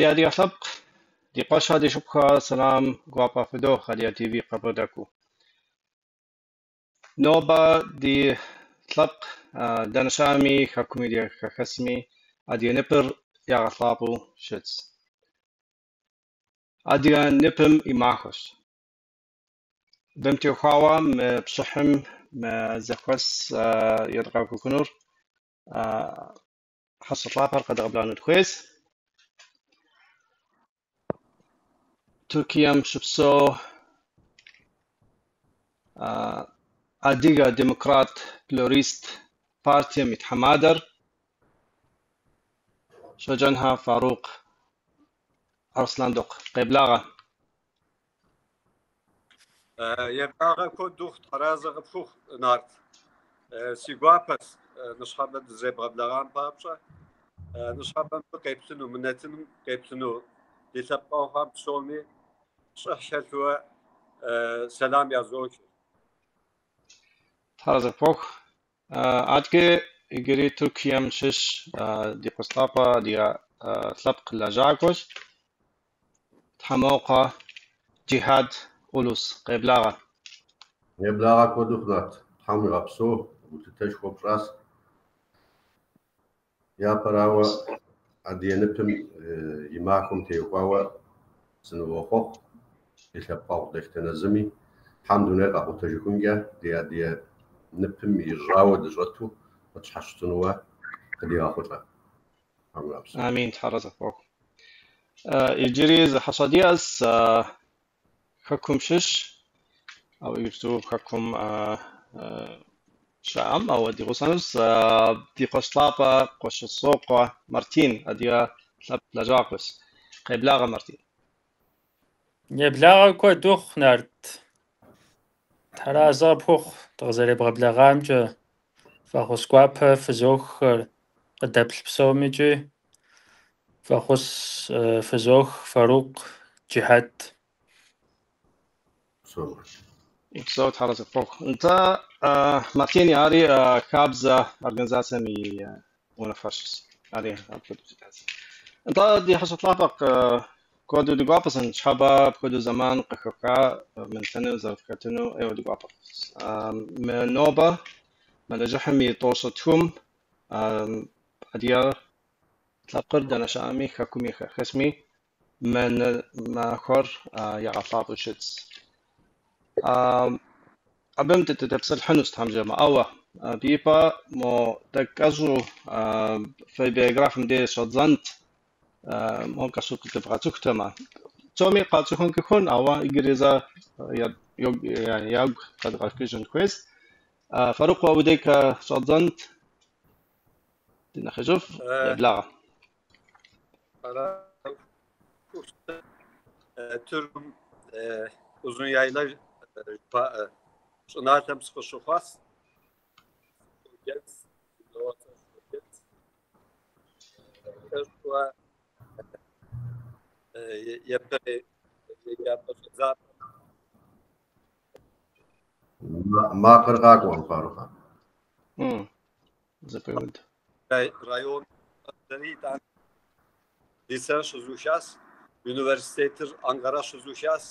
Ди адыгэ лъэпкъ, ди къуэшхэ, ди шыпхъухэ, сэлам гуапэ фыдох Адыгэ ТВ къыбгъэдэкӏыу. Нобэ ди лъэпкъ дэнэ щыӏэми, хэкуми ди хэхэсми адыгэ ныпыр ягъэлъапӏэу щытщ. Адыгэ ныпым и махуэщ. Абым теухуауэ мы пшыхьым мы зэхуэс едгъэкӏуэкӏынур хьэщӏэ лъапӏэр къэдгъэблэгъэну дыхуейщ. Туркием щыпсэу Адыгэ Демократ Плюрист партием и тхьэмадэр Щоджэнхэ Фарукъ Арсландокъу. Къеблагъэ! Еблагъэ куэд ухъу, Тхьэразэ къыпхухъу, Нарт. Си гуапэщ ныщхьэбэ дызэребгъэблэгъам папщӏэ. Ныщхьэбэ мыбы къеплъыну, мы нэтыным къеплъыну ди лъэпкъэгъухэм псоми щӏыхь хэлъурэ сэлам язох. Тхьэразэ къыпхухъу. Адэкӏэ иджыри Туркием щыщ ди къуэш лъапӏэ адыгэ лъэпкъ лэжьакӏуэщ Тхьэмокъуэ Джихьад Улус. Къеблагъэ! Еблагъэ куэд ухъу, Нарт. Тхьэм уигъэпсэу, гулъытэшхуэ пщӏащ. Япэрауэ, адыгэ ныпым и махуэм теухуауэ сынывохъуэхъу ди лъэпкъэгъу дэтхэнэ зыми. Тхьэм дунейр къэкъутэжыхункӏэ ди адыгэ ныпым и жьауэ дыщӏэту къытщхьэщытынууэ къыдигъэхъулӏэ. Тхьэм уигъэпсэу. Амин, Тхьэразэ къыпхухъу. Иджыри зы хьэщӏэ диӏэщ, хэкум щыщ, ауэ иджыпсту хэкум щыӏэм, ауэ ди гъусэнущ ди къуэш лъапӏэ Къуэщӏысокъуэ Мартин, адыгэ лъэпкъ лэжьакӏуэщ. Къеблагъэ, Мартин. Еблагъэ куэд ухъу, Нарт. Тхьэразэ къыпхухъу дыкъызэребгъэблэгъамкӏэ. Фӏэхъус гуапэ фызоххэр къыдэплъ псомикӏи. Фӏэхъус фызох Фарукъ Джихьэт. Упсэу, Тхьэразэ къыпхухъу. Нтӏэ, Мартини ари Хабзэ организацэм и унафэщӏщ. Ари апхуэдэу щытащ. Нтӏэ, ди хьэщӏэ лъапӏэ куэду ди гуапэщ, ныщхьэбэ апхуэдэу зэман къыхэфха мы нэтыным зэрыфхэтыну ӏейуэ ди гуапэщ. Мы нобэ мэлыжьыхьым и 15-м адыгэ лъэпкъыр дэнэ щыӏэми, хэкуми хэхэсми мы махуэр ягъэлъапӏэу щытщ. Абым дытепсэлъыхьынущ Тхьэм жиӏэмэ, ауэ абы ипэ мо тӏэкӏу кӏэщӏу фи биографием деж щӏэддзэнт, мо кӏэщӏу къыдывгъэцӏыхутэмэ. Псоми къацӏыхункӏэ хъун, ауэ иджыри зэ ягу къэдгъэкӏыжын хуейщ. Фарукъ, уэ уи деж щӏэддзэнт, ди нэхъыжьыфӏ, еблагъэ. Тыркум Узун-Яйла жыхуаӏэ щӏыналъэм сыкъыщыхъуащ. Щоджэнц, унагъуэцӏэр Щоджэнц. Кӏэщӏуэ япэрей еджапӏэ щӏэдзапӏэм. Макъыр къакӏуэкъым, Фарукъ. Зэпеуд. Район итӏанэ лицейр щызухащ, университетыр Анкара щызухащ,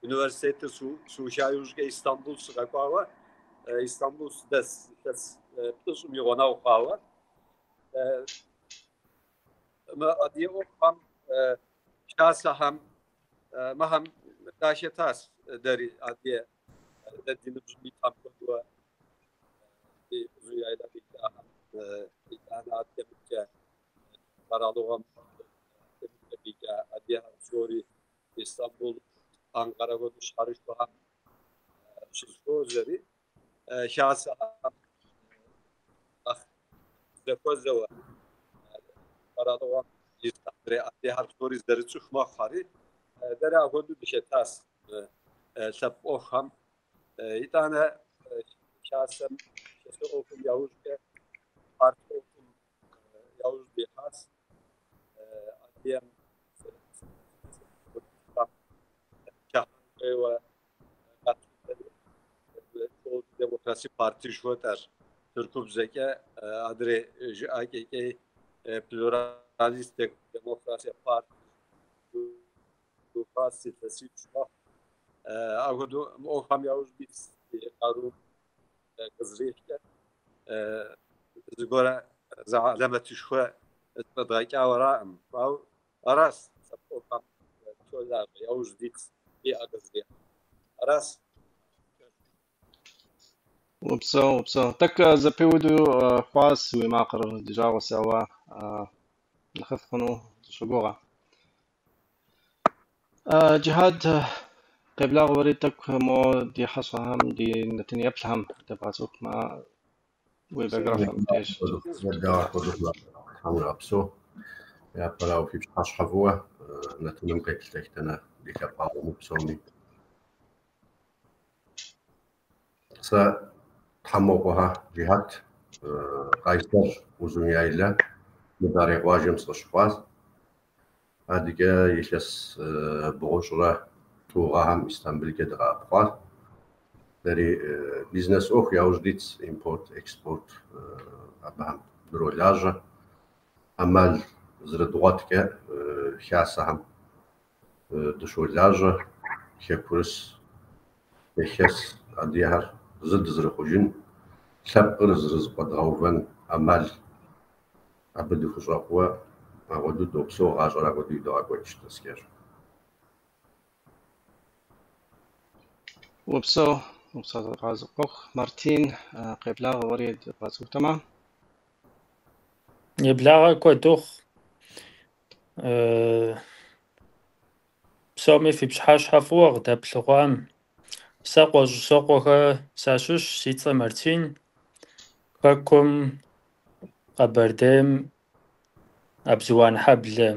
университетыр сыуха иужькӏэ Истамбул сыкъэкӏуауэ, Истамбул сыдэс илъэс плӏыщӏым и гъунэгъу хъуауэ. Мы адыгэ ӏуэхухэм, хасэхэм, мыхэм дахэтащ дэри адыгэ дэ ди ныбжьым итхэм хуэдэу ди Узун-Яйла къикӏахэм, итӏанэ адэкӏэ къэралыгъуэм къикӏа адыгэхэм псори Истамбул, Анкара хуэдэу щыхьэрышхуэхэм щызэхуозэри, хасэхэм нэхъ зэхуэзэуэ къэралыгъуэм ис адрей адыгэхэр псори зэрыцӏыху мэхъухэри, дэри апхуэдэу дыхэтащ лъэпкъ ӏуэхухэм. Итӏанэ хасэм, хасэ ӏуэхум яужькӏэ парт ӏуэхум яужь дихьащ. Адыгэм хыхьэн хуейуэ къэтлъытэри, Демокраси парти жыхуэтӏэр тыркубзэкӏэ, адрей жыӏэкӏэкӏэ плюралист демокрасия парт къыщыхъуащ, илъэсипщӏ мэхъу. Апхуэдэу мы ӏуэхухэм яужь дитщ ди къарум къызэрихькӏэ. Зыгуэрэ зы гьэлэмэтышхуэ зэфӏэдгъэкӏауэ аракъым. Ауэ аращ лъэпкъ ӏуэхухэм толажьэ, яужь дитщ ди ӏэ къызэрихь. Аращ. Упсэу, упсэу. Тӏэкӏу зэпиуду хъуащ уи макъыр, ди жагъуэщ, ауэ нэхъыфӏ хъуну дыщогугъэ. Джихьад, къеблагъэ уэри тӏэкӏу мо ди хьэщӏэхэм, ди нэтын еплъхэм дебгъэцӏыхумэ уи биографием деж. Еблагъэ куэду хъуа, Тхьэм уигъэпсэу. Япэрауэ фи пщыхьэщхьэ фӏыуэ нэтыным къеплъ дэтхэнэ ди лъэпкъэгъуми псоми. Сэ Тхьэмокъуэхэ Джихьад, Къайсэр, Узун-Яйлэ, Мыдарей къуажэм сыкъыщыхъуащ. Адэкӏэ илъэс 93 гъэхэм Истамбылкӏэ дыкъэӏэпхъуащ. Дэри бизнес ӏуэху яужь дитщ, импорт, экспорт абыхэм дролажьэ. ӏэмал зэрыдгъуэткӏэ хасэхэм дыщолажьэ, хэкурыс, хэхэс адыгэхэр зы дызэрыхъужын, лъэпкъыр зэрызэкъуэдгъэувэн ӏэмал абы дыхущӏэкъууэ апхуэдэу допсэу, гъащӏэр апхуэдэу идогъэкӏуэкӏ тӏэскӏэщ. Упсэу, упсэу зэбгъэзэхуэхъу. Мартин, къеблагъэ уэри дебгъэцӏыхутэмэ. Еблагъэ куэд ухъу. Псоми фи пщыхьэщхьэ фӏыуэ къыдэплъыхъуам. Сэ Къуэщӏысокъуэхэ сащыщ, си цӏэ Мартин. Хэкум, Къэбэрдейм, Абзуанхьэблэ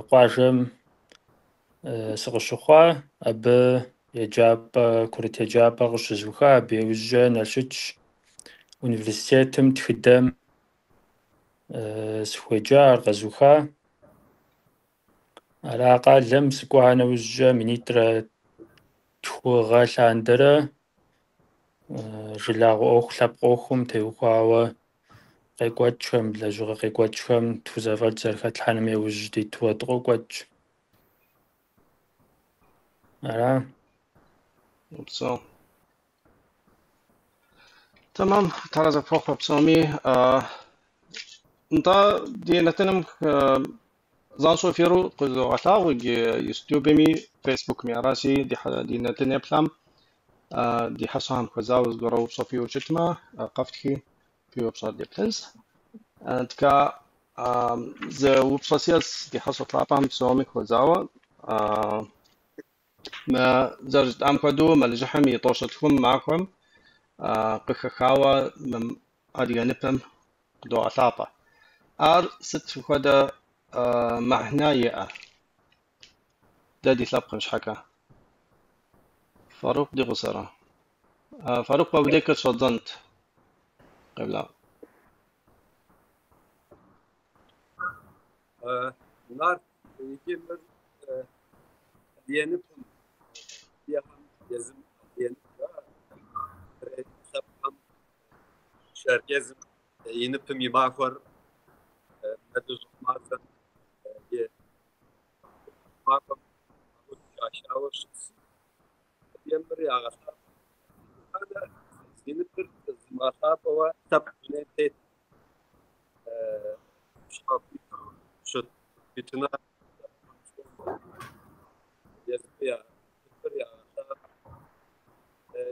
къуажэм сыкъыщыхъуа, абы еджапӏэ, курыт еджапӏэ къыщызуха, абы иужькӏэ Налшыч университетым тхыдэм сыхуеджа, ар къэзуха. Ара къалэм сыкӏуа нэужькӏэ 2002 гъэ лъандэрэ жылагъуэ ӏуэху, лъэпкъ ӏуэхум теухуауэ къекӏуэкӏхэм, лэжьыгъэ къекӏуэкӏхэм тхузэфӏэкӏ зэрыхэтлъхьэным яужь диту дыкъокӏуэкӏ. Ара? Упсэу. Тэмэм, Тхьэр зэхуэхъу псоми. Нтӏэ, ди нэтыным занщӏэу эфиру къызогъэлъагъуэ иджы Ютубми, Фейсбукми. Аращи, ди нэтын еплъам ди хьэщӏэхэм хуэзауэ зыгуэрэ упщӏэ фиӏэу щытмэ, къэфтхи фи упщӏэр деплъынщ. Тка, зы упщӏэ сиӏэщ ди хьэщӏэ лъапӏэм псоми хуэзауэ. Мы зэрыжытӏам хуэдэу мэлыжьыхьым и 15 махуэм къыхэхауэ адыгэ ныпым къыдогъэлъапӏэ. Ар сыт хуэдэ мыхьэнэ иӏэ дэ ди лъэпкъым щхьэкӏэ? Фарукъ ди гъусэрэ? Фарукъ, уэ абдей къыщӏэддзэнт. Къеблагъэ. Нарт, иджы мыр адыгэ ныпым, адыгэхэм езым адыгэ нып лъэпкъхэм Шэрджэсым и ныпым и махуэр мэлыжьыхь мазэм и махуэм хахауэ щытщ. Адыгэмыр ягъэлъапӏэ. Итӏанэ зи ныпыр зымыгъэлъапӏэуэ лъэпкъ дунейм тет щхьэхуит щыт хуитыныгъэ езым я ныпыр ягъэлъапӏэ.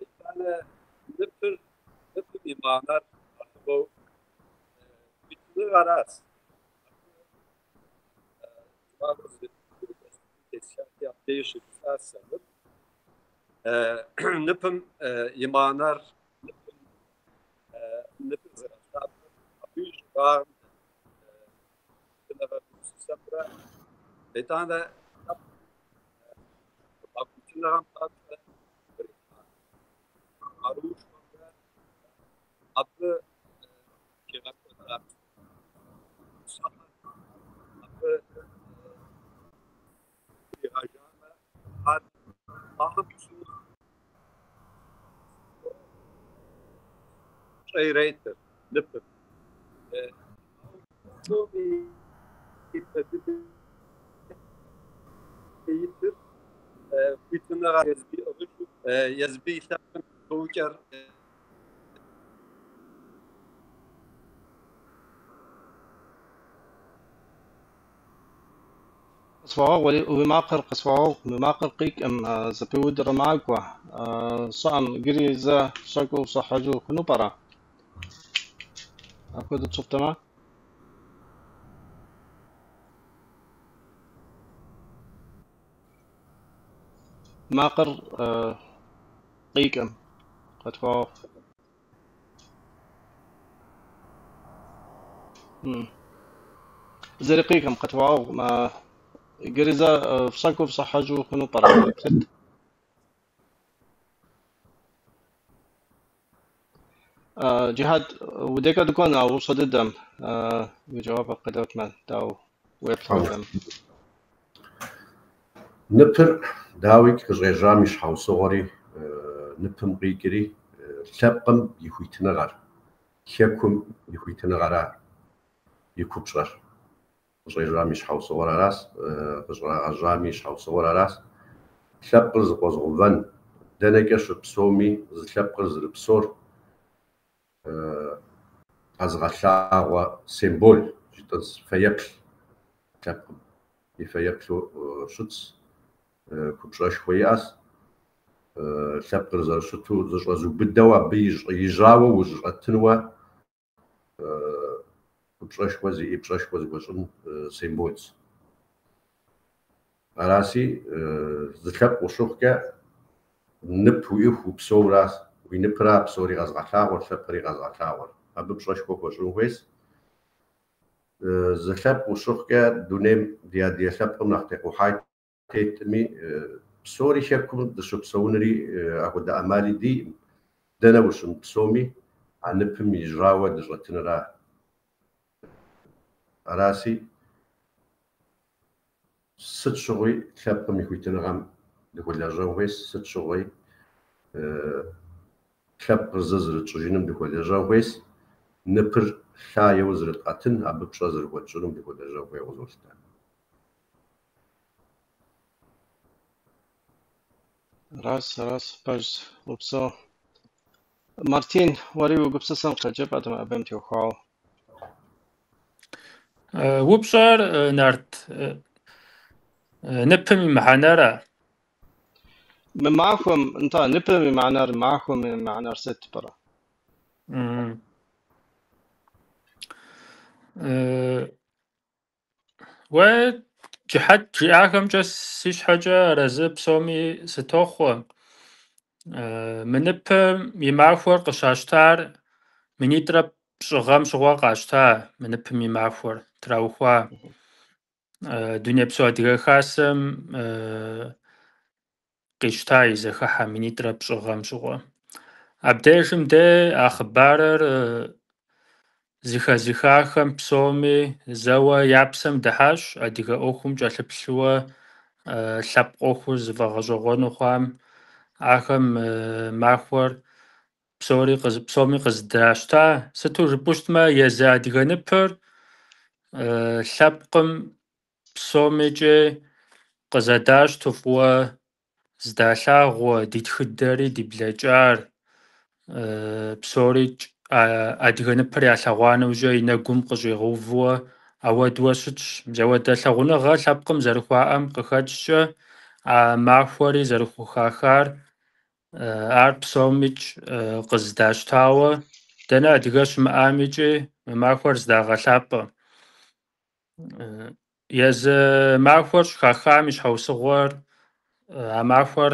Итӏанэ ныпыр, ныпым и мыхьэнэр нэхъыбэу хуитыныгъэращ. Зымахуэ тесхати, абдеж щыжысӏащ сэ мыр. Ныпым и мыхьэнэр, ныпым ныпыр зэралъапӏэр, абы и щӏыбагъым хуитыныгъэ гупсысэмрэ итӏанэ лъэпкъ а хуитыныгъэм папщӏэ кърихьа къаруушхуэмрэ абы хигъэкӏуэда псэхэр абы иригъэжамэ, ар ахэм псори пщӏэ иретыр ныпым. Псоми ипэ дыдэ итыр хуитыныгъэ езби ӏыгъыжу, езби и лъэпкъым и псэукӏэр. Къысхуэгъэгъу, уи макъыр къысхуэгъэгъу, уи макъыр къикӏым, зэпиудурэ макӏуэ. Щӏыӏэм иджыри зэ щӏэкӏыу щӏыхьэжу хъуну пӏэрэ? Апхуэдэу тщӏыфтэмэ? Макъыр къикӏым, къытхуэгъэгъу. Зыри къикӏым, къытхуэгъэгъу. Иджыри зэ фщӏэкӏыу фщӏыхьэжу хъуну пӏэрэ? Сыт? Джихьад, удекӏэ дыкӏуэн а упщӏэ дыдэм, уи жэуапыр къыдэтмэ, дауэ уеплърэ абым? Ныпыр, дауикӏ, къыщӏежьам и щхьэусыгъуэри, ныпым къикӏри лъэпкъым и хуитыныгъэр, хэкум и хуитыныгъэра и купщӏэр. Къыщӏежьам и щхьэусыгъуэр аращ, къыщӏрагъэжьами и щхьэусыгъуэр аращ. Лъэпкъыр зыкъуэзыгъэувэн, дэнэкӏэ щыпсэуми зы лъэпкъыр зэрыпсэур къэзыгъэлъагъуэ символ жытӏэнщ, фэеплъ лъэпкъым и фэеплъу щытщ, купщӏэшхуэ иӏэщ. Лъэпкъыр зэрыщыту зыщӏэзыубыдэу абы и жьауэ ущӏэтынуэ купщӏэшхуэ зиӏэ, пщӏэшхуэ зыхуэщӏын символщ. Араси, зы лъэпкъ ущыхъукӏэ нып уиӏыху упсэуращ, уи ныпыра псори къэзыгъэлъагъуэр, лъэпкъри къэзыгъэлъагъуэр. Абы пщӏэшхуэ хуэщӏын хуейщ. Зы лъэпкъ ущыхъукӏэ дунейм ди адыгэ лъэпкъым нэхъ текъухьа тетми, псори хэкум дыщыпсэунри апхуэдэ ӏэмали диӏым. Дэнэ ущымыпсэуми, а ныпым и жьауэ дыщӏэтыныра. Араси, сыт щыгъуи лъэпкъым и хуитыныгъэм дыхуэлэжьэн хуейщ, сыт щыгъуи лъэпкъыр зы зэрытщӏыжыным дыхуэлэжьэн хуейщ, ныпыр лъагэу зэрытӏэтын, абы пщӏэ зэрыхуэтщӏыным дыхуэлэжьэн хуейуэ къызолъытэ. Аращ, аращ, пэжщ, упсэу. Мартин, уэри уи гупсысэм къыджепӏэтэмэ абым теухуауэ. Упщӏэр, Нарт, ныпым и мыхьэнэра? Мы махуэм, нтӏэ, ныпым и мыхьэнэр, махуэм и мыхьэнэр сыт пӏэрэ? Уэ Джихьэт жиӏахэмкӏэ си щхьэкӏэ арэзы псоми сытохъуэ. Мы ныпым и махуэр къыщащтар 2003 гъэм щыгъуэ къащта мы ныпым и махуэр траухуа. Дунейпсо Адыгэ Хасэм къищта и зэхыхьэ 2003 гъэм щыгъуэ. Абдежым де а хъыбарыр зыхэзыхахэм псоми зэуэ я псэм дыхьащ адыгэ ӏуэхум кӏэлъыплъыуэ лъэпкъ ӏуэхур зыфӏэгъэщӏэгъуэну хъуам. Ахэм махуэр псоми къыздращта. Сыту жыпӏэу щытмэ, езы адыгэ ныпыр лъэпкъым псомикӏи къызэдащту фӏыуэ здалъагъуэ ди тхыдэри, ди блэкӏар, псорикӏ адыгэ ныпыр ялъэгъуа нэужькӏэ и нэгум къыщӏигъэувэуэ ауэдууэ щытщ. Мис лъагъуныгъэ лъэпкъым зэрыхуаӏэм къыхэкӏкӏэ а махуэри зэрыхухахар, ар псомикӏ къыздащтауэ, дэнэ адыгэ щымыӏамикӏи мы махуэр здагъэлъапӏэ. Езы махуэр щӏыхахам и щхьэусыгъуэр а махуэр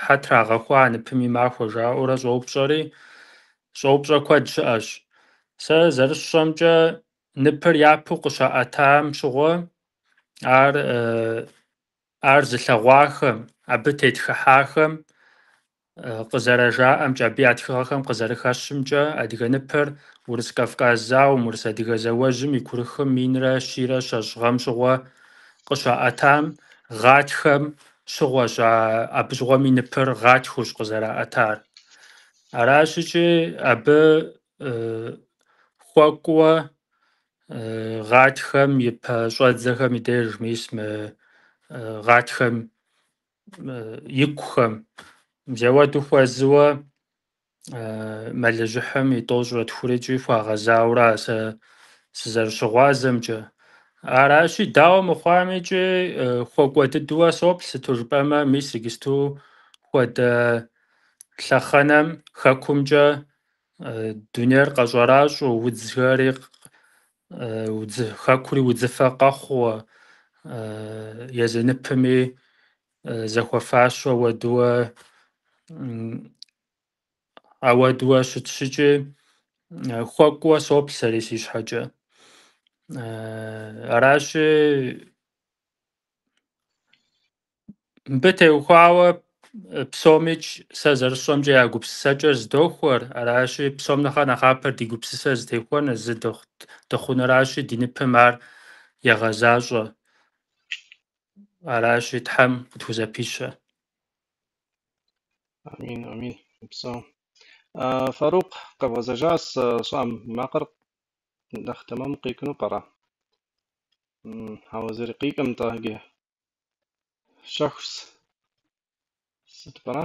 хьэ трагъэхуа ныпым и махуэ жаӏэурэ щӏоупщӏэри, щӏоупщӏэ куэд щыӏэщ. Сэ зэрысщӏэмкӏэ ныпыр япэу къыщаӏэтам щыгъуэ ар зылъэгъуахэм, абы тетхыхьахэм къызэрэжаӏэмкӏэ, абы я тхыгъэхэм къызэрыхэщымкӏэ, адыгэ ныпыр Урыс-Кавказ зауэм, Урыс-Адыгэ зауэжьым и курыхым 1120 гъэм щыгъуэ къыщаӏэтам, гъатхэм щыгъуэщ, абы щыгъуэми ныпыр гъатхэущ къызэраӏэтар. Аращ икӏи абы хуэкӏуэ гъатхэм и пэщӏэдзэхэм и деж мис мы гъатхэм икухэм. Мис ауэдэу хуэзэуэ мэлыжьыхьым и 92-ри хуагъэзауэра сэ сызэрыщыгъуазэмкӏэ. Аращи, дауэ мыхъуамикӏи хуэкӏуэ дыдэуэ соплъ, сыту жыпӏэмэ, мис иджысту хуэдэ лъэхъэнэм хэкумкӏэ дунейр къэщӏэращӏэу, удзхэри хэкури удзыфэ къэхъууэ, езы ныпми зэхуэфащэу ауэдууэ щытщыкӏи хуэкӏуэ соплъ сэри си щхьэкӏэ. Аращи, мыбы теухуауэ псомикӏ сэ зэрысщӏэмкӏэ я гупсысэкӏэр зыдохуэр, аращи, псом нэхъэ нэхъапэр ди гупсысэр зытехуэныр, зы дыхъуныращи, ди ныпым ар егъэзащӏэ. Аращи, Тхьэм къытхузэпищэ. Амин, амин. Упсэу. Фарукъ къэбгъэзэжащ, щӏыӏэм и макъыр нэхъ тэмэму къикӏыну пӏэрэ? Ауэ зыри къикӏым-тӏэ иджы. Щэхущ. Сыт пӏэрэ?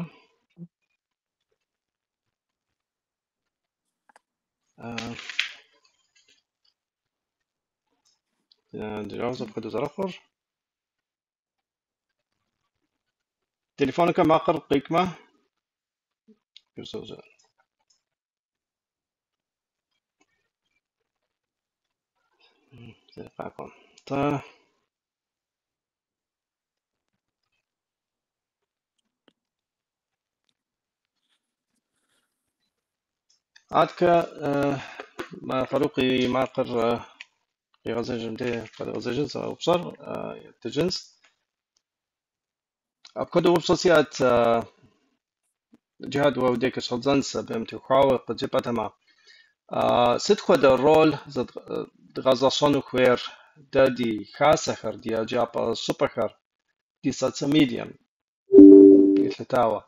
Ди жагъуэщ апхуэдэу зэрыхъур. Телефонкэ макъыр къикӏмэ, зэрыкъакӏуэм. Тӏэ. Аткэ Фарукъ и макъыр къигъэзэжым де къигъэзэжынс а упщӏэр еттыжынс. Апхуэдэ упщӏэ сиӏэт, Джихьад, уэ уи дей къыщӏэдзэнс абым теухуауэ къыджепӏэтэмэ. Сыт хуэдэ роль дгъэзэщӏэну хуейр дэ ди хасэхэр, ди еджапӏэ щӏыпӏэхэр, ди социал медием елъытауэ?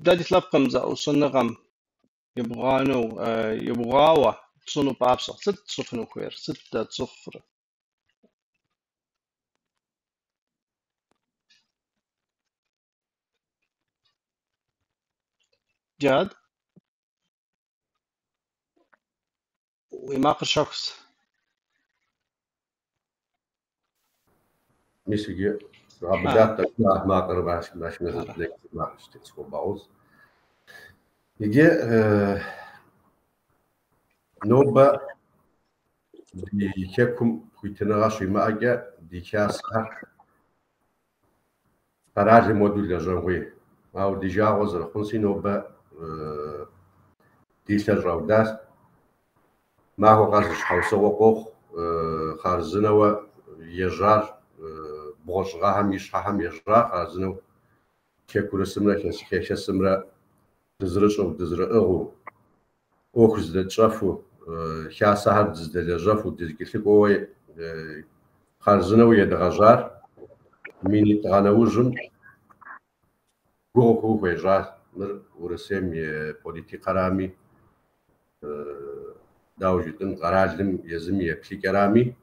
Дэ ди лъэпкъым зэӏущӏэныгъэм ебгъуауэ тщӏыну папщӏэ сыт тщӏыфыну хуейр, сыт дэ тщӏыфыр? Джихьад? Уи макъыр щэхущ. Мис иджы згъэбыдат тӏэкӏу макъыр машинэ зэблэкӏ макъ щытесхуэбауз. Иджы нобэ ди хэкум хуитыныгъэ щимыӏэкӏэ ди хасэхэр къэралым хуэдэу лэжьэн хуей. Ауэ ди жагъуэ зэрыхъунси нобэ ди лъэр щӏаудащ. Махуэ къэс зы щхьэусыгъуэ къохъу, хъарзынэуэ ежьар бгъущӏ гъэхэм и щхьэхэм ежьар хъарзынэу хэкурысымрэ хэхэсымрэ дызэрыщӏэу, дызэрыӏыгъыу, ӏуэху зэдэтщӏэфу, хасэхэр дызэдэлэжьэфу, дызэкӏэлъыкӏуэуэ хъарзынэу едгъэжьар минитӏ гъэ нэужьым гугъу хъуу хуежьащ. Мыр Урысейм и политикэрами, дауэ жытӏын, къэралым езым и еплъыкӏэрами,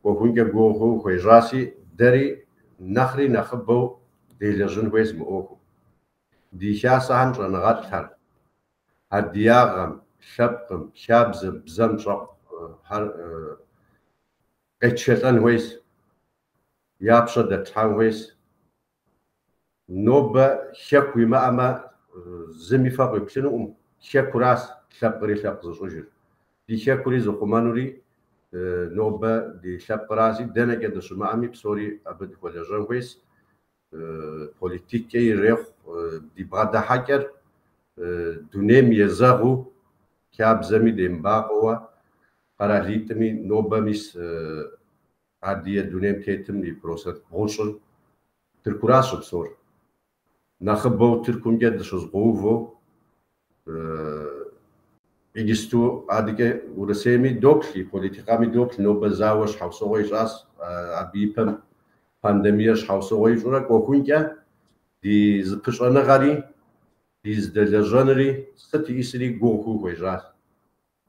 ӏуэхункӏэ гугъу хъуу хуежьаси, дэри нэхъри нэхъыбэу делэжьын хуейщ мы ӏуэхум. Ди хасэхэм щӏэныгъэлӏхэр, адыгагъэм, лъэпкъым, хабзэм, бзэм щӏэкъухэр къетшэлӏэн хуейщ, я пщэ дэтлъхьэн хуейщ. Нобэ хэку уимыӏэмэ, зыми фэ къуиплъынукъым, хэкуращ лъэпкъри лъэпкъ зыщӏыжыр. Ди хэкури зыхъумэнури нобэ ди лъэпкъращи, дэнэкӏэ дыщымыӏэми псори абы дыхуэлэжьэн хуейщ. Политиккӏэ ирехъу, ди бгъэдыхьэкӏэр дунейм езэгъыу, хабзэми демыбакъуэуэ, къэралитӏми нобэ мис адыгэ дунейм тетым и процент бгъущӏыр Тыркуращ щыпсэур. Нэхъыбэу Тыркумкӏэ дыщызыкъуэувэу, иджысту адэкӏэ Урысейми доплъ, и политикэми доплъ, нобэ зауэ щхьэусыгъуэ ищӏащ, абы и пэм пандемиер щхьэусыгъуэ ищӏурэ кӏуэхункӏэ ди зыпыщӏэныгъэри, ди зыдэлэжьэнри, сыт иӏисри гугъу хъуу хуежьащ.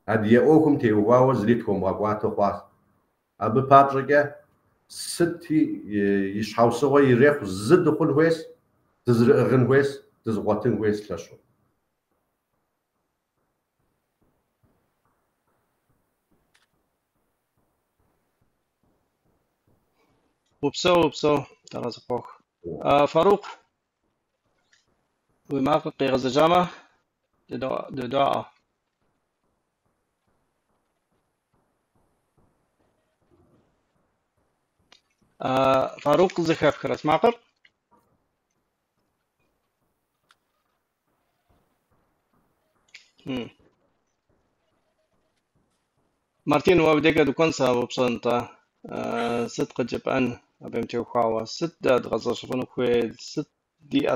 Адыгэ ӏуэхум теухуауэ зыри тхуэмыгъэкӏуатэ хъуащ. Абы папщӏэкӏэ Сыти и щхьэусыгъуэ ирехъу, зы дыхъун хуейс, дызэрыӏыгъын хуейс, дызэкъуэтын хуейс лъэщу. Упсэу, упсэу, Тхьэгъэзыпоху. Фарукъ, уи макъыр къигъэзэжамэ, дыдодаӏуэ. Фарукъ, зэхэпхрэ си макъыр? Мартин, уэ абдежкӏэ дыкӏуэн сэ упщӏэ нтӏэ. Сыт къыджепӏэн абым теухуауэ? Сыт дэ дгъэзэщӏэну хуей? Сыт ди ӏэ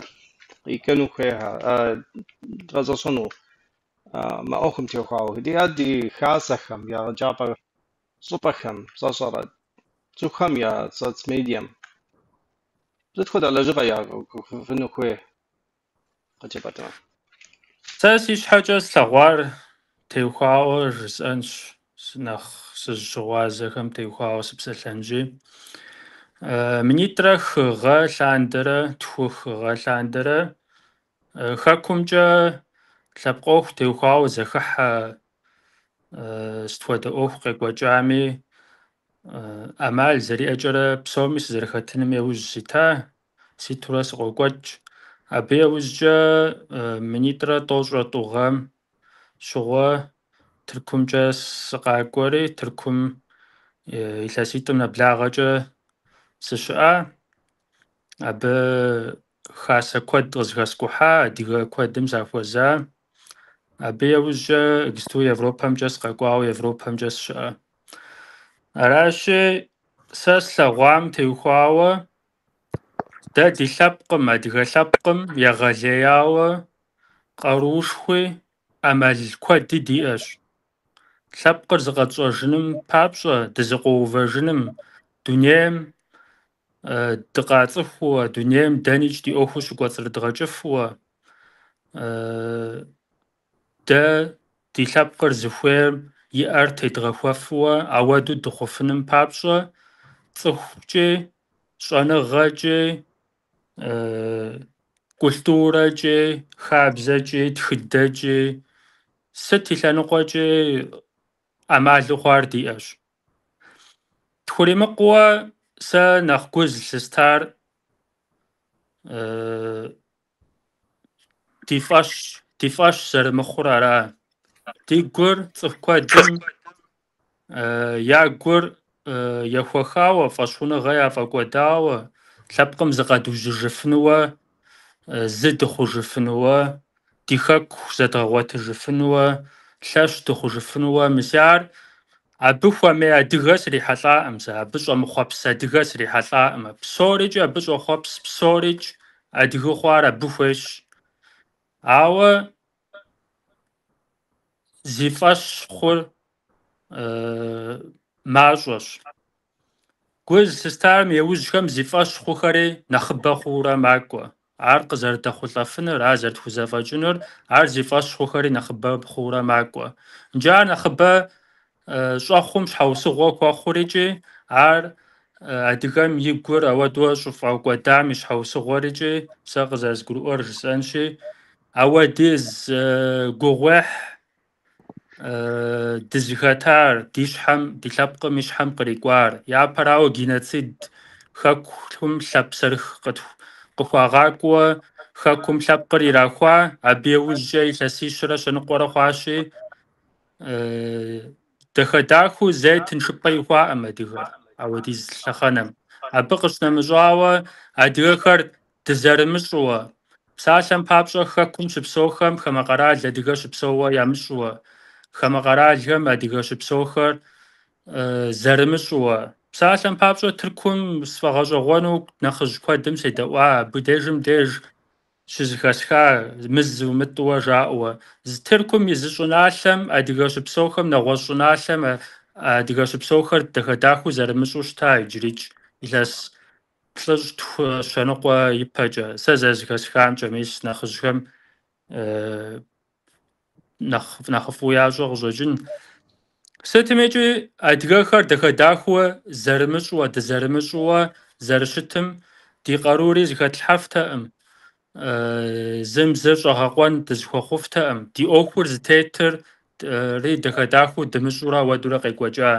къикӏыну хуей дгъэзэщӏэну мы ӏуэхум теухуауэ? Ди ӏэ ди хасэхэм, егъэджапӏэ щӏыпӏэхэм, сэ сщӏэрэ, цӏыхухэм я соцмедием. Сыт хуэдэ лэжьыгъэ ягъэувыну хуей къыджепӏэтмэ? Сэ си щхьэкӏэ слъэгъуар теухуауэ жысӏэнщ, нэхъ сызыщыгъуазэхэм теухуауэ сыпсэлъэнщи. Минитӏрэ хы гъэ лъандэрэ, тху-хы гъэ лъандэрэ хэкумкӏэ лъэпкъ ӏуэху теухуауэ зэхыхьэ сыт хуэдэ ӏуэху къекӏуэкӏами, ӏэмал зэриӏэкӏэрэ псоми сызэрыхэтыным яужь сита, ситурэ сыкъокӏуэкӏ. Абы яужькӏэ 2023 гъэм щыгъуэ Тыркумкӏэ сыкъакӏуэри, Тыркум илъэситӏым нэблагъэкӏэ сыщыӏа. Абы хасэ куэд къызэхэскӏухьа, адыгэ куэдым сахуэза. Абы яужькӏэ иджысту Европэмкӏэ сыкъэкӏуауэ Европэмкӏэ сыщыӏэ. Аращи, сэ слъэгъуам теухуауэ дэ ди лъэпкъым, адыгэ лъэпкъым егъэлеяуэ къаруушхуи ӏэмал куэди диӏэщ. Лъэпкъыр зыкъэтщӏэжыным папщӏэ, дызэкъуэувэжыным, дунейм дыкъацӏыхууэ, дунейм дэникӏ ди ӏуэхур щыкӏуэцӏрыдгъэкӏыфуэ, дэ ди лъэпкъыр зыхуейм и ӏэр тедгъэхуэфуэ, ауэду дыхъуфыным папщӏэ цӏыхукӏи, щӏэныгъэкӏи, культурэкӏи, хабзэкӏи, тхыдэкӏи, сыт и лъэныкъуэкӏи ӏэмалу хъуар диӏэщ. Тхуримыкъууэ сэ нэхъ гу зылъыстар ди фӏэщ зэрымыхъур ара. Ди гур цӏыху куэдым я гур ехуэхауэ, фӏэщхъуныгъэ яфӏэкӏуэдауэ, лъэпкъым зыкъэдужьыжыфынуэ, зы дыхъужыфынуэ, ди хэку зэдгъэгъуэтыжыфынуэ, лъэщ дыхъужыфынуэ. Мис ар абы хуэмей адыгэ срихьэлӏаӏым сэ, абы щӏэмыхъуэпс адыгэ срихьэлӏаӏым. Псорикӏ абы щӏохъуэпс, псорикӏ адыгэ хъуар абы хуейщ. Ауэ зи фӏэщ хъур мащӏэщ. Гу зылъыстам иужьхэм зи фӏэщ хъухэри нэхъыбэ хъуурэ макӏуэ. Ар къызэрыдэхъулӏэфынур, ар зэрытхузэфӏэкӏынур, ар зи фӏэщ хъухэри нэхъыбэ хъуурэ макӏуэ. Иджы ар нэхъыбэ щӏэхъум щхьэусыгъуэ хуэхъурикӏи, ар адыгэм и гур ауэдуэ щӏыфӏэкӏуэдам и щхьэусыгъуэрикӏи, сэ къызэрызгурыӏуэр жысӏэнщи, ауэдиз гугъуехь дызыхэтар, ди щхьэм, ди лъэпкъым и щхьэм кърикӏуар. Япэрауэ геноцид хэкум лъапсэрых къыхуагъакӏуэ, хэкум лъэпкъыр ирахуа, абы иужькӏэ илъэсищэрэ щэныкъуэрэ хъуащи, дахэ-дахэу зэи тыншыпӏэ ихуаӏым адыгэр ауэдиз лъэхъэнэм. Абы къыщынэмыщӏауэ адыгэхэр дызэрымыщӏуэ, псалъэм папщӏэ хэкум щыпсэухэм хамэ къэрал адыгэ щыпсэууэ ямыщӏуэ, хамэ къэралхэм адыгэ щыпсэухэр зэрымыщӏуэ. Псалъэм папщӏэ Тыркум сфӏэгъэщӏэгъуэну нэхъыжь куэдым седэӏуа, абы деж щызэхэсха мызу мытӏууэ жаӏэуэ. Тыркум и зы щӏыналъэм адыгэ щыпсэухэм нэгъуэщӏ щӏыналъэм адыгэ щыпсэухэр дахэ-дахэу зэрымыщӏу щыта иджырикӏ илъэс плӏыщӏ тху щэныкъуэ ипэкӏэ. Сэ зэрызэхэсхамкӏэ, мис нэхъыжьхэм нэхъыфӏу ящӏэ къыщӏэкӏын. Сытым икӏи адыгэхэр дахэ-дахэуэ зэрымыщӏуэ, дызэрымыщӏуэ зэрыщытым ди къарури зыхэтлъхьэфтэкъым, зым зыр щӏэгъэкъуэн дызыхуэхъуфтэкъым, ди ӏуэхур зытетыр ри дахэ-дахэу дымыщӏурэ ауэдурэ къекӏуэкӏа.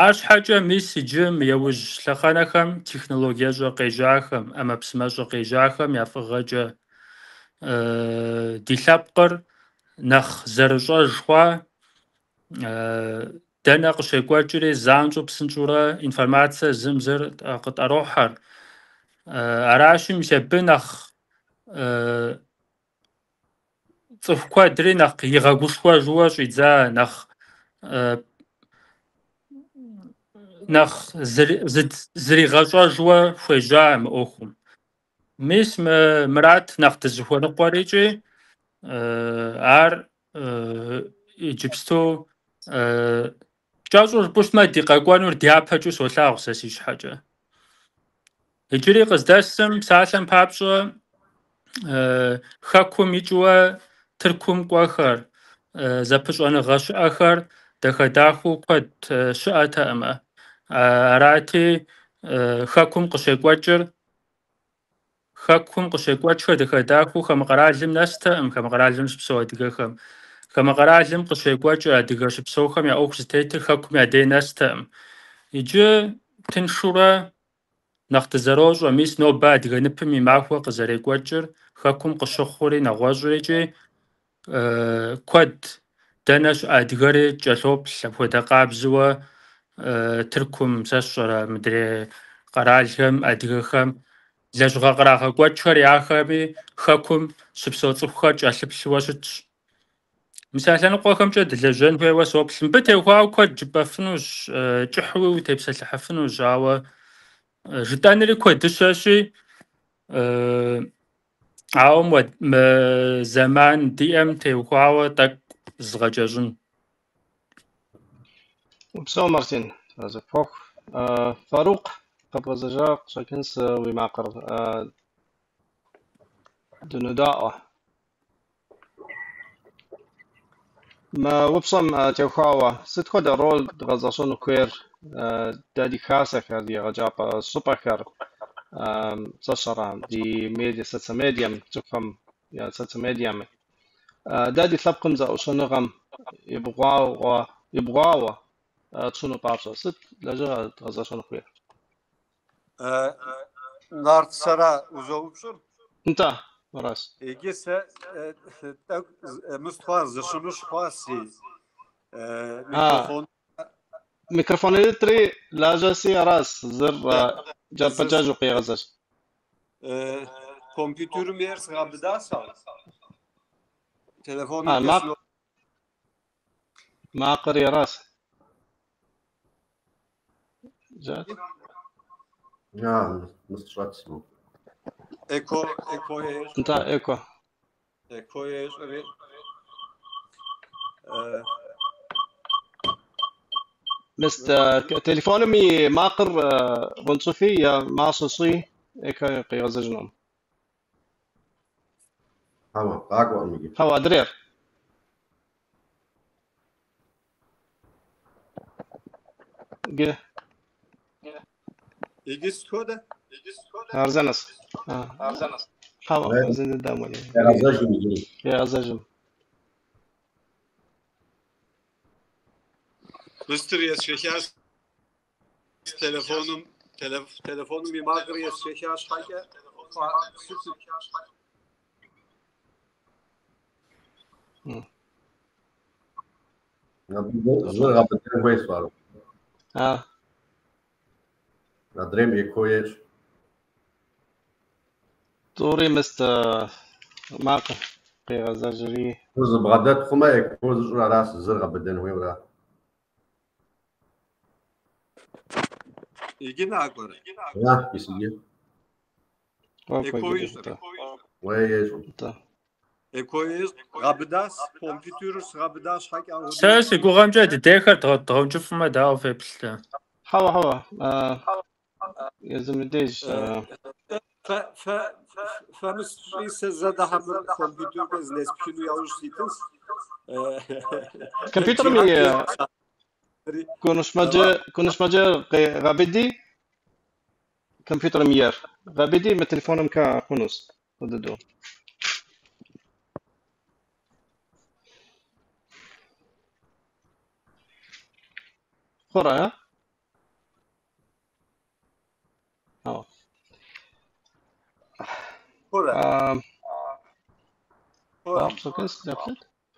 Арщхьэкӏэ мис иджы мы яужь лъэхъэнэхэм технологиещӏэ къежьахэм, ӏэмэпсымэщӏэ къежьахэм я фӏыгъэкӏэ ди лъэпкъыр нэхъ зэрыщӏэж хъуа, дэнэ къыщекӏуэкӏри занщӏэу псынщӏэурэ информацие зым зыр къытӏэрохьэр. Аращи, мис абы нэхъ цӏыху куэдри нэхъ игъэгушхуэжуэ щӏидза, нэхъ зригъэщӏэжуэ хуежьа мы ӏуэхум. Мис мырат нэхъ дызыхуэныкъуэр икӏи ар иджыпсту кӏэщӏу жыпӏэу щытмэ, ди къэкӏуэнур дяпэкӏэу солъагъу сэ си щхьэкӏэ. Иджыри къыздэсым псалъэм папщӏэ хэкум икӏыуэ Тыркум кӏуэхэр, зэпыщӏэныгъэ щыӏэхэр дахэ-дахэу куэд щыӏэтэкъымэ. Арати, хэкум къыщекӏуэкӏхэр дахэ-дахэу хамэ къэралым нэстэкъым, хамэ къэралым щыпсэу адыгэхэм. Хамэ къэралым къыщекӏуэкӏыр адыгэ щыпсэухэм я ӏуэху зытетыр хэкум я дей нэстэкъым. Иджы тыншурэ нэхъ дызэрощӏэ, мис нобэ адыгэ ныпым и махуэ къызэрекӏуэкӏыр, хэкум къыщыхъури нэгъуэщӏри икӏи куэд дэнэ щыӏэ адыгэри кӏэлъоплъ апхуэдэ къабзэуэ Тыркум, сэ сщӏэрэ, мыдрей къэралхэм адыгэхэм лэжьыгъэ кърагъэкӏуэкӏхэр яхэми хэкум щыпсэу цӏыхухэр кӏэлъыплъыуэ щытщ. Мис а лъэныкъуэхэмкӏэ дылэжьэн хуейуэ соплъ. Мыбы теухуауэ куэд жыпӏэфынущ, кӏыхьуи утепсэлъыхьыфынущ, ауэ жытӏэнри куэдыщэщи, ауэ мы зэман диӏэм теухуауэ тӏэкӏу згъэкӏэщӏын. Упсэу, Мартин, зэпоху. Фарукъ, къэбгъэзэжа къыщӏэкӏынщ уи макъыр. Дынодаӏуэ. Мы упщӏэм теухуауэ сыт хуэдэ роль дгъэзэщӏэн хуейр дэ ди хасэхэр, ди егъэджапӏэ щӏыпӏэхэр, сэ сщӏэрэ, ди медиа, соцмедием, цӏыхухэм я соцмедием. Дэ ди лъэпкъым зэӏущӏэныгъэм ибгъуауэ тщӏыну папщӏэ сыт лэжьыгъэ дгъэзэщӏэн хуейр? Нарт сэра узэупщӏыр? Нтӏэ, аращ. Иджы сэ тӏэкӏу мыстхъуа зэщымыщ хъуа си микрофон. Микрофонитӏри лажьэси аращ, зыр джэрпэджэжу къегъэзэж. Компьютерым ейр сгъэбыдащ ар. Телефоным Макъыр аращ. Жат? Мысщӏэт. Эко, эко ещӏ. Нтӏэ, эко. Эко ещӏри. Мыст телефоным и макъыр гъунщӏыфи е мащӏэ щӏи эко къигъэзэжынум. Хьэуэ, къакӏуэкъым иджы. Хьэуэ, адрейр. Иджы. Иджы сыт хуэдэ? Арзэнэс. Хьэуэ, зы дыдэм. Къегъэзэжым иджыри. Къегъэзэжым. Мыстыр есшэхащ телефоным, телефоным и макъыр есшэха щхьэкӏэ. Зыр гъэбыдэн хуейщ, Фарукъ. Адрейм эко ещӏ. Тӏури мыст макъ къегъэзэжри. Зыбгъэдэт хъумэ, эко зыщӏыр аращ, зыр гъэбыдэн хуейуэра. Иджы накӏуэрэ? Мис иджы. Эко ещӏ. Уэ ещӏ. Эко ещӏ. Гъэбыдащ, компьютерыр сгъэбыда щхьэкӏэ. Сэ си гугъэмкӏэ дыдейхэр дгъэункӏыфӏмэ, дауэ феплъ? Хьэуэ, хьэуэ. Езым и деж. Фэ мысщӏи сэ зэ дыхьэмыр компьютеркӏэ зынеспхыну яужь ситынщ. Компьютерым и Конушмэджэ гъэбыди компьютерым ер. Гъэбыди мы телефонымкӏэ хъунущ. Дыду. Хъурэ? Хьэуэ. Хъурэ.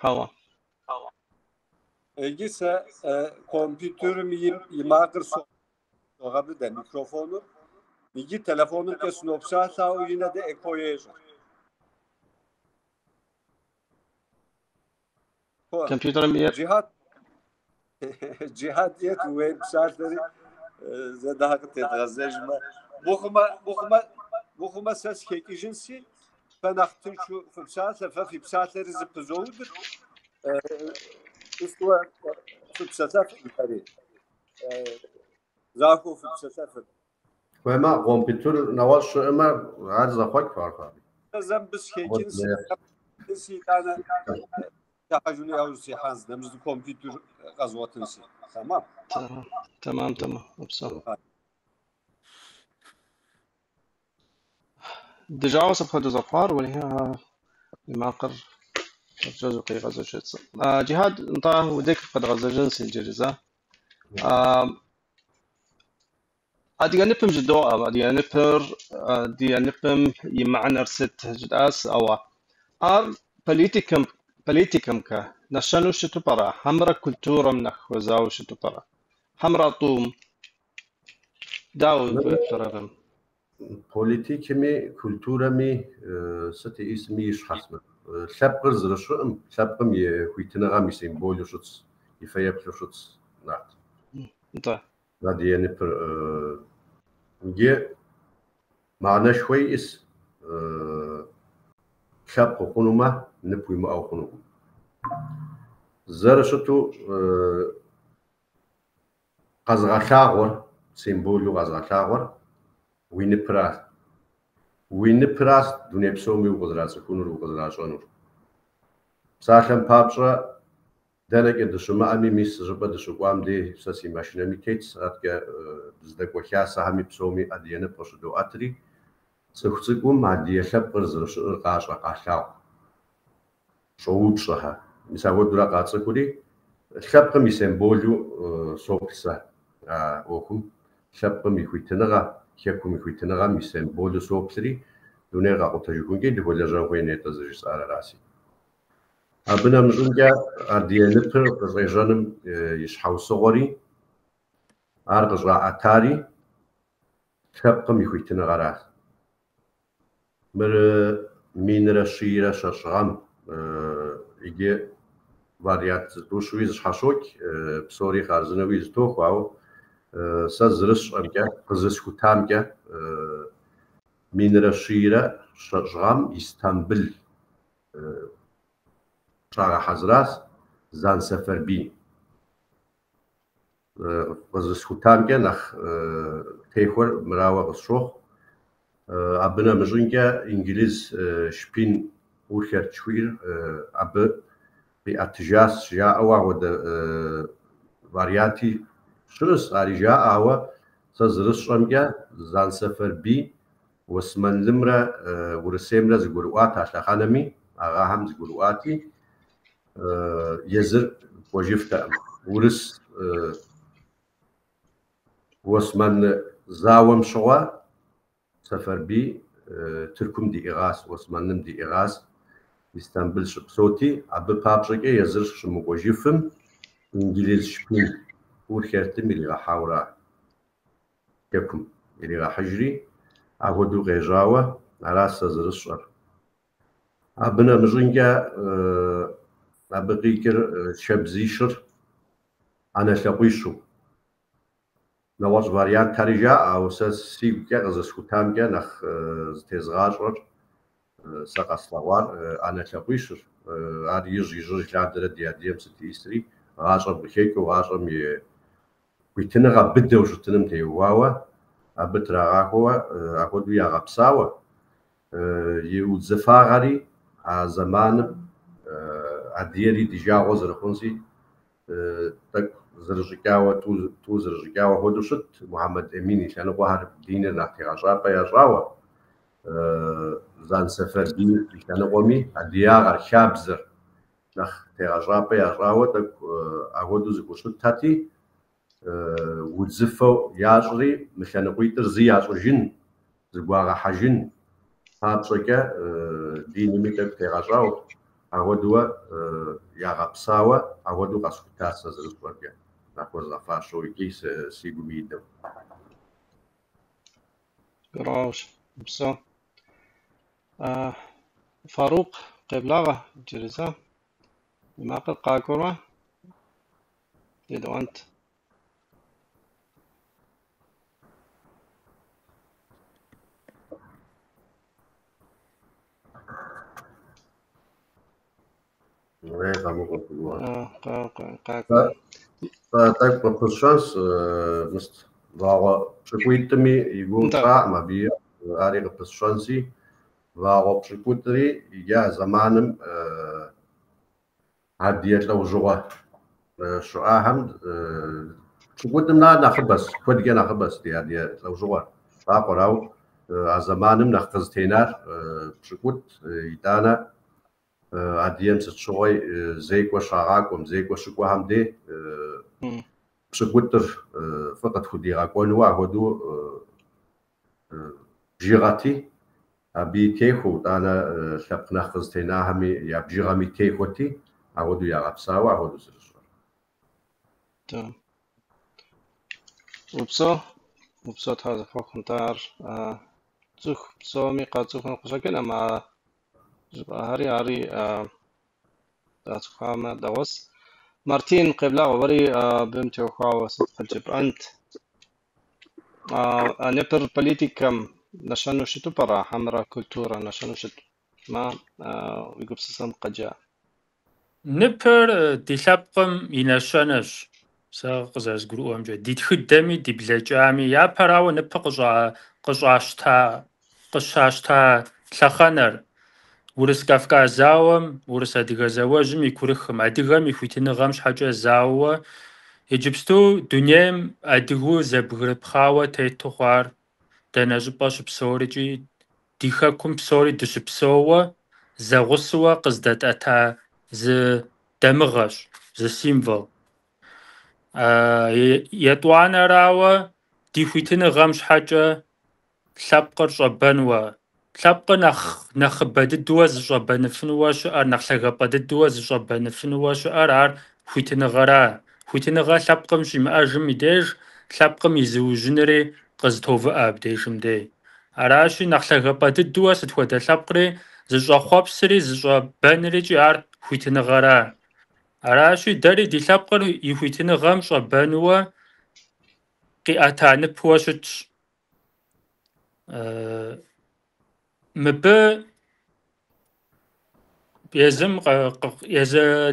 Хьэуэ. Иджы сэ компьютерым и макъыр согъэбыдэ, микрофоныр. Иджы телефонымкӏэ сынопсалъэ, ауэ и нэ дэ эко ещӏыр. Компьютерым ер. Джихад ет уей псалъэри зэ дахэ къытедгъэзэжмэ. Мыхъумэ сэ схэкӏыжынси, фэ нэхъ тыншу фыпсалъэ, фэ фи псалъэри зыпызоудыр. Ыстуэ фыпсэлъэфыр фэри. Захуэу фыпсэлъэфыр. Хуеймэ, компьютер нэгъуэщӏ щыӏэмэ, ар зэхъуэкӏ фарфари. Зэм бы схэкӏынси, итӏанэ хьэжуну яужь сихьэнс, нэмыщӏ компьютер къэзгъуэтынси. Тэмам. Тэмам, тэмам. Упсэу. Ди жагъуэ сэ апхуэдэу зэрыхъуар, уэлэхьи, и макъыр кӏэщӏу къигъэзэжыц. Джихад, нтӏэ, удек къэдгъэзэжынс иджыри зэ. Адыгэ ныпым жыдоӏэ, адыгэ ныпыр, адыгэ ныпым и мыхьэнэр сыт жытӏас, ауэ ар политикэмкӏэ нэщэнэу щыту пӏэрэ, хьэмэрэ культурэм нэхъ хуэзауэ щыту пӏэрэ? Хьэмэрэ тӏум? Дауэ уеплърэ абым? Политикэми, культурэми, сыт иӏисми и щхьэс мыр. Лъэпкъыр зэрыщыӏым, лъэпкъым и хуитыныгъэм и символу щытс, и фэеплъу щытс, нарт. Нтӏэ. Адыгэ ныпыр иджы мыхьэнэшхуэ иӏэс, лъэпкъ ухъунумэ, нып уимыӏэу хъунукъым. Зэрыщыту къэзыгъэлъагъуэр, символу къэзыгъэлъагъуэр уи ныпыращ. Уи ныпыращ дуней псоми укъызэрацӏыхунур, укъызэращӏэнур. Псалъэм папщӏэ, дэнэкӏэ дыщымыӏэми, мис зы щӏыпӏэ дыщыкӏуам дей сэ си машинэми тетс, аткӏэ дыздэкӏуэ хасэхэми псоми адыгэ нып къыщыдоӏэтри, цӏыху цӏыкӏум адыгэ лъэпкъыр зэрыщыӏэр къащӏэ, къалъагъу. Щӏоупщӏэхэ. Мис апхуэдэурэ къацӏыхури, лъэпкъым и символу соплъ сэ а ӏуэхум. Лъэпкъым и хуитыныгъэ, хэкум и хуитыныгъэм и символу соплъри, дунейр къакъутэжыхункӏи дыхуэлэжьэн хуей нетӏэ зыжысӏар араси. Абы нэмыщӏынкӏэ адыгэ ныпыр къыщӏежьэным и щхьэусыгъуэри, ар къыщӏаӏэтари лъэпкъым и хуитыныгъэращ. Мыр 1120 гъэм иджы вариант зытӏущуи зыщхьэщокӏ, псори хъарзынэуи зытохуэ, ауэ сэ зэрысщӏэмкӏэ, къызэрысхутамкӏэ 1120 гъэм Истамбыл щагъэхьэзыращ Зан Сэфарбий. Къызэрысхутамкӏэ нэхъ техуэр мырауэ къысщохъу. Абы нэмыщӏынкӏэ инджылыз шпин Урхерт жыхуиӏэр абы къиӏэтыжащ жаӏэу апхуэдэ варианти щыӏэс, ари жаӏэ, ауэ сэ зэрысщӏэмкӏэ Зан Сэфарбий Уэсмэнлымрэ Урысеймрэ зэгурыӏуат а лъэхъэнэми, а гъэхэм зэгурыӏуати, езыр кӏуэжыфтэкъым. Урыс Уэсмэн зауэм щыгъуэ Сэфарбий Тыркум диӏыгъащ, Уэсмэным диӏыгъащ, Истамбыл щыпсэути, абы папщӏэкӏэ езыр щымыкӏуэжыфым инджылыз шпин Урхертым иригъэхьауэра хэкум иригъэхьыжри, апхуэдэу къежьауэ аращ сэ зэрысщӏэр. Абы нэмыщӏынкӏэ абы къикӏыр шабзищыр ӏэнэ лъакъуищу. Нэгъуэщӏ вариантхэри жаӏэ, ауэ сэ сигукӏэ къызэрысхутамкӏэ нэхъ зытезгъащӏэр сэ къэслъэгъуар ӏэнэ лъакъуищыр. Ар ижь-ижьыж лъандэрэ ди адыгэм сыт иӏисри, гъащӏэм къыхэкӏыу, гъащӏэм и хуитыныгъэ быдэу щытыным теухуауэ, абы трагъахуэуэ, апхуэдэу ягъэпсауэ, и удзыфагъэри а зэманым адыгэри ди жагъуэ зэрыхъунси, Тӏэкӏу зэрыщӏыкӏауэ, тӏу зэрыщӏыкӏауэ хуэдэу щыт, Мухьэмэд Эмин и лъэныкъуэхэр диныр нэхъ тегъэщӏапӏэ ящӏауэ, Зан Сэфарбий и лъэныкъуэми адыгагъэр, хабзэр нэхъ тегъэщӏапӏэ ящӏауэ тӏэкӏу ахуэдэу зыхущытхэти, удзыфэу ящӏри, мы лъэныкъуитӏыр зы ящӏыжын, зыгуагъэхьэжын папщӏэкӏэ динми тӏэкӏу тегъэщӏауэ, ахуэдэуэ ягъэпсауэ, ахуэдэу къэсхута сэ зэрысщӏэмкӏэ, нэхъ хуэзгъэфащэу икӏи си гум идэу. Гурыӏуэгъуэщ, упсэу. Фарукъ, къеблагъэ иджыри зэ. Уи макъыр къакӏуэмэ, дедэӏуэнт. Къакӏуэ. Тӏэкӏу къыпысщэнщ, мыст вагъуэ пщӏыкӏуитӏми и гугъу тщӏаӏым абыи, ари къыпысщэнси, вагъуэ пщӏыкӏутӏри иджы а зэманым адыгэ лӏэужьыгъуэ щыӏахэм пщӏыкӏутӏым нэхъ нэхъыбэщ, куэдкӏэ нэхъыбэщ ди адыгэ лӏэужьыгъуэр, лӏакъуэр, ауэ а зэманым нэхъ къызытенар пщӏыкӏутӏ, итӏанэ адыгэм сыт щыгъуи зекӏуэ щагъакӏуэм, зекӏуэ щыкӏуэхэм дей пщӏыкӏутӏыр фӏы къытхудигъэкӏуэнуэ ахуэдэу бжыгъэти, абыи техуэу, итӏанэ лъэпкъ нэхъ къызытенахэми я бжыгъэми техуэти, ахуэдэу ягъэпсауэ, ахуэдэу зэрысщӏэр. Упсэу, упсэу Тхьэ зэхуэхъу, нтӏэ ар цӏыху псоми къацӏыхуну къыщӏэкӏынкъым, а жыпӏахэри, ари къацӏыхуамэ дэгъуэщ. Мартин, къеблагъэ, уэри абым теухуауэ сыт къыджепӏэнт? А ныпыр политикэм нэщэнэу щыту пӏэрэ, хьэмэрэ культурэ нэщэнэу щытмэ, уи гупсысэм къыджеӏэ. Ныпыр ди лъэпкъым и нэщэнэщ, сэ къызэрызгурыӏуэмкӏэ. Ди тхыдэми, ди блэкӏами. Япэрауэ ныпыр къыщащта лъэхъэнэр. Урыс-Кавказ зауэм, Урыс-Адыгэ зауэжьым и курыхым, адыгэм и хуитыныгъэм щхьэкӏэ зауэуэ, иджыпсту дунейм адыгэу зэбгрыпхъауэ тету хъуар дэнэ щӏыпӏэ щыпсэурикӏи, ди хэкум псори дыщыпсэууэ, зэгъусэуэ къыздэтӏэта зы дамыгъэщ, зы символ. Етӏуанэрауэ, ди хуитыныгъэм щхьэкӏэ лъэпкъыр щӏэбэнуэ, лъэпкъыр нэхъыбэ дыдэуэ зыщӏэбэныфынуэ щыӏэр, нэхъ лъагапӏэ дыдэуэ зыщӏэбэныфынуэ щыӏэр ар хуитыныгъэра. Хуитыныгъэ лъэпкъым щимыӏэжым и деж, лъэпкъым и зыужьынри къызэтоувыӏэ абдежым дей. Аращи, нэхъ лъагапӏэ дыдэуэ сыт хуэдэ лъэпкъри зыщӏэхъуэпсри зыщӏэбэнрикӏи ар хуитыныгъэра. Аращи, дэри ди лъэпкъыр и хуитыныгъэм щӏэбэнуэ къиӏэта ныпуэ щытщ. Мыбы езы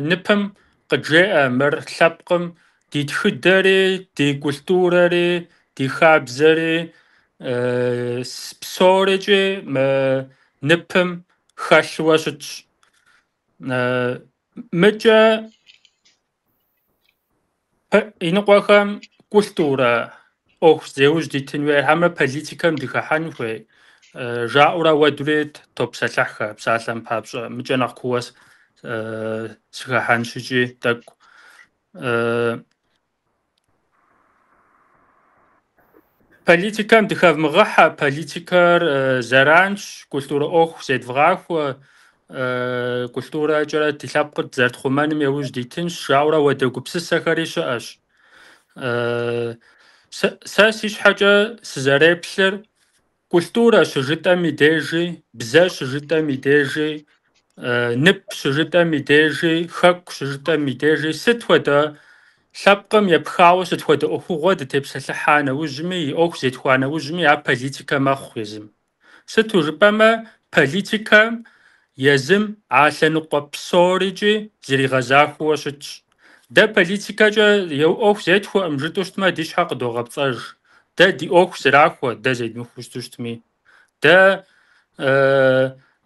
ныпым къыджеӏэ мыр лъэпкъым ди тхыдэри, ди культурэри, ди хабзэри, псорикӏи мы ныпым хэлъуэ щытщ. Мыкӏэ иныкъуэхэм культурэ ӏуэху зеужь дитын хуей, хьэмэ политикэм дыхыхьэн хуей, жаӏэурэ уэдури топсэлъыхьхэ, псалъэм папщӏэ, мыкӏэ нэхъ кууэ сыхыхьэнщ икӏи тӏэкӏу. Политикэм дыхэвмыгъыхьэ, политикэр зэранщ, культурэ ӏуэху зедвгъахуэ, культурэкӏэрэ ди лъэпкъыр зэрытхъумэным яужь дитынщ, жаӏэурэ уэдэ гупсысэхэри щыӏэщ. Сэ си щхьэкӏэ сызэреплъыр культурэ щыжытӏэм и дежи, бзэ щыжытӏэм и дежи, нып щыжытӏэм и дежи, хэку щыжытӏэм и дежи, сыт хуэдэ лъэпкъым епхауэ сыт хуэдэ ӏуэхугъуэ дытепсэлъыхьа нэужьми, и ӏуэху зетхуа нэужьми, ар политикэ мэхъу езым. Сыту жыпӏэмэ, политикэм езым а лъэныкъуэ псорикӏи зригъэзахуэуэ щытщ. Дэ политикэкӏэ ӏуэху зетхуэӏым жытӏэу щытмэ, ди щхьэ къыдогъэпцӏэж. Дэ ди ӏуэху зэрахуэ, дэ зедмыхуэу щыту щытми. Дэ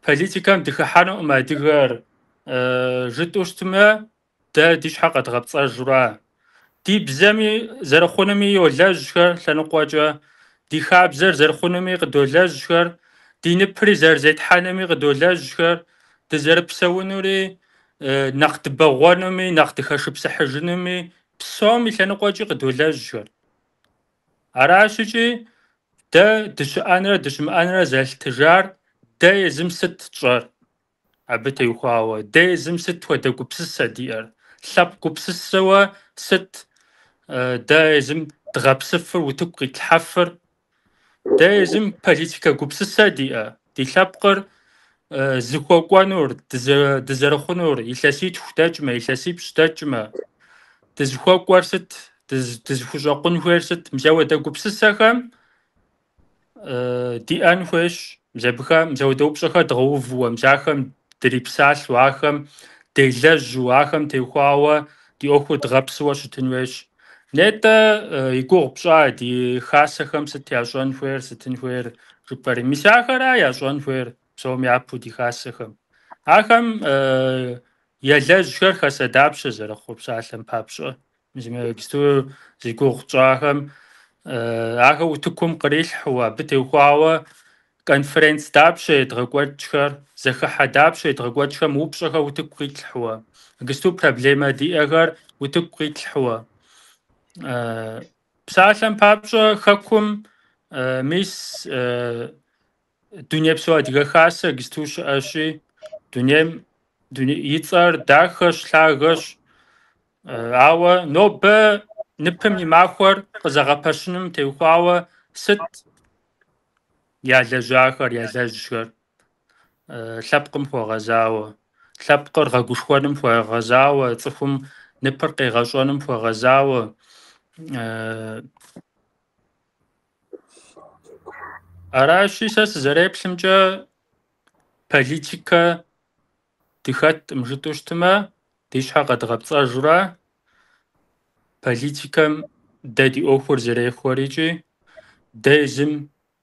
политикэм дыхыхьэнукъым адыгэр жытӏэу щытмэ, Дэ ди щхьэ къэдгъэпцӏэжура. Ди бзэми зэрыхъунуми йолэжьхэр лъэныкъуэкӏэ, ди хабзэр зэрыхъунуми къыдолэжьхэр, ди ныпри зэрызетхьэнуми къыдолэжьхэр, дызэрыпсэунури, нэхъ дыбэгъуэнуми, нэхъ дыхэшыпсыхьыжынуми, псом и лъэныкъуэкӏи къыдолэжьхэр. Аращ икӏи дэ дыщыӏэнрэ дыщымыӏэнрэ зэлъытыжар дэ езым сыт тщӏэр абы теухуауэ, дэ езым сыт хуэдэ гупсысэ диӏэр, лъэпкъ гупсысэуэ сыт дэ езым дгъэпсыфыр, утыку къитлъхьэфыр, дэ езым политикэ гупсысэ диӏэ, ди лъэпкъыр зыхуэкӏуэнур, дызэрыхъунур, илъэситху дэкӏмэ, илъэсипщӏ дэкӏмэ, дызыхуэкӏуэр сыт, дызыхущӏэкъун хуейр сыт, мис ауэдэ гупсысэхэм диӏэн хуейщ, мис абыхэм, мис ауэдэ упщӏэхэр дгъэувуэ, мис ахэм дрипсалъэу, ахэм делэжьу, ахэм теухуауэ ди ӏуэхур дгъэпсыуэ щытын хуейщ. Нетӏэ и гугъу пщӏа ди хасэхэм сыт ящӏэн хуейр, сытын хуейр жыпӏэри. Мис ахэра ящӏэн хуейр псом япэу ди хасэхэм. Ахэм елэжьхэр хасэ дапщэ зэрыхъур псалъэм папщӏэ. Мис иджыпсту зи гугъу тщӏахэм ахэр утыкум кърилъхьэу, абы теухуауэ конференц дапщэ едгъэкӏуэкӏхэр, зэхыхьэ дапщэ едгъэкӏуэкӏхэм упщӏэхэр утыку къитлъхьэуэ, иджыпсту проблемэ диӏэхэр утыку къитлъхьэуэ. Псалъэм папщӏэ, хэкум мис Дунейпсо Адыгэ Хасэ иджыпсту щыӏэщи, дунейм и цӏэр дахэщ, лъагэщ, ауэ нобэ ныпым и махуэр къызэгъэпэщыным теухуауэ сыт ялэжьахэр, ялэжьхэр лъэпкъым хуэгъэзауэ, лъэпкъыр гъэгушхуэным хуэгъэзауэ, цӏыхум ныпыр къегъэщӏэным хуэгъэзауэ. Аращи, сэ сызэреплъымкӏэ, политикэ дыхэткъым жытӏэу щытмэ, ди щхьэ къэдгъэпцӏэжурэ политикэм дэ ди ӏуэхур зэрехуэр икӏи дэ езым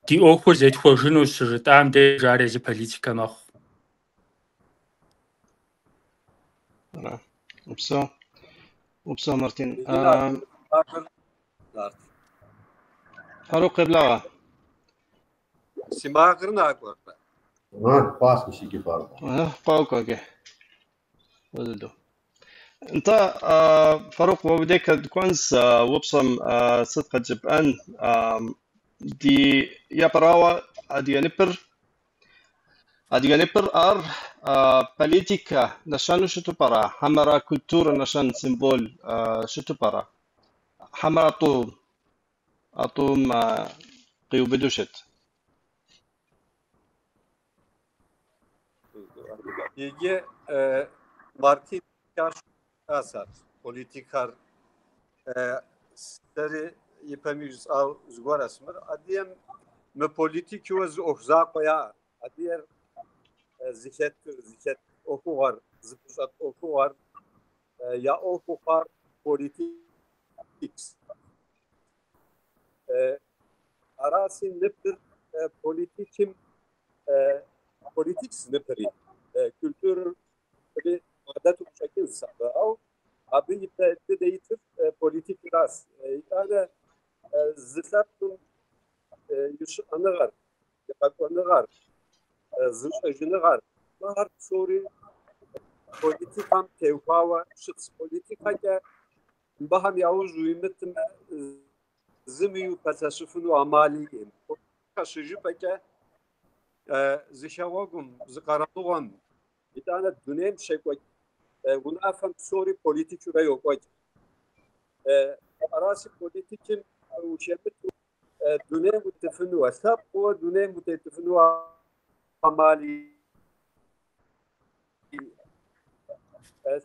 ди ӏуэхур зетхуэжыну щыжытӏам деж ар езы политикэ мэхъу. Ара. Упсэу. Упсэу, Мартин. Фарук, къеблагъэ. Си макъыр накӏуэрэ? Хъуащ мис иджы, Фарук. Къокӏуэ иджы. Фӏы дыдэу. Нтӏэ, Фарук, уэ уи дей дыкӏуэнщ упщӏэм сыт къэджыпӏэн? Ди япэрауэ адыгэ ныпыр. Адыгэ ныпыр ар политикэ нэщэну щыту пӏэрэ, хьэмэрэ культурэ нэщэн символ щыту пӏэрэ? Хьэмэрэ а тӏум къиубыду щыт? Иджы Мартин ар политикэр сэри ипэми жысӏау зыгуэрэс мыр. Адыгэм мы политикыуэ зы ӏуэху закъуэ яӏэ. Адыгэр зыхэтыр, зыхэт ӏуэхугъуэр, зыпыщӏэт ӏуэхугъуэр я ӏуэхуу хъуар политикс. Араси ныпыр политикым политикс ныпыри, культурэр гъэдэту къыщӏэкӏынщ абы, ауэ абы ипэ дыдэ итыр политикыращ. Итӏанэ зы лъэпкъым и щыӏэныгъэр, и къэкӏуэныгъэр, зыщӏэжыныгъэр, ахэр псори политикэм теухуауэ щытщ. Политикэкӏэ мыбыхэм яужь уимытмэ, зыми упэлъэщыфыну ӏэмал иӏэкъым. Политикэ щыжыпӏэкӏэ зы хэгъуэгум, зы къэралыгъуэм, итӏанэ дунейм щекӏуэкӏ унафэм псори политикыурэ йокӏуэкӏ. Араси политикым ухэмыту дунейм утетыфыну, лъэпкъыуэ дунейм утетыфыну ӏэмал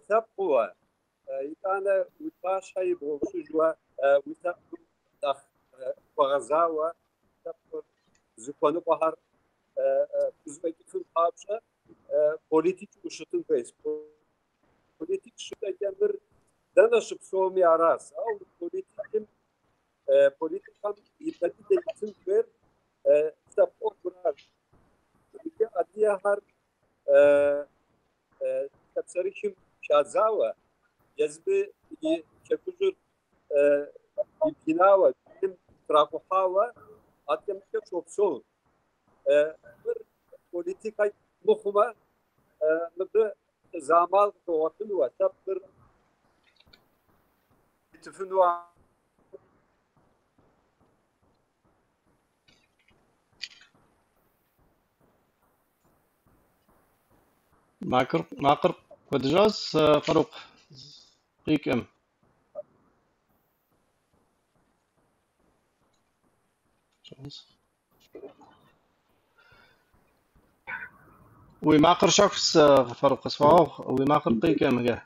лъэпкъыуэ, итӏанэ уи пащхьэ ибгъэущыжуэ, уи лъэпкъым нэхъ хуэгъэзауэ, лъэпкъыр зыхуэныкъуэхэр пхузэфӏэкӏыфын папщӏэ политик ущытын хуейщ. Политик щытӏэкӏэ мыр дэнэ щыпсэуми аращ. Ауэ политикым политикэм ипэ дыдэ итын хуейр лъэпкъ ӏуэхуращ. Иджы адыгэхэр лъапсэрыхым хадзауэ Езыми и хэкужьыр ибгынауэ, дунейм тракъухьауэ, адэкӏэ-мыдэкӏэ щопсэу. Мыр политикэ мыхъумэ, мыбы зы ӏэмал къыхуэгъуэтынуэ, лъэпкъыр итыфынуэ. Макъыр кӏуэдыжащ, Фарукъ, къикӏым. Уи макъыр щэхущ, Фарукъ, къысхуэгъэгъу, уи макъыр къикӏым иджы.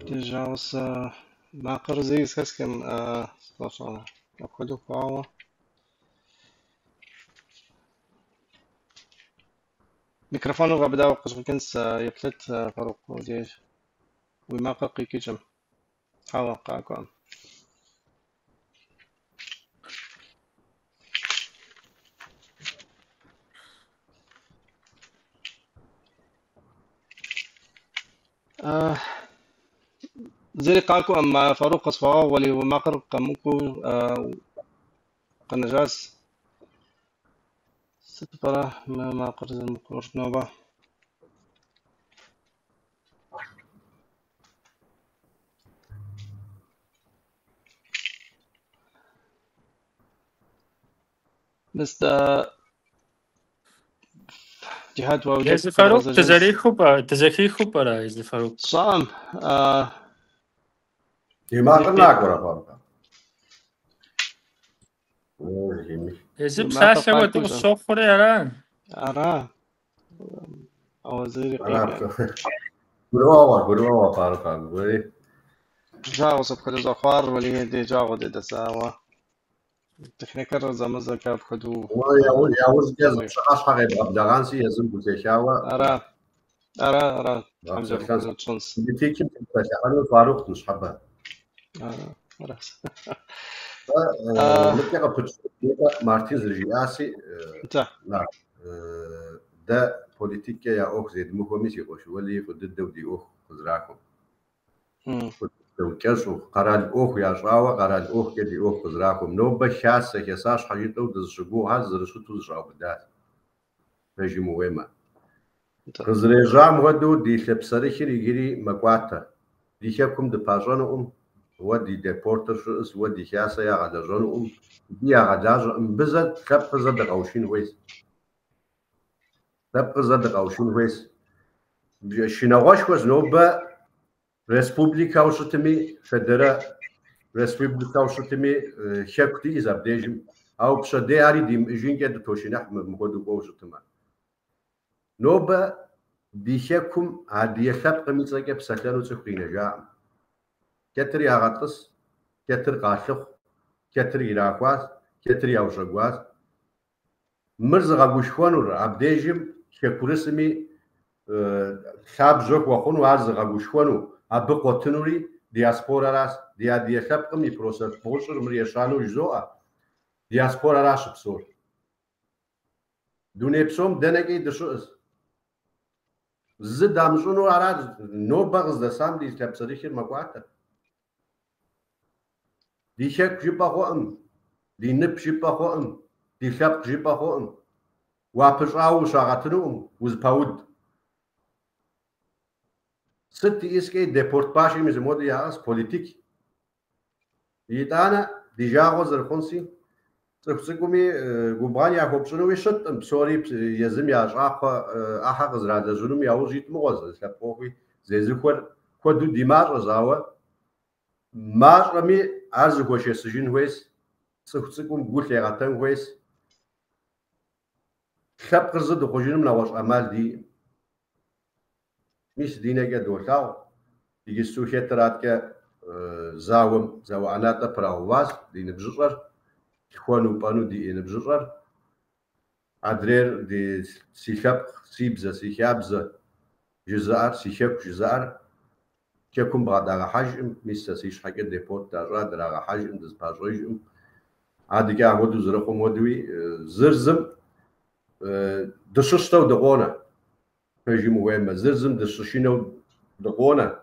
Ди жагъуэщ, макъыр зэи зэхэсхым, апхуэдэу хъуауэ. Микрофоныр гъэбыдауэ къыщӏэкӏынщ, еплъыт, Фарукъ, уи деж. Уи макъыр къикӏыкӏым. Хьэуэ, къакӏуэӏым. Зыри къакӏуэӏым, Фарукъ, къысхуэгъэгъу, уэли уи макъыр къэмыкӏуэу къэнэжащ. Сыту пӏэрэ мы макъыр зэрымыкӏуэр нобэ? Мис Джихьад, уэ уи Езы Фарукъ дызэрихыу пӏэ, дызэхихыу пӏэрэ езы Фарукъ? Сщӏэӏым. Ди макъыр накӏуэрэ, Фарукъ? Езы псалъэ хуэдэу къысщохъури, ара? Ара. Ауэ зыри къикӏ. Гурыӏуэгъуэ, гурыӏуэгъуэ, Фарукъ, абыи. Жагъуэщ апхуэдэ щӏэхъуар, уэли ди жагъуэ дыдэс, ауэ техникэр зэмызэкӏэ апхуэдэу. Яужькӏэ зы пщыхьэщхьэ къебгъэблэгъэнси, езым гутехауэ. Ара, ара, ара, тхьэмыщкӏэ тщӏынщ. Политикым тепсэлъыхьыну Фарукъ ныщхьэбэ. Ара, ара. Мыдкӏэ къыпытщӏ Мартин зэрыжиӏаси, дэ политиккӏэ я ӏуэху зедмыхуэми, си къуэш, уэли фӏы дыдэу ди ӏуэху къызэрахуэм. Фӏы дыдэу, кӏэщӏу, къэрал ӏуэху ящӏауэ, къэрал ӏуэхукӏэ ди ӏуэху къызэрахуэм. Нобэ хасэ, хасащхьэ жытӏэу дызыщыгугъхэр зэрыщыту зыщӏаубыдащ. Пэжым ухуеймэ. Къызэрежьам хуэдэу ди лъапсэрыхыр иджыри мэкӏуатэ. Ди хэкум дыпащӏэнукъым, уэ ди депортыр щыӏэс, уэ ди хасэ ягъэлэжьэнукъым, икӏи ягъэлажьэкъым. Мыбы зэ лъэпкъыр зэ дыкъэушын хуейщ. Лъэпкъыр зэ дыкъэушын хуейщ. Шынагъуэшхуэщ нобэ республикэу щытми, федерэ республикэу щытми, хэку диӏэщ абдежым. Ауэ пщэдей ари димыӏэжынкӏэ дытошыныхь мыпхуэдэу кӏуэуэ щытмэ. Нобэ ди хэкум адыгэ лъэпкъым и цӏэкӏэ псэлъэну цӏыху къинэжакъым. Хэтыр ягъэтӏыс, хэтыр къалъыхъу, хэтыр ирахуащ, хэтыр яущэгуащ. Мыр зыгъэгушхуэнур абдежым хэкурысми лъабжьэ хуэхъуну, ар зыгъэгушхуэну, абы къуэтынури диаспорэращ. Ди адыгэ лъэпкъым и процент бгъущӏыр мыр ещанэу жызоӏэ, диаспорэращ щыпсэур. Дуней псом дэнэкӏи дыщыӏэщ. Зы дамыщӏыну аращ, нобэ къыздэсам ди лъапсэрыхыр мэкӏуатэ. Ди хэку жыпӏэ хъуӏым, ди нып жыпӏэ хъуӏым, ди лъэпкъ жыпӏэ хъуӏым. Уапыщӏауэ ущагъэтынукъым, узыпауд. Сыт иӏыскӏэ депорт башым и зы моду яӏэщ политик. Итӏанэ ди жагъуэ зэрыхъунси, цӏыху цӏыкӏуми губгъэн яхуэпщӏынуи щыткъым, псори езым я щӏакхъуэ ӏыхьэ къызэралэжьынум яужь ит мыгъуэщ, лъэпкъ ӏуэхуи зезыхуэр куэду ди мащӏэщ, ауэ мащӏэми ар зыхуэшэсыжын хуейщ, цӏыху цӏыкӏум гу лъегъэтэн хуейщ. Лъэпкъыр зы дыхъужыным нэгъуэщӏ ӏэмал диӏэкъым. Мис ди нэкӏэ долъагъу, иджысту хэтыр аткӏэ зауэм, зауэ ӏэнатӏэ пэрагъэуващ ди ныбжьыщӏэр, лъхуэну пӏэну диӏэ ныбжьыщӏэр. Адрейр ди си лъэпкъ, си бзэ, си хабзэ жызыӏэр, си хэку жызыӏэр хэкум бгъэдагъэхьэжкъым. Мис сэ си щхьэкӏэ депорт дащӏа, драгъэхьэжкъым, дызыпащӏэжкъым. Адэкӏэ апхуэдэу зэрыхъум хуэдэуи зыр зым дыщыщтэу дыкъонэ. Пэжым ухуеймэ, зыр зым дыщышынэу дыкъонэ.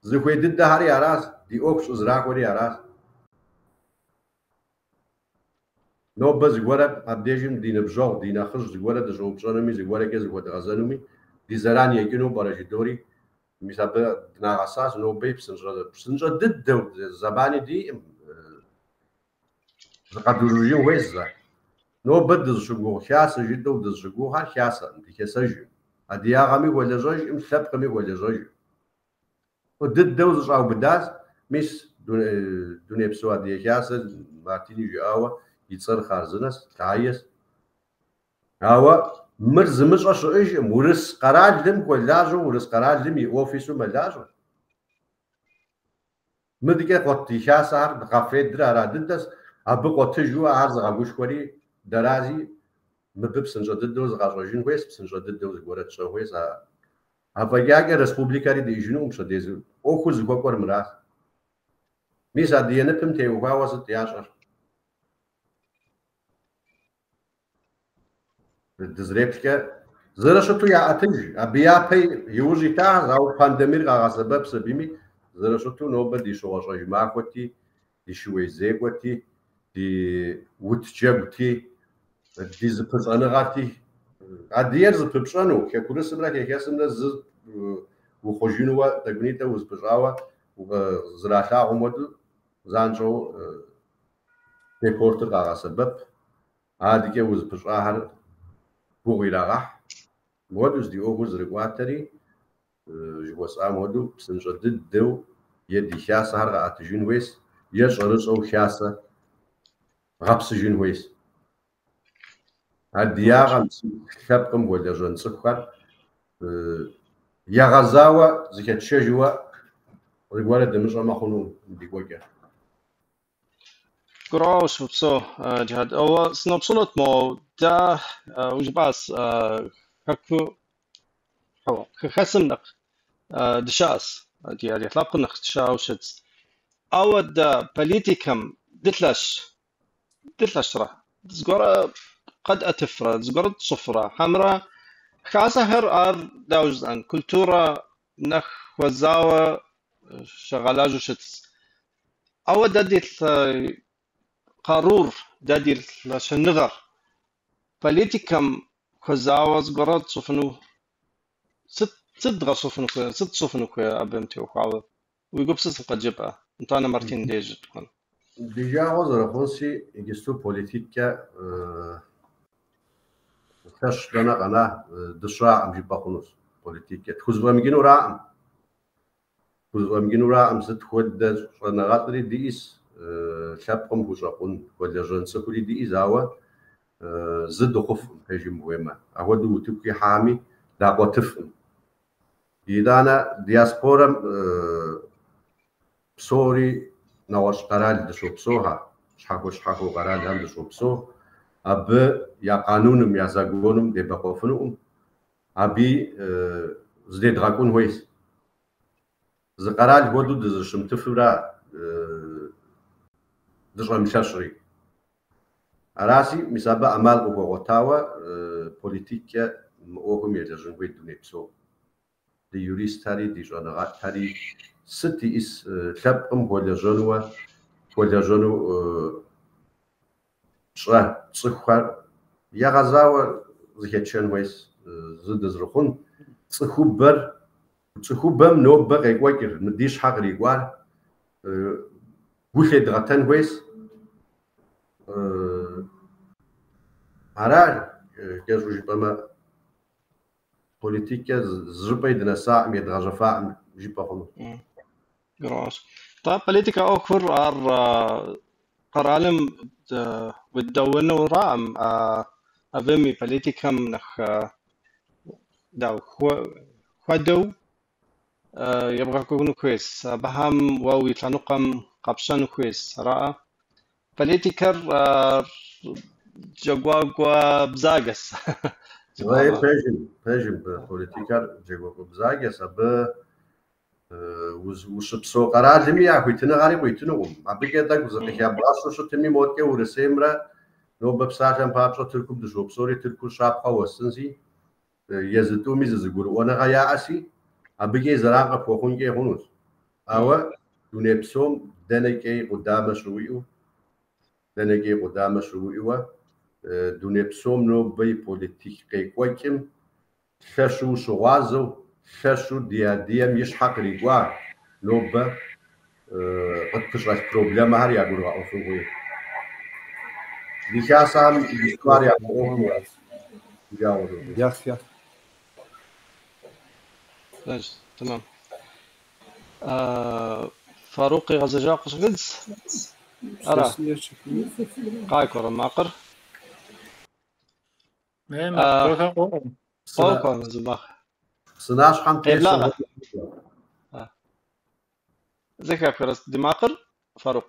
Зыхуей дыдэхэри аращ, ди ӏуэху щӏызэрахуэри аращ. Нобэ зыгуэрэ абдежым ди ныбжьэгъу, ди нэхъыжь зыгуэрэ дыщӏэупщӏэнуми, зыгуэрэкӏэ зыхуэдгъэзэнуми, ди зэран екӏыну пӏэрэ жыдори, мис абы дынагъэсащ нобэи псынщӏэ дыдэу зэмани диӏым, зыкъэдужьыжын хуейщ зэ. Нобэ дызыщыгугъ хасэ жытӏэу дызыщыгугъхэр хасэкъым, ди хасэжкъым. Адыгагъэми хуэлэжьэжкъым, лъэпкъми хуэлэжьэжкъым. Фӏы дыдэу зыщӏаубыдащ, мис Дунейпсо Адыгэ Хасэр Мартини жиӏауэ и цӏэр хъарзынэщ, лъагэщ. Ауэ мыр зымыщӏэ щыӏэжкъым, урыс къэралым хуэлажьэу, урыс къэралым и офису мэлажьэ. Мыдкӏэ къуэт ди хасэхэр КАФФЕД-р ара дыдэщ, абы къуэтыжу ар зыгъэгушхуэри дэрази, мыбы псынщӏэ дыдэу зыкъэщӏэжын хуейщ, псынщӏэ дыдэу зыгуэрэ тщӏэн хуейщ. Афӏэкӏакӏэ республикэри диӏэжынукъым пщэдей, ӏуэхур зыхуэкӏуэр мыращ. Мис адыгэ ныпым теухуауэ сыт ящӏэр? Дызэреплъкӏэ зэрыщыту яӏэтыж, абы япэ иужь итащ, ауэ пандемиер къагъэсэбэп сабийми, зэрыщыту нобэ ди щыгъуэщӏэж махуэти, ди шууей зекӏуэти, ди ут джэгути, ди зыпыщӏэныгъэрти. Адыгэр зыпыпщӏэну, хэкурысымрэ хэхэсымрэ зы ухъужынууэ тӏэкӏунитӏэ узыпыщӏауэ зэралъагъум хуэдэу занщӏэу депортыр къагъэсэбэп, адэкӏэ узыпыщӏахэр гугъу ирагъэхь. Мыуэдэущ ди ӏуэхур зэрыкӏуатэри, жыхуэсӏам хуэдэу псынщӏэ дыдэу е ди хасэхэр къэӏэтыжын хуейщ, е щӏэрыщӏэу хасэ гъэпсыжын хуейщ. Адыгагъэм, лъэпкъым хуэлэжьэн цӏыхухэр егъэзауэ зыхэтшэжыуэ зыгуэрэ дымыщӏэмэ хъуну ди кӏуэкӏэ. Гурыӏуэгъуэщ, упсэу, Джихьад. Ауэ сыноупщӏынут мо дэ ужыпӏащ хэку хьэуэ, хэхэсым нэхъ дыщыӏэщ, ди адыгэ лъэпкъым нэхъ дыщыӏэу щытщ. Ауэ дэ политикэм дылъэщ, дылъэщрэ, зыгуэрэ къэдӏэтыфрэ, зыгуэрэ тщӏыфрэ, хьэмэрэ хасэхэр ар дауэ жысӏэн, культурэ нэхъ хуэзауэ щагъэлажьэу щытщ. Ауэ дэ ди къарур, дэ ди лъэщыныгъэр политикэм хуэзауэ зыгуэрэ тщӏыфыну, сыт дгъэщӏыфыну хуей, сыт тщӏыфыну хуей абым теухуауэ? Уи гупсысэм къыджепӏэ, итӏанэ Мартин деж дыкӏуэн. Ди жагъуэ зэрыхъунси, иджысту политиккӏэ лъэщ дэнэ къэна, дыщаӏым жыпӏэ хъунущ политиккӏэ. Тхузэфӏэмыкӏынураӏым. Тхузэфӏэмыкӏынураӏым сыт хуэдэ щӏэныгъэлӏри диӏэщ, лъэпкъым хущӏэкъун, хуэлэжьэн цӏыхури диӏэщ, ауэ зы дыхъуфӏым, пэжым ухуеймэ. Апхуэдэу утыку ихьами, дакъуэтыфӏым. Итӏанэ диаспорэм псори нэгъуэщӏ къэрал дыщопсэухэ, щхьэхуэ-щхьэхуэу къэралхэм дыщопсэу. Абы я къануным, я законым дебэкъуэфынукъым, абы зыдедгъэкӏун хуейщ. Зы къэрал хуэдэу дызыщымытыфыра дыщӏэмылъэщри. Араси, мис абы ӏэмал къыхуэгъуэтауэ политиккӏэ мы ӏуэхум елэжьын хуей дуней псо. Ди юристхэри, ди щӏэныгъэлӏхэри сыт иӏыс лъэпкъым хуэлэжьэнуэ, хуэлэжьэну пщӏэ цӏыхухэр егъэзауэ зыхэтшэн хуейщ зы дызэрыхъун. Цӏыхубэр, цӏыхубэм нобэ къекӏуэкӏыр, мы ди щхьэ кърикӏуар гу лъедгъэтэн хуейщ. Ара кӏэщӏу жыпӏэмэ, политиккӏэ зыщӏыпӏэ дынэсаӏым, едгъэжьэфаӏым жыпӏэ хъуну. Гурыӏуэгъуэщ. Тӏэ, политикэ ӏуэхур ар къэралым удэуэнураӏым, абым и политикэм нэхъ дауэ хуэдэу ебгъэкӏуэну хуейщ. Абыхэм уэ уи лъэныкъуэм къэпщэну хуейщ, араӏэ. Политикэр джэгуакӏуэ бзаджэщ. Пэжым, пэжым, политикэр джэгуакӏуэ бзаджэщ. Абы Ущыпсэу къэралми я хуитыныгъэри къуитынукъым. Абыкӏэ тӏэкӏу зыкъыхэбгъэщу щытми, моткӏэ Урысеймрэ нобэ псалъэм папщӏэ Тыркум дыщопсэури, Тыркур щапхъэ уэстынси, езы тӏуми зы зэгурыӏуэныгъэ яӏэси, абыкӏи зэран къыпхуэхъункӏэ хъунущ. Ауэ дуней псом дэнэкӏэи къудамэ щыуиӏэу, дэнэкӏэи къудамэ щыуиӏэуэ, дуней псом нобэ и политик къекӏуэкӏым лъэщу ущыгъуазэу, лъэщу ди адыгэм и щхьэ кърикӏуа нобэ къытпыщӏэлъ проблемэхэр ягурыгъэӏуэфын хуей. Ди хасэхэм иджыпсту ар яфӏэӏуэхуу жагъуэ. Ях, ях. تمام. فاروق къигъэзэжа къыщӏэкӏынщ. Ара? Къакӏуэрэ макъыр? Макъ къоӏуэ. Къокӏуэ зы макъ. Псынащхьэм Къеблагъэ. Зэхэпхрэ ди макъыр, Фарук?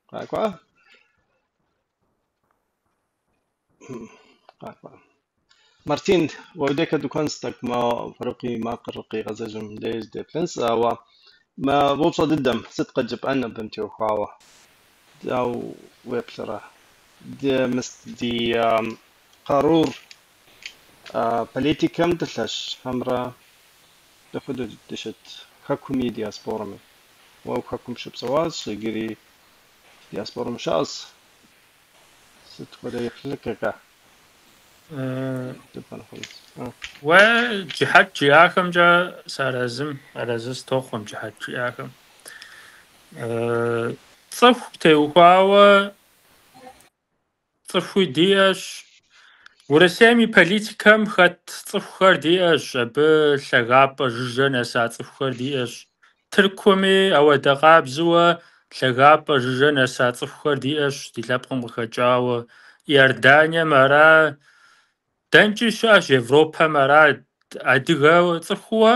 Къакӏуа? Къакӏуа. Мартин, уэдекэ дыкӏуэнщ тӏэкӏу, мо Фарук и макъыр къигъэзэжым деж деплъынщ, ауэ мы упщӏэ дыдэм сыт къыджепӏэн абым теухуауэ? Дауэ уеплърэ? Мыс ди къарур политикэм дылъэщ хьэмэрэ дапхуэдэу дыщыт хэкуми диаспорами? Уэ хэкум щыпсэуащ, иджыри диаспорэм щыӏэщ. Сыт хуэдэ еплъыкӏэкӏэ жыпӏэн хъунущ? Уэ Джыхьэт жиӏахэмкӏэ сыарэзым, арэзы сытохъуэм Джыхьэт жиӏахэм. Цӏыху теухуауэ цӏыхуи диӏэщ. Урысейм и политикэм хэт цӏыхухэр диӏэщ, абы лъагапӏэ жыжьэ нэса цӏыхухэр диӏэщ. Тыркуми ауэдэ къабзэуэ лъагапӏэ жыжьэ нэса цӏыхухэр диӏэщ ди лъэпкъым къыхэкӏауэ. Иорданием ара, дэнкӏи щыӏэщ, Европэм ара, адыгэ цӏыхууэ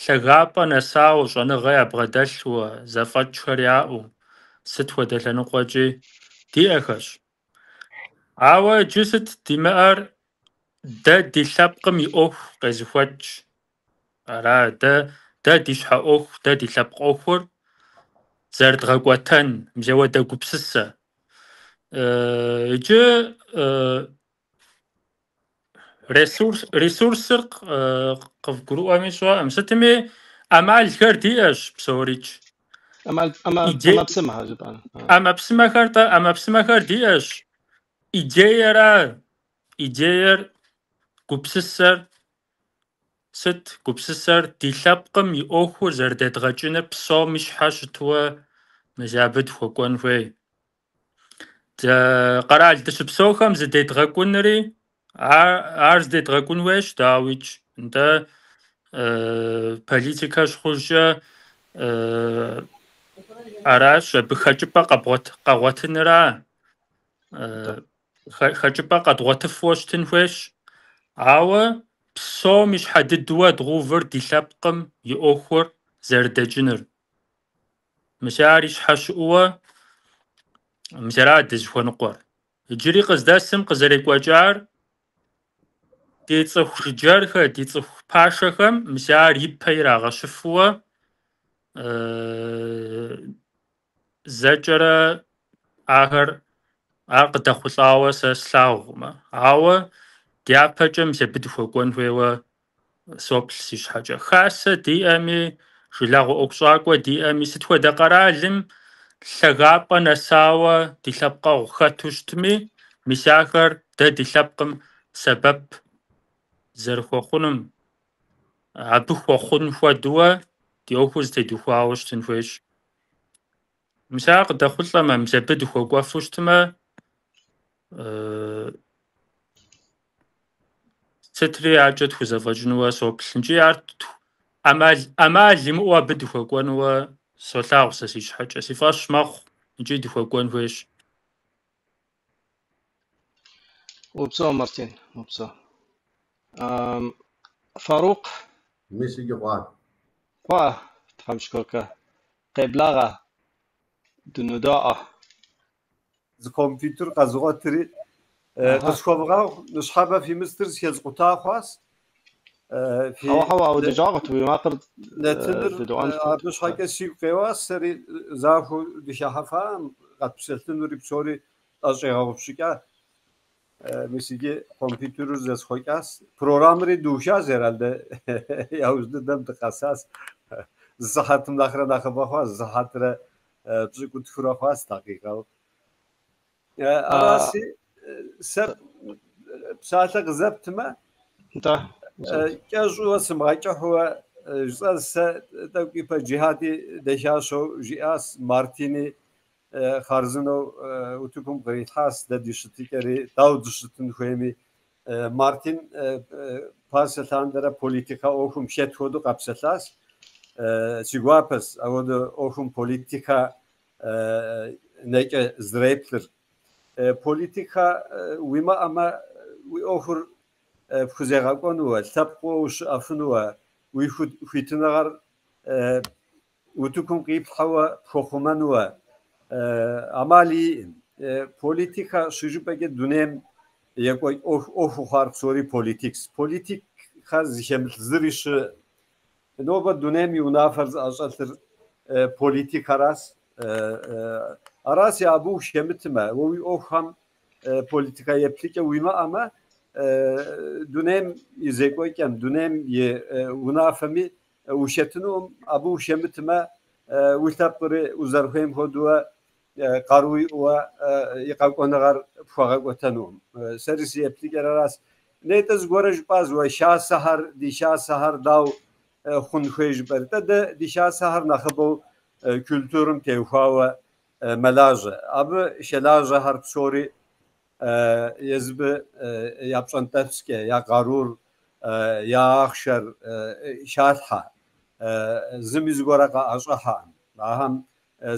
лъагапӏэ нэсауэ, щӏэныгъэ ябгъэдэлъуэ, зэфӏэкӏхэр яӏэу, сыт хуэдэ лъэныкъуэкӏи диӏэхэщ. Ауэ иджы сыт димыӏэр? Дэ ди лъэпкъым и ӏуэху къезыхуэкӏ. Ара, дэ ди щхьэ ӏуэху, дэ ди лъэпкъ ӏуэхур зэрыдгъэкӏуэтэн, мис ауэдэ гупсысэ. Иджы ресурсыр къывгурыӏуэми сщӏэкъым. Сытми ӏэмалхэр диӏэщ псорикӏ. ӏэмэпсымэхэр жыпӏэн. ӏэмэпсымэхэр-тӏэ, ӏэмэпсымэхэр диӏэщ. Идеера, идеер, гупсысэр, сыт гупсысэр ди лъэпкъым и ӏуэхур зэрыдэдгъэкӏыныр псом и щхьэ щытуэ мис абы дыхуэкӏуэн хуей. Къэрал дыщыпсэухэм зыдедгъэкӏунри, ар зыдедгъэкӏун хуейщ, дауикӏ. Нтӏэ политикэ щыхъужкӏэ аращ, абы хэкӏыпӏэ къэгъуэтыныра. Хэкӏыпӏэ къэдгъуэтыфуэ щытын хуейщ. Ауэ псом и щхьэ дыдэуэ дгъэувыр ди лъэпкъым и ӏуэхур зэрыдэкӏыныр. Мис ар и щхьэ щыӏэуэ, мис ара дызыхуэныкъуэр. Иджыри къыздэсым къызэрекӏуэкӏар ди цӏыху жыджэрхэр, ди цӏыху пашэхэм мис ар ипэ ирагъэщыфуэ зэкӏэрэ ахэр ар къыдэхъулӏауэ сэ слъагъукъымэ. Ауэ дяпэкӏэ мис абы дыхуэкӏуэн хуейуэ соплъ си щхьэкӏэ. Хасэ диӏэми, жылагъуэ ӏуэхущӏакӏуэ диӏэми, сыт хуэдэ къэралым лъагапӏэ нэсауэ ди лъэпкъэгъу хэту щытми, мис ахэр дэ ди лъэпкъым сэбэп зэрыхуэхъунум, абы хуэхъун хуэдэуэ ди ӏуэхур зэтедухуауэ щытын хуейщ. Мис ар къыдэхъулӏэмэ, мис абы дыхуэкӏуэфу щытмэ, сытри акӏэ тхузэфӏэкӏынуэ соплъ. Икӏи ар ӏэмал имыӏэу абы дыхуэкӏуэнуэ солъагъу сэ си щхьэкӏэ. Си фӏэщ мэхъу, икӏи дыхуэкӏуэн хуейщ. Упсэу, Мартин, упсэу. Фарук. Мис иджы хъуа. Хъуа, Тхьэм шыкуркэ. Къеблагъэ, дынодаӏуэ. Зы компьютер къэзгъуэтри, къысхуэвгъэгъу, ныщхьэбэ фи мыстыр зэхэзкъута хъуащ. Фи Хьэуэ, хьэуэ, ауэ ди жагъуэт уи макъыр нэтыныр дыдоӏуэн. Абы щхьэкӏэ сигу къеуащ, сэри захуэу дыхыхьэфакъым, къэтпсэлъынури псори тӏэщӏегъэгъупщыкӏа. Мис иджы компьютерыр зэсхъуэкӏащ. Программэри дыухащ, herhalde. Яужь дыдэм дыкъэсащ. Зы сыхьэтым нэхърэ нэхъыбэ хъуащ, зы сыхьэтрэ пщӏыкӏутхурэ хъуащ дакъикъэу. Араси, сэ псалъэ къызэптмэ, Нтӏэ. кӏэщӏуэ сымыгъэкӏыхьуэ жысӏэн, сэ тӏэкӏу ипэ Джихьади дэхащэу жиӏащ, Мартини хъарзынэу утыкум кърилъхьащ дэ ди щытыкӏэри, дауэ дыщытын хуейми. Мартин пасэ лъандэрэ политикэ ӏуэхум хэт хуэдэу къэпсэлъащ. Си гуапэщ апхуэдэ ӏуэхум политикэ нэкӏэ зэреплъыр. Политикэ уимыӏэмэ, уи ӏуэхур пхузегъэкӏуэнуэ, лъэпкъыу ущыӏэфынуэ, уи хуитыныгъэр утыкум къиплъхьэуэ пхуэхъумэнуэ ӏэмал иӏым. Политикэ щыжыпӏэкӏэ дунейм екӏуэкӏ ӏуэху хъуар псори политикщ. Политикэ зыхэмылъ зыри щыӏым. Нобэ дунейм и унафэр зыӏэщӏэлъыр политикэращ. Араси, абы ухэмытмэ, уэ уи ӏуэхухэм политикэ еплъыкӏэ уимыӏэмэ, дунейм и зекӏуэкӏэм, дунейм и унафэми ухэтынукъым. Абы ухэмытмэ, уи лъэпкъри узэрыхуейм хуэдэуэ къару иӏэуэ и къэкӏуэныгъэр пхуэгъэкӏуэтэнукъым. Сэри си еплъыкӏэр аращ. Нетӏэ зыгуэрэ жыпӏащ уэ хасэхэр, ди хасэхэр дау хъун хуей жыпӏэри. Тӏэ дэ ди хасэхэр нэхъыбэу культурым теухуауэ мэлажьэ. Абы щылажьэхэр псори езыбы я пщӏэнтӏэпскӏэ, я къарур, я ахъшэр халъхьэ. Зыми зыгуэрэ къаӏэщӏыхьэкъым. Ахэм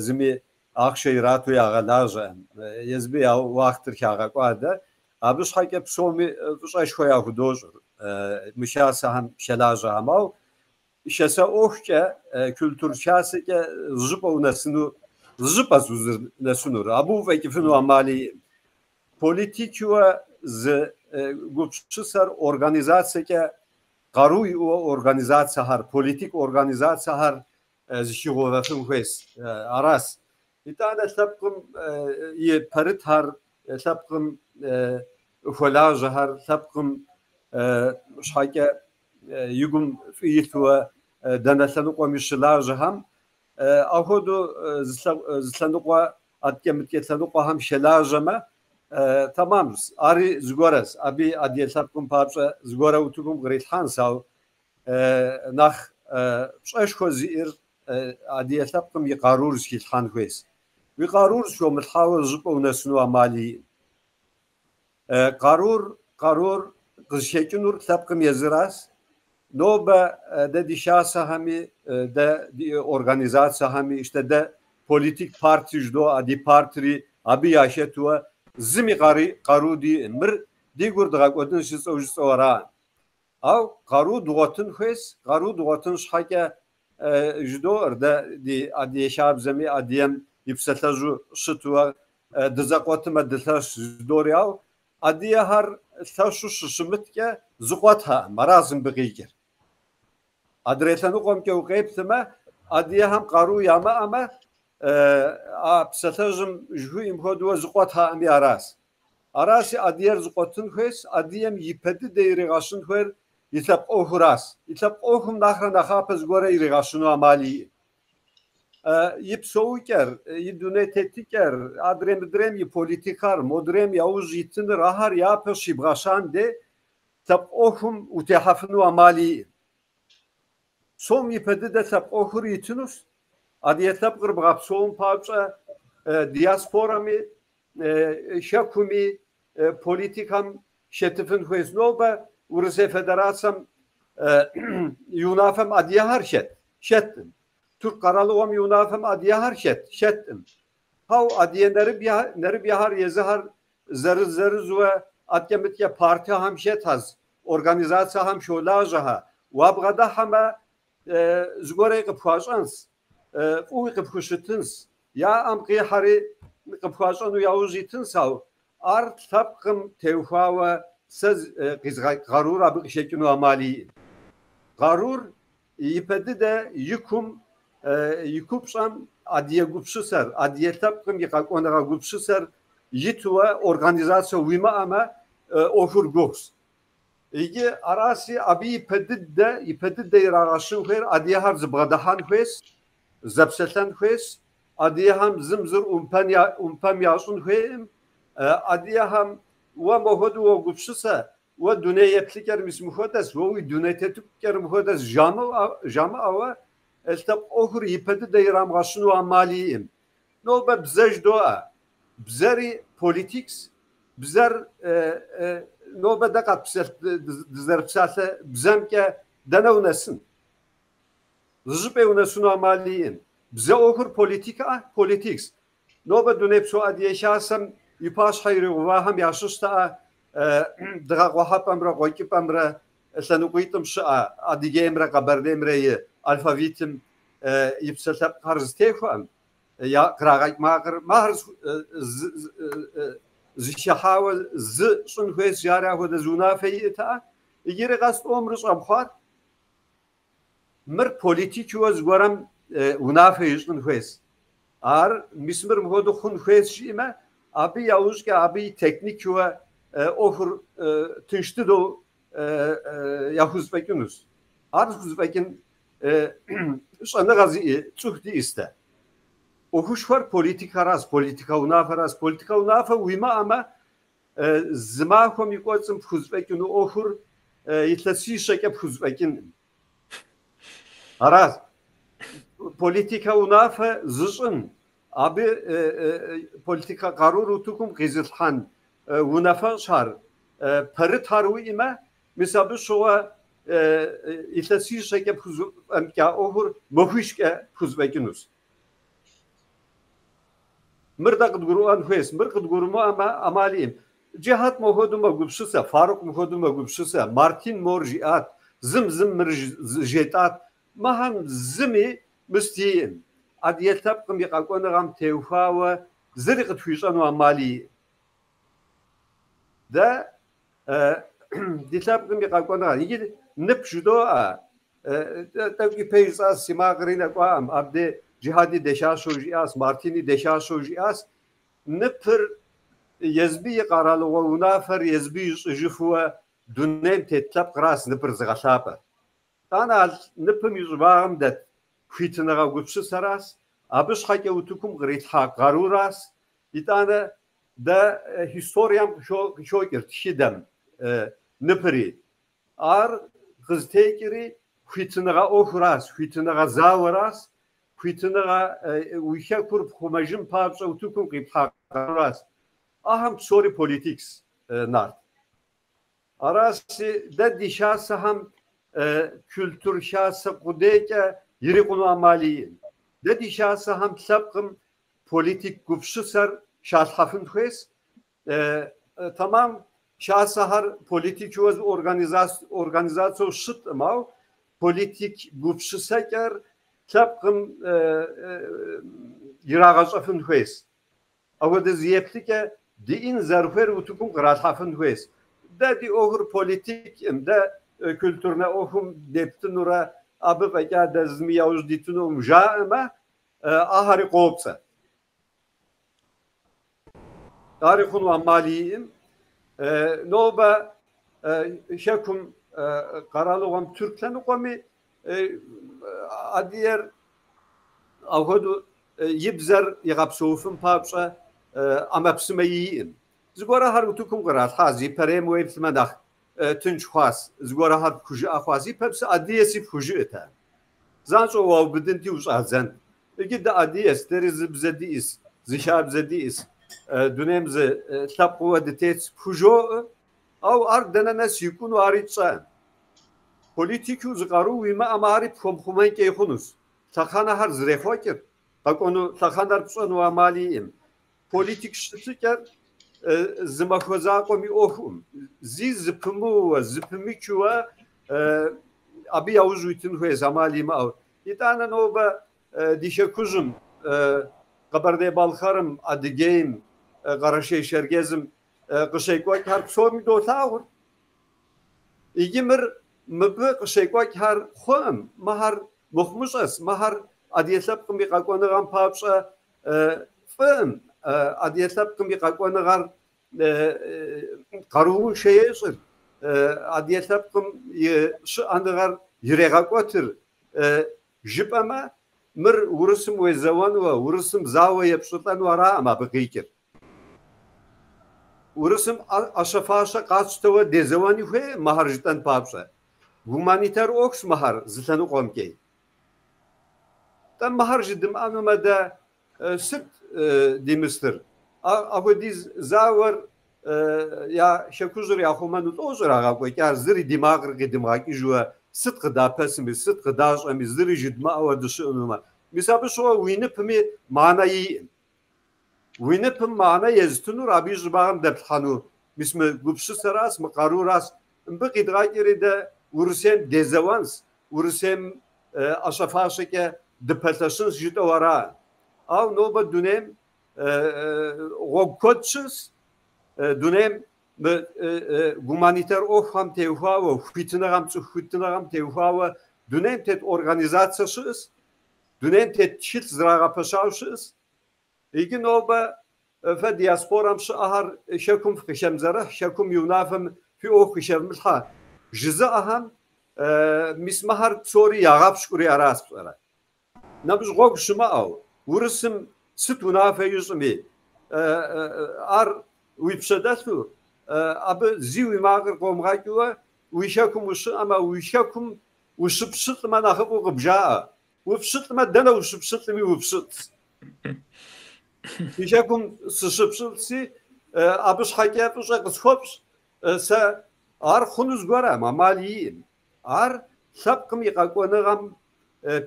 зыми ахъшэ ирату ягъэлажьэкъым. Езыбы я уахътыр хагъэкӏуадэ. Абы щхьэкӏэ псоми фӏыщӏэшхуэ яхудощӏыр мы хасэхэм щылажьэхэм. Ауэ хасэ ӏуэхукӏэ, культур хасэкӏэ зыщӏыпӏэ унэсыну, зыщӏыпӏэщ узэрынэсынур. Абы уфӏэкӏыфыну ӏэмал иӏым. Политикыуэ зы гупсысэр организацэкӏэ къару иӏэу организацэхэр, политик организацэхэр зыхигъэувэфын хуейщ. Аращ. Итӏанэ лъэпкъым и пэрытхэр, лъэпкъым хуэлажьэхэр, лъэпкъым щхьэкӏэ и гум фӏы илъуэ дэнэ лъэныкъуэми щылажьэхэм, апхуэдэу зы лъэныкъуэ, аткӏэ-мыткӏэ лъэныкъуэхэм щылажьэмэ, тэмамщ. Ари зыгуэрэщ. Абы адыгэ лъэпкъым папщӏэ зыгуэрэ утыкум кърилъхьэнщ, ауэ нэхъ пщӏэшхуэ зиӏэр адыгэ лъэпкъым и къарур зыхилъхьэн хуейщ. Уи къарур зыхомылъхьауэ зыщӏыпӏэ унэсыну ӏэмал иӏым. Къарур къызыхэкӏынур лъэпкъым езыращ. Нобэ дэ ди хасэхэми, дэ ди организацэхэми, ищтэ дэ политик парти жыдоӏэ, ди партри абы яхэтуэ зыми къару диӏым. Мыр ди гур дгъэкӏуэдын жысӏэу жысӏэу ара. Ау къару дгъуэтын хуейщ, къару дгъуэтын щхьэкӏэ жыдоӏэр дэ ди адыгэ хабзэми адыгэм и псалъэжьу щытуэ дызэкъуэтымэ дылъэщ жыдори, ау адыгэхэр лъэщу щыщымыткӏэ зыкъуэтхэкъым, аращ мыбы къикӏыр. Адрей лъэныкъуэмкӏэ укъеплъымэ, адыгэхэм къару ямыӏэмэ, а псалъэжьым жыхуиӏэм хуэдэу зыкъуэтхэкъыми аращ. Араси, адыгэр зыкъуэтын хуейщ, адыгэм ипэ дыдэ иригъэщын хуейр и лъэпкъ ӏуэхуращ. И лъэпкъ ӏуэхум нэхърэ нэхъапэ зыгуэрэ иригъэщыну ӏэмал иӏым. И псэукӏэр, и дуней тетыкӏэр, адрей мыдрейм и политикэр, модрейм яужь итыныр, ахэр япэ щибгъэщам де лъэпкъ ӏуэхум утехьэфыну ӏэмал иӏым. Псом ипэ дыдэ лъэпкъ ӏуэхур итынущ. Адыгэ лъэпкъыр бгъэпсэум папщӏэ диаспорами, хэкуми, политикэм хэтыфын хуейщ. Нобэ Урысей Федерацэм и унафэм адыгэхэр хэт, хэткъым. Тырку къэралыгъуэм и унафэм адыгэхэр хэт, хэткъым. Хьэу, адыгэ нэрыбгэхэр езыхэр зэрыз-зэрызуэ аткӏэ-мыткӏэ партихэм хэтхэщ, организацэхэм щолажьэхэ. Уабгъэдыхьэмэ, зыгуэрей къыпхуащӏэнщ, фӏыуи къыпхущытынщ, я ӏэм къихьэри къыпхуащӏэну яужь итынщ, ауэ ар лъэпкъым теухуауэ сэ къизгъэкӏ къарур абы къыхэкӏыну ӏэмал иӏым. Къарур ипэ дыдэ и кум, и купщӏэм адыгэ гупсысэр, адыгэ лъэпкъым и къэкӏуэныгъэ гупсысэр итуэ организацэ уимыӏэмэ, ӏуэхур гугъущ. Иджы араси абы ипэ дыдэ ирагъэщын хуейр адыгэхэр зыбгъэдыхьэн хуейщ, зэпсэлъэн хуейщ, адыгэхэм зым зыр ӏумпэм ящӏын хуейкъым, адыгэхэм уэ мыхуэдэу уогупсысэ, уэ дуней еплъыкӏэр мис мыхуэдэщ, уэ уи дуней тетыкӏэр мыхуэдэщ жамыӏэуэ лъэпкъ ӏуэхур ипэ дыдэ ирамыгъэщыну ӏэмал иӏым. Нобэ бзэ жыдоӏэ. Бзэри политикщ, бзэр нобэ дэ къэтпсэлъ дызэрыпсалъэ бзэмкӏэ дэнэ унэсын? Зыщӏыпӏэ унэсыну ӏэмал иӏым. Бзэ ӏуэхур политикэ, политикщ. Нобэ Дунейпсо Адыгэ Хасэм и пащхьэ иригъувахэм ящыщтэӏэ дыгъэкъухьэпӏэмрэ къуэкӏыпӏэмрэ лъэныкъуитӏым щыӏэ Адыгеймрэ Къэбэрдеймрэ и алфавитым и псалъэпкъхэр зытехуэм, я кърагъэкӏ макъыр махэр зыхыхьауэ зы щӏын хуейщ, жари апхуэдэ зы унафэ иӏэтэӏэ. Иджыри къэс лӏо мыр щӏэмыхъуар? Мыр политикыуэ зыгуэрым унафэ ищӏын хуейщ. Ар мис мыр мыхуэдэу хъун хуейщ жиӏэмэ, абы яужькӏэ абы и техникыуэ ӏуэхур тынш дыдэу яхузэфӏэкӏынущ. Ар зыхузэфӏэкӏын щӏэныгъэ зиӏэ цӏыху диӏэщ дэ. Ӏуэхушхуэр политикэращ, политикэ унафэращ. Политикэ унафэ уимыӏэмэ, зы махуэм и кӏуэцӏым пхузэфӏэкӏыну ӏуэхур илъэсищэкӏэ пхузэфӏэкӏынкъым. Аращ. Политикэ унафэ зыщӏын, абы политикэ къарур утыкум къизылъхьэн унафэщӏхэр, пэрытхэр уиӏэмэ, мис абы щыгъуэ илъэсищэкӏэ пхузэфӏэмыкӏа ӏуэхур махуищкӏэ пхузэфӏэкӏынущ. Мыр дэ къыдгурыӏуэн хуейщ, мыр къыдгурымыӏуэмэ, ӏэмал иӏым. Джихьэт мыхуэдэу мэгупсысэ, Фарукъ мыхуэдэу мэгупсысэ, Мартин мор жиӏат, зым зым мыр жетӏат. Мыхэм зыми мыст иӏым. Адыгэ лъэпкъым и къэкӏуэныгъэм теухуауэ зыри къытхуищӏэну ӏэмал иӏым. Дэ ди лъэпкъым и къэкӏуэныгъэр иджы нып жыдоӏэ. Тӏэкӏу ипэ жысӏащ, си макъри нэкӏуаӏым. Абдей Джихьэди дэхащэу жиӏащ, Мартини дэхащэу жиӏащ. Ныпыр езыми и къэралыгъуэ унафэр езыми ищӏыжыфуэ дунейм тет лъэпкъращ ныпыр зыгъэлъапӏэр. Итӏанэ а ныпым и щӏыбагъым дэт хуитыныгъэ гупсысэращ, абы щхьэкӏэ утыкум кърилъхьа къаруращ. Итӏанэ дэ историем къыхокӏыр тхыдэм ныпри. Ар къызытекӏри хуитыныгъэ ӏуэхуращ, хуитыныгъэ зауэращ, хуитыныгъэ уи хэкур пхъумэжын папщӏэ утыкум къиплъхьа къаруращ. Ахэм псори политикщ, нарт. Аращи, дэ ди хасэхэм культур хасэ къудейкӏэ ирикъуну ӏэмал иӏым. Дэ ди хасэхэм лъэпкъым политик гупсысэр щалъхьэфын хуейщ. Тэмам хасэхэр политикыуэ организацэу щыткъым, ауэ политик гупсысэкӏэр лъэпкъым ирагъэщӏэфын хуейщ. Апхуэдэ зы еплъыкӏэ диӏын зэрыхуейр утыкум къралъхьэфын хуейщ. Дэ ди ӏуэхур политикым, дэ культурнэ ӏуэхум дептынурэ абы фӏэкӏа дэ зыми яужь дитынукъым жаӏэмэ, ахэри къопцӏэ. Ари хъуну ӏэмал иӏым. Нобэ хэкум къэралыгъуэм тырку лъэныкъуэми адыгэр апхуэдэу и бзэр игъэпсэуфын папщӏэ ӏэмэпсымэ иӏым. Зыгуэрхэр утыкум къралъхьащ, ипэрейм уеплъмэ нэхъ тынш хъуащ, зыгуэрхэр пхужыӏэ хъуащ. Ипэм сыадыгэси пхужыӏэт. Занщӏэу уаубыдынти ущӏадзэнт. Иджы дыадыгэс, дэри зы бзэ диӏэс, зы хабзэ диӏэс, дунейм зы лъэпкъыуэ дытетс пхужоӏэ, ауэ ар дэнэ нэс икӏуну ари тщӏэӏым. Политикыу зы къару уимыӏэмэ, ари пхуэмыхъумэнкӏэ хъунущ. Лъэхъэнэхэр зэрехъуэкӏыр, къэкӏуэну лъэхъэнэр пщӏэну ӏэмал иӏым. Политик щытыкӏэр зы махуэ закъуэм и ӏуэхукъым. Зи зыпымыууэ, зыпымычууэ абы яужь уитын хуейщ ӏэмал имыӏэу. Итӏанэ нобэ ди хэкужьым, Къэбэрдей-Балъкъэрым, Адыгейм, Къэрэшей-Шэрджэсым къыщекӏуэкӏхэр псоми долъагъур. Иджы мыр Мыбы къыщекӏуэкӏхэр хъуӏым, мыхэр мыхъумыщӏэс, мыхэр адыгэ лъэпкъым и къэкӏуэныгъэм папщӏэ фӏыӏым, адыгэ лъэпкъым и къэкӏуэныгъэр къарууншэ ещӏыр, адыгэ лъэпкъым и щыӏэныгъэр ирегъэкӏуэтыр. Жыпӏэмэ, мыр урысым уезэуэнуэ, урысым зауэ епщӏылӏэну араӏым абы къикӏыр. Урысым ӏэщэ-фащэ къатщтэуэ дезэуэни хуейӏым мыхэр жытӏэн папщӏэ. Гуманитар ӏуэхущ мыхэр зы лъэныкъуэмкӏэ. Тӏэ мыхэр жыдымыӏэнумэ дэ сыт димыстыр? Апхуэдиз зауэр я хэкужьыр яхъумэну лӏо щӏрагъэкӏуэкӏар, зыри ди макъыр къидымыгъэкӏыжуэ сыт къыдапэсми, сыт къыдащӏэми, зыри жыдмыӏэуэ дыщыӏэнумэ. Мис абы щыгъуэ уи ныпми мыхьэнэ иӏым. Уи ныпым мыхьэнэ езытынур абы и щӏыбагъым дэплъхьэну мис мы гупсысэращ, мы къаруращ. Мыбы къидгъэкӏри дэ Урысейм дезэуэнщ, Урысейм ӏэщэ-фащэкӏэ дыпэлъэщынщ жытӏэу ара. Ауэ нобэ дунейм гъуэгу куэд щыӏэщ, дунейм мы гуманитар ӏуэхухэм теухуауэ, хуитыныгъэм, цӏыху хуитыныгъэм теухуауэ дунейм тет организацэ щыӏэщ, дунейм тет тхылъ зрагъэпэщауэ щыӏэщ. Иджы нобэ фэ диаспорэм щыӏэхэр хэкум фыкъыхэмызэрыхь, хэкум и унафэм фи ӏуэху къыхэвмылъхьэ жызыӏэхэм мис мыхэр псори ягъэпщкӏури аращ пщӏэрэ. Нэмыщӏ гъуэгу щымыӏэу, урысым сыт унафэ ищӏми, ар уи пщэ дэлъу, абы зи уи макъыр къомыгъэкӏыуэ уи хэкум ущыӏэмэ, уи хэкум ущыпщылӏмэ нэхъыфӏу къыбжаӏэ. Упщылӏмэ, дэнэ ущыпщылӏми упщылӏщ. Си хэкум сыщыпщылӏси, абы щхьэкӏэ фӏыщӏэ къысхуэпщӏ, сэ ар хъуну зыгуэрам, ӏэмал иӏым. Ар лъэпкъым и къэкӏуэныгъэм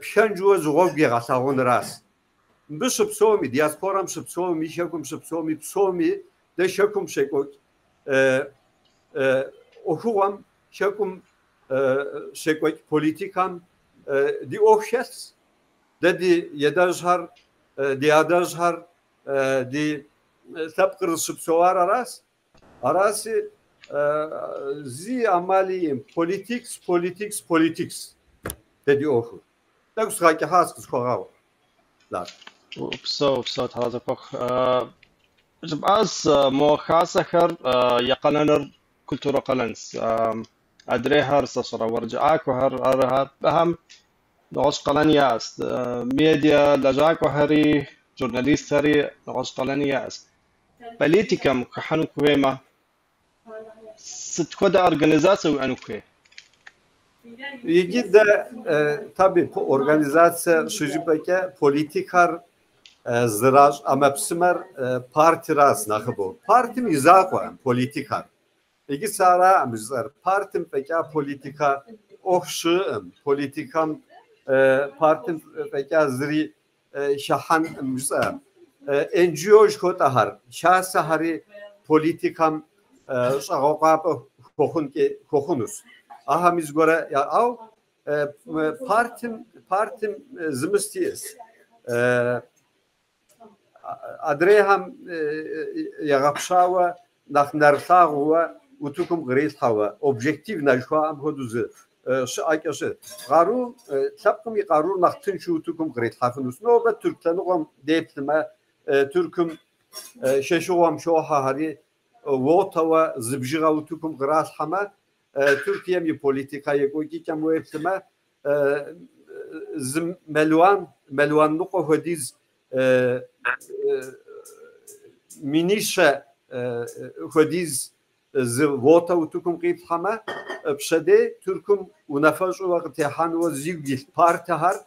пхэнжуэ зы гъуэгу егъэлъагъунращ. Мыбы щыпсэуми, диаспорэм щыпсэуми, хэкум щыпсэуми, псоми дэ хэкум щекӏуэкӏ ӏуэхугъуэм, хэкум щекӏуэкӏ политикэм ди ӏуэху хэлъщ. Дэ ди едэжьхэр, ди адэжьхэр, ди лъэпкъыр зыщыпсэуар аращ. Араси, зи ӏэмал иӏым политикс, политикс, политикс дэ ди ӏуэхур. Тӏэкӏу сгъэкӏыхьащ, къысхуэгъэгъу. Упсэу, упсэу, Тхьэ зэхуэхъу. Жыпӏащ, мо хасэхэр я къалэныр культурэ къалэнщ. Адрейхэр, сэ сщӏэрэ, уэрэджыӏакӏуэхэр, архэр, абыхэм нэгъуэщӏ къалэн яӏэщ. Медиа лэжьакӏуэхэри, журналистхэри нэгъуэщӏ къалэни яӏэщ. Политикэм хыхьэну хуеймэ, сыт хуэдэ организацэ уиӏэну хуей? Иджы дэ tabii организацэ щыжыпӏэкӏэ политикэр зэращӏ ӏэмэпсымэр партиращ нэхъыбэу. Партым и закъуэкъым политикэр. Иджы сэ араӏым жысӏэр. Партым фӏэкӏа политикэ ӏуэху щыӏым. Политикэм партым фӏэкӏа зыри хыхьэнкъым жысӏэм. NGO жыхуэтӏэхэр, хасэхэри политикэм щӏэгъэкъуапӏэ хуэхъунущ. Ахэми зыгуэрэ яӏэу партым зымыст иӏэщ. Адрейхэм егъэпщауэ, нэхъ нэрылъагъууэ утыкум кърилъхьэуэ, объективнэ жыхуаӏэм хуэдэу зы щыӏэкӏэ щыт. Къару, лъэпкъым и къарур нэхъ тыншу утыкум кърилъхьэфынущ. Нобэ тырку лъэныкъуэм деплъмэ, Тыркум шэшыгъуэм щохьэхэри вотэуэ зы бжыгъэ утыкум къралъхьэмэ, Тыркуем и политикэ екӏуэкӏыкӏэм уеплъмэ, зы мелуан, мелуан ныкъуэ хуэдиз минищэ хуэдиз зы вотэ утыкум къиплъхьэмэ, пщэдей Тыркум унафэщӏыуэ къытехьэнуэ зигу илъ партэхэр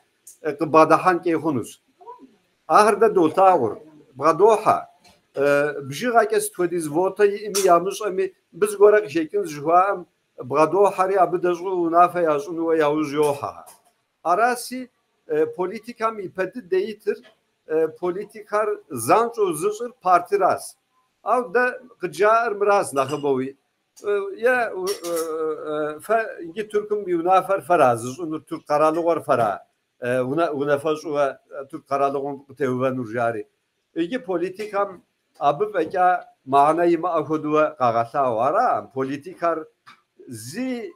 къыбгъэдыхьэнкӏэ хъунущ. Ахэр дэ долъагъур, бгъэдохьэ. Бжыгъэкӏэ сыт хуэдиз вотэ иӏэми ямыщӏэми, мыбы зыгуэрэ къыхэкӏынщ жыхуаӏэм бгъэдохьэри абы дэщӏу унафэ ящӏынуэ яужь йохьэ. Араси, политикэм и пэ дыдэ итыр, политикэр занщӏэу зыщӏыр партиращ. Ауэ дэ къыджаӏэр мыращ нэхъыбэуи. Е фэ иджы Тыркум и унафэр фэра зыщӏынур, тырку къэралыгъуэр фэра унафэщӏуэ тырку къэралыгъуэм къытеувэнур жари. Иджы политикэм абы фӏэкӏа мыхьэнэ имыӏэ хуэдэуэ къагъэлъагъуэ. Ара политикэр Зи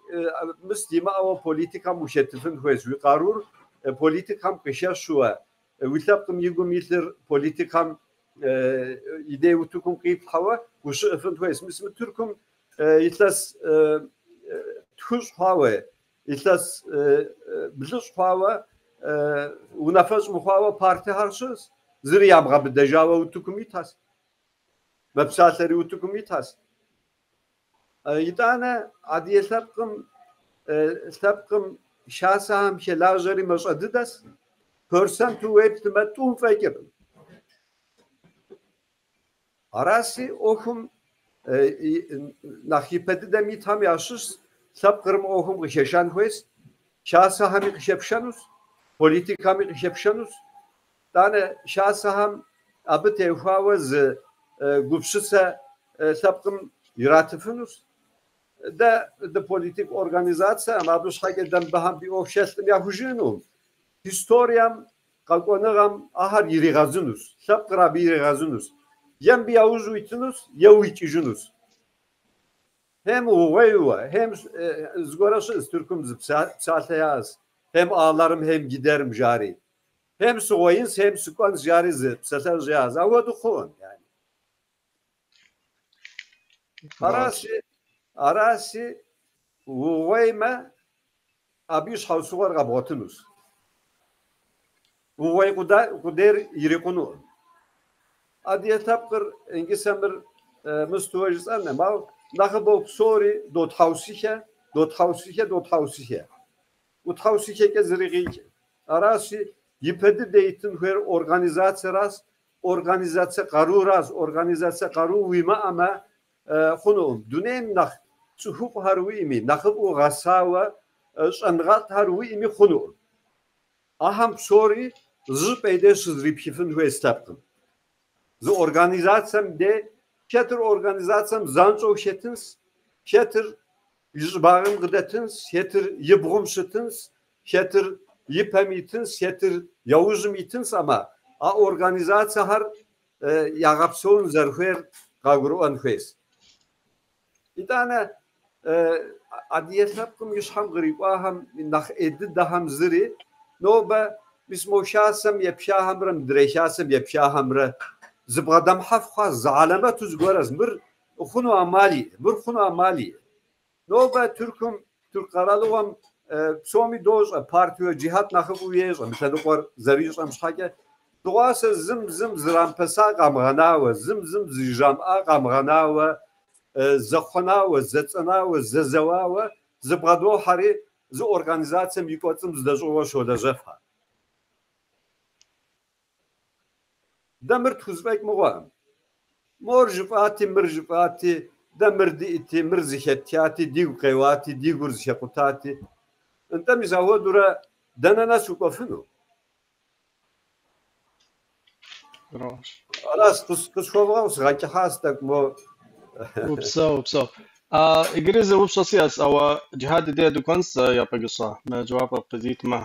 мыс димыӏэуэ политикэм ущетыфын хуейщ. Уи къарур политикэм къыхэщуэ, уи лъэпкъым и гум илъыр политикэм и дей утыкум къиплъхьэуэ ущыӏыфын хуейщ. Мис мы Тыркум илъэс 2 хъуауэ, илъэс 12 хъуауэ унафэщӏ мыхъуауэ партихэр щыӏэщ. Зыри ямыгъэбыдэжауэ утыкум итащ. Мэпсалъэри утыкум итащ. Итӏанэ адыгэ лъэпкъым хасэхэм хэлажьэри мащӏэ дыдэщ. Проценту уеплъмэ, 2 фӏэкӏыркъым. Араси ӏуэхум нэхъ ипэ дыдэм итхэм ящыщ лъэпкъыр мы ӏуэхум къыхэшэн хуейщ, хасэхэми къыхэпшэнущ, политикэми къыхэпшэнущ. Итӏанэ хасэхэм абы теухуауэ зы гупсысэ лъэпкъым иратыфынущ. Дэ ды политик организацэм абы щхьэкӏэ дэ мыбыхэм ди ӏуэху хэлъым яхужыӏэнукъым. Историем къэкӏуэныгъэм ахэр иригъэзынущ, лъэпкъыр абы иригъэзынущ. Е мыбы яужь уитынущ, е уикӏыжынущ. Hem угъуейуэ, hem зыгуэрэ щыӏэщ Тыркум зы псалъэ яӏэщ. Hem ağlarım hem giderim жари. Hem сыгъуеинщ, hem сыкӏуэнщ жари зы псалъэжь яӏэщ. Апхуэдэу хъуӏым, yani. Араси угъуеймэ, абы и щхьэусыгъуэр къэбгъуэтынущ. Угъуей къудейр ирикъунукъым. Адыгэ лъэпкъыр иджы сэ мыр мыстуэ жысӏэнкъым, ауэ нэхъыбэу псори дотхьэусыхэ, дотхьэусыхэ, дотхьэусыхэ. Утхьэусыхэкӏэ зыри къикӏ. Аращи, ипэ дыдэ итын хуейр организацэращ, организацэ къаруращ, организацэ къару уимыӏэмэ хъунукъым. Дунейм нэхъ цӏыхуфӏхэр уиӏэми, нэхъыфӏу гъэсауэ щӏэныгъэлӏхэр уиӏэми хъунукъым. Ахэм псори зыщӏыпӏэ и деж щызрипхыфын хуейщ лъэпкъым. Зы организацэм де хэтыр организацэм занщӏэу хэтынщ, хэтыр и щӏыбагъым къыдэтынщ, хэтыр и бгъум щытынщ, хэтыр и пэм итынщ, хэтыр яужьым итынщ, амэ а организацэхэр ягъэпсэун зэрыхуейр къагурыӏуэн хуейщ. Итӏанэ адыгэ лъэпкъым и щхьэм кърикӏуахэм нэхъ ӏей дыдэхэм зыри нобэ мис мо хасэм епхахэмрэ мыдрей хасэм епхахэмрэ зыбгъэдэмыхьэф хъуащ, зы гьэлэмэту зыгуэрэщ. Мыр хъуну ӏэмал иӏэ, мыр хъуну ӏэмал иӏэ. Нобэ Тыркум, Тырку къэралыгъуэм псоми дощӏэ, партиуэ джихьэт нэхъыфӏу ещӏэ мы лъэныкъуэр зэрищӏэм щхьэкӏэ. Дыгъуасэ зым зым зрамыпэса къамыгъэнауэ, зым зым зыжрамыӏа къамыгъэнауэ, зэхъуэнауэ, зэцӏэнауэ, зэзэуауэ зыбгъэдохьэри зы организацэм и кӏуэцӏым зыдэщӏыгъуэ щолэжьэфхэр. Дэ мыр тхузэфӏэкӏ мыгъуэкъым. Мор жыфӏати, мыр жыфӏати, дэ мыр диӏэти, мыр зыхэттхати, дигу къеуати, ди гур зыхэкъутати. Нтӏэ мис апхуэдэурэ дэнэ нэс укӏуэфыну? Аращ, къысхуэвгъэгъу, сгъэкӏыхьащ тӏэкӏу мо. Упсэу, упсэу. Иджыри зы упщӏэ сиӏэщ, ауэ Джихьад и деж дыкӏуэнщ япэ гыщӏэ. Мы жэуапыр къызитмэ,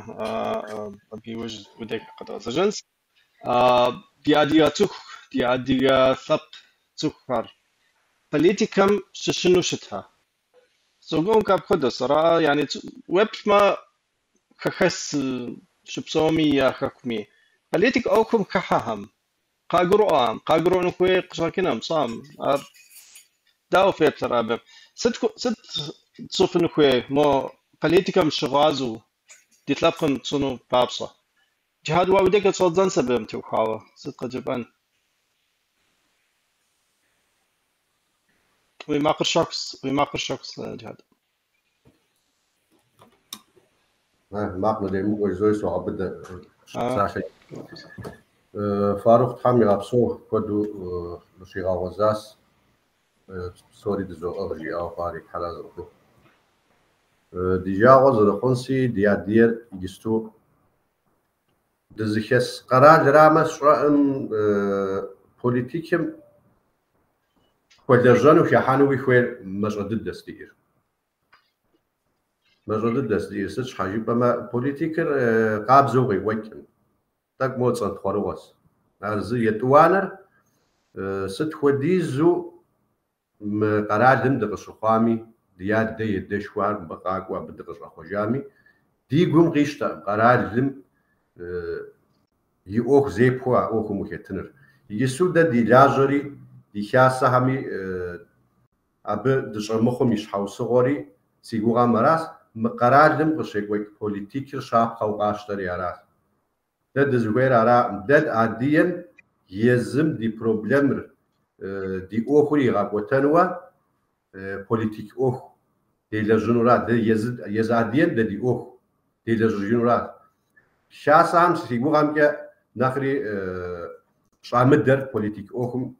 абы иужь уи деж къэдгъэзэжынщ. Ди адыгэ цӏыху, ди адыгэ лъэпкъ цӏыхухэр политикэм щыщыну щыта. Согугъум апхуэдэщ, ара, яни уеплъмэ, хэхэс щыпсэуми я хэкуми. Политик ӏуэхум хыхьэхэм, къагурыӏуэхэм, къагурыӏуэну хуей къыщӏэкӏынум, пщӏэм. Ар дауэ феплърэ абы? Сыт тщӏыфын хуей мо политикэм щыгъуазэу ди лъэпкъым тщӏыну папщӏэ? Джихьад, уэ уи деж къыщӏэддзэнщ абы теухуауэ, сыт къыджепӏэн? Уи макъыр щэхущ, уи макъыр щэхущ, Джихьад. Макъ мыдемыкӏуэ жызои согъэбыдэ псалъэ. Фарухъ Тхьэм игъэпсэу куэду дыщигъэгъуэзащ, псори дызоӏыгъ жиӏауэ хъуари Тхьэр арэзы къыхухъу. Ди жагъуэ зэрыхъунси, ди адыгэр иджысту дызыхэс къэралырамэ сщӏэӏым политикым хуэлэжьэну хыхьэнуи хуейр мащӏэ дыдэщ диӏэр. Мащӏэ дыдэщ диӏэр, сыт щхьэ жыпӏэмэ политикыр къабзэу къекӏуэкӏкъым. Тӏэкӏу мо цӏэнтхъуэрыгъуэщ. Ар зы етӏуанэр сыт хуэдизу мы къэралым дыкъыщыхъуами, Ди адэ едэшхуэхэр мыбы къакӏуэу абы дыкъыщӏэхъуэжами, ди гум къищтэкъым къэралым и ӏуэху зепхуэу а ӏуэхум ухэтыныр. Иджысту дэ ди лажьэри, ди хасэхэми абы дыщӏэмыхъум и щхьэусыгъуэри си гугъэм аращ, мы къэралым къыщекӏуэкӏ политикыр щапхъэу къащтэри аращ. Дэ дызыхуейр аракъым. Дэ адыгэм езым ди проблемыр, ди ӏуэхур игъэкӏуэтэнуэ политик ӏуэху делэжьынура. Дэ езы адыгэм дэ ди ӏуэху делэжьыжынура. Хасэхэм си гугъэмкӏэ нэхъри щӏамыдэр политик ӏуэхум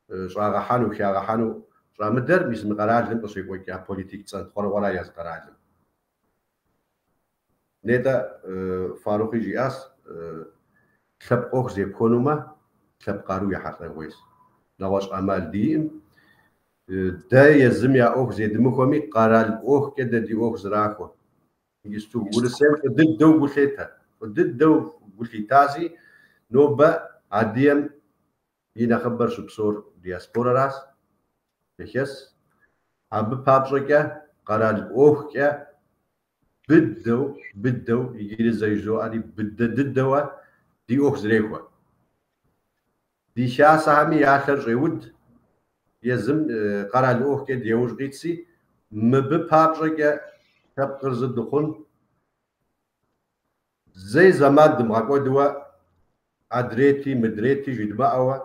щӏагъэхьэну, хагъэхьэну щӏамыдэр мис мы къэралым къыщекӏуэкӏа политик цӏэнтхъуэрыгъуэра езы къэралым. Нетӏэ Фарухъи жиӏащ, лъэпкъ ӏуэху зепхуэнумэ, лъэпкъ къару ехьэлӏэн хуейщ. Нэгъуэщӏ ӏэмал диӏым, дэ езым я ӏуэху зедымыхуэми, къэрал ӏуэхукӏэ дэ ди ӏуэху зэрахуэ. Иджысту Урысейм фӏы дыдэу гу лъетэ, фӏы дыдэу гу лъитаси, нобэ адыгэм и нэхъыбэр щыпсэур диаспорэращ, хэхэс. Абы папщӏэкӏэ къэрал ӏуэхукӏэ быдэу, быдэу, иджыри зэ жызоӏэри, быдэ дыдэуэ ди ӏуэху зэрехуэ. Ди хасэхэми я лъэр щӏеуд, езым къэрал ӏуэхукӏэ ди яужь къитси, мыбы папщӏэкӏэ лъэпкъыр зы дыхъун, зэи зэман дымыгъэкӏуэдыуэ, адрейти, мыдрейти жыдмыӏэуэ,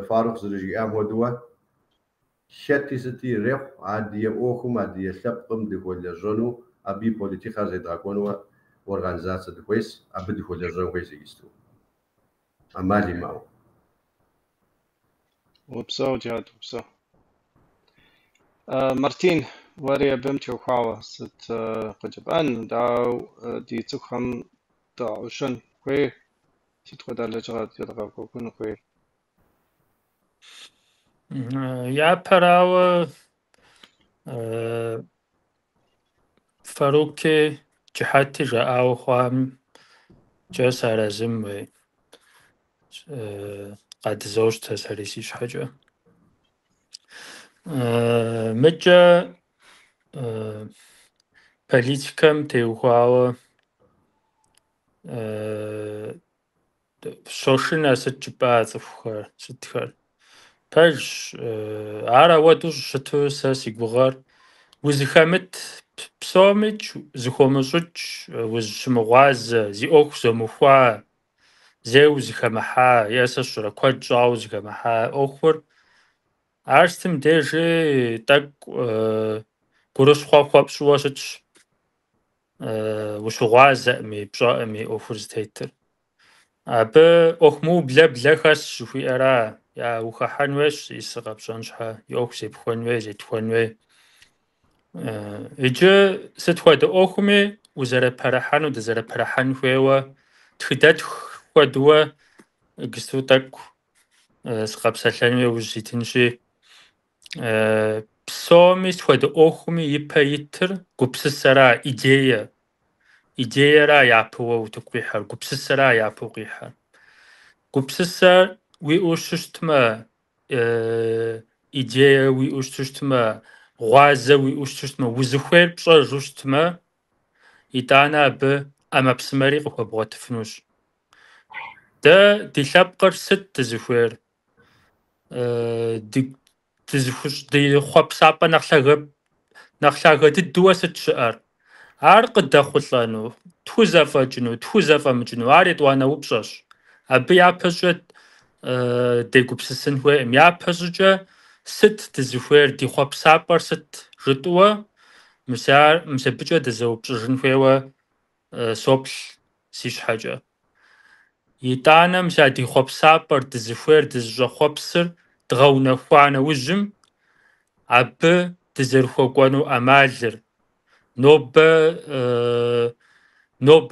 Фарухъ зэрыжиӏам хуэдэуэ, хэти сыти ирехъу, адыгэ ӏуэхум, адыгэ лъэпкъым дыхуэлэжьэну, абы и политикэр зедгъэкӏуэнуэ организацэ дыхуейщ, абы дыхуэлэжьэн хуейщ иджысту. ӏэмал имыӏэу. Упсэу, Джихьэт, упсэу. Мартин, уэри абым теухуауэ сыт къыджепӏэн, дауэ ди цӏыхухэм дгъэӏущын хуей, сыт хуэдэ лэжьыгъэ едгъэкӏуэкӏын хуей? Япэрауэ, Фарухъи Джихьэти жаӏауэ хъуамкӏэ сыарэзым уей. Къадызощтэ сэри си щхьэкӏэ. Мыкӏэ политикэм теухуауэ щошынэ сыт жыпӏа цӏыхухэр, сытхэр. Пэжщ, ар ауэдэу щӏыщыту сэ си гугъэр узыхэмыт псомикӏ зыхомыщӏыкӏ, узыщымыгъуазэ, зи ӏуэху зомыхуа, зэи узыхэмыхьа, е сэ сщӏэрэ куэд щӏауэ узыхэмыхьа ӏуэхур. Ар сытым дежи тӏэкӏу гурыщхъуэ хуэпщӏуэ щытщ. Ущыгъуазэӏыми, пщӏэӏыми ӏуэхур зытетыр. Абы ӏуэху мыублэ блэ хэсщ жыхуиӏэра, я ухыхьэн хуейщ зиӏысыр къэпщӏэн щхьэ, и ӏуэху зепхуэн хуей, зетхуэн хуей. Иджы сыт хуэдэ ӏуэхуми узэрыпэрыхьэну, дызэрыпэрыхьэн хуейуэ, тхыдэтх хуэдэуэ иджысту тӏэкӏу сыкъэпсэлъэну яужь ситынщи, псоми сыт хуэдэ ӏуэхуми ипэ итыр гупсысэра, идея. Идеяра япэуэ утыку къихьэр, гупсысэра япэу къихьэр. Гупсысэр уиӏэу щыщтмэ, идея уиӏэу щыщтмэ, гъуазэ уиӏэу щыщтмэ, узыхуейр пщӏэжу щытмэ, итӏанэ абы ӏэмэпсымэри къыхуэбгъуэтыфынущ. Дэ ди лъэпкъыр сыт дызыхуейр? Ди хъуэпсапӏэ нэхъ лъагэ дыдэуэ сыт щыӏэр? Ар къыдэхъулӏэну, тхузэфӏэкӏыну, тхузэфӏэмыкӏыну, ар етӏуанэ упщӏэщ. Абы япэщӏыкӏэ дегупсысын хуейкъым. Япэщӏыкӏэ сыт дызыхуейр, ди хъуэпсапӏэр сыт жытӏэуэ, мис ар, мис абыкӏэ дызэупщӏыжын хуейуэ соплъ си щхьэкӏэ. Итӏанэ мис а ди хъуэпсапӏэр, дызыхуейр, дызыщӏэхъуэпсыр дгъэунэхуа нэужьым, абы дызэрыхуэкӏуэну ӏэмалыр, нобэ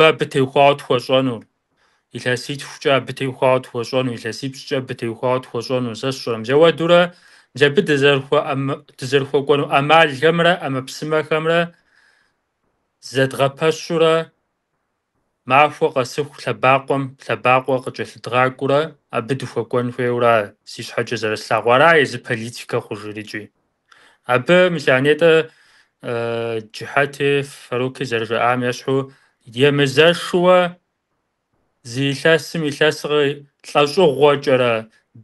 абы теухуауэ тхуэщӏэнур, илъэситхукӏэ абы теухуауэ тхуэщӏэну, илъэсипщӏкӏэ абы теухуауэ тхуэщӏэну, сэ сщӏэрэ. Мис ауэдурэ мис абы дызэрыхуэкӏуэну ӏэмалхэмрэ ӏэмэпсымэхэмрэ зэдгъэпэщурэ махуэ къэсыху лъэбакъуэм лъэбакъуэ къыкӏэлъыдгъакӏуурэ абы дыхуэкӏуэн хуейуэра си щхьэкӏэ зэрыслъагъур. Ара езы политикэ хъужыр икӏи. Абы мис а нетӏэ Джыхьэти Фаруки зэрыжаӏам ещхьу емызэшуэ зы илъэсым илъэс лӏэщӏыгъуэкӏэрэ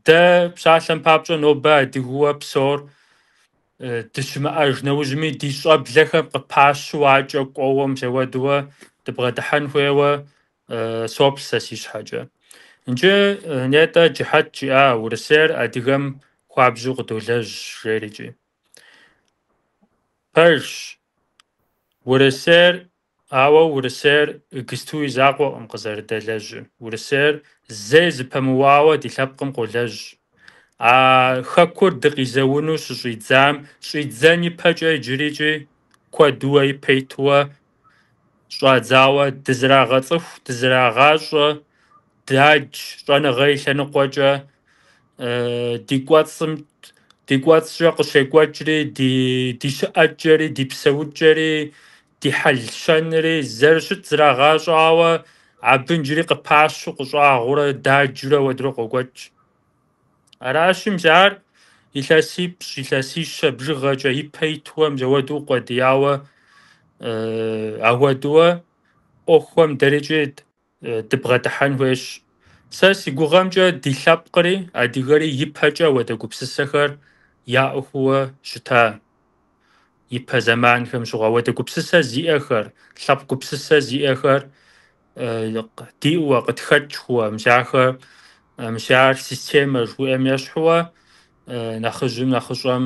дэ псалъэм папщӏэ нобэ адыгэуэ псор дыщымыӏэж нэужьми ди щӏэблэхэм къыпащу акӏэ кӏуэуэ мис ауэдууэ дыбгъэдыхьэн хуейуэ соплъ сэ си щхьэкӏэ. Иджы нетӏэ Джыхьэт жиӏа Урысейр адыгэм хуабжьу къыдолэжь жерикӏи. Пэжщ, Урысейр, ауэ Урысейр иджысту и закъуэкъым къызэрыдэлэжьыр. Урысейр зэи зыпэмыуауэ ди лъэпкъым къолэжь. А хэкур дыкъизэуну щыщӏидзам, щӏидзэн ипэкӏэ иджырикӏи куэдууэ ипэ итуэ щӏадзауэ дызэрагъэцӏыху, дызэрагъащӏэ, дадж щӏэныгъэ и лъэныкъуэкӏэ, ди кӏуэцӏым ди кӏуэцӏкӏэ къыщекӏуэкӏри, ди щыӏэкӏэри, ди псэукӏэри, ди хьэл-щэнри зэрыщыт зрагъащӏауэ, абы иджыри къыпащу къыщӏагъурэ даджурэ уэдрэ къокӏуэкӏ. Аращи, мис ар илъэсипщӏ, илъэсищэ бжыгъэкӏэ ипэ итуэ мис ауэдэу укъуэдияуэ ауэдууэ ӏуэхухэм дэрикӏи дыбгъэдыхьэн хуейщ. Сэ си гугъэмкӏэ ди лъэпкъри, адыгэри ипэкӏэ ауэдэ гупсысэхэр яӏэу хъууэ щыта. Ипэ зэманхэм щыгъуэ ауэдэ гупсысэ зиӏэхэр, лъэпкъ гупсысэ зиӏэхэр диӏэуэ, къытхэкӏ хъууэ, мис ахэр, мис ар системэ жыхуиӏэм ещхьууэ, нэхъыжьым нэхъыщӏэм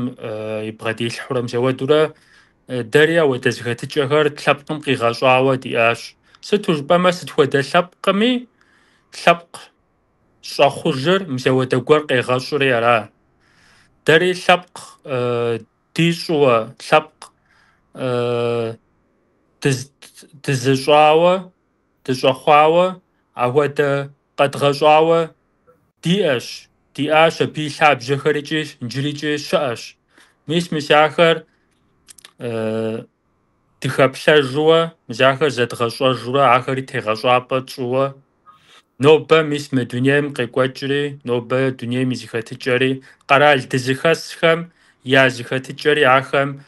и бгъэдилъхьурэ мис ауэдурэ дэри ауэдэ зэхэтыкӏэхэр лъэпкъым къигъэщӏауэ диӏащ. Сыту жыпӏэмэ, сыт хуэдэ лъэпкъми лъэпкъ щӏэхъужыр мис ауэдэ гуэр къегъэщӏри ара. Дэри лъэпкъ дищӏуэ, лъэпкъ дызыщӏауэ, дыщӏэхъуауэ, ауэдэ къэдгъэщӏауэ диӏэщ, диӏащ абы и лъабжьэхэрикӏи иджырикӏи щыӏэщ. Мис ахэр дыхэплъэжуэ, мис ахэр зэдгъэщӏэжурэ, ахэри тегъэщӏапӏэ тщӏыуэ. Нобэ мис мы дунейм къекӏуэкӏри, нобэ дунейм и зэхэтыкӏэри, къэрал дызыхэсхэм я зэхэтыкӏэри, ахэм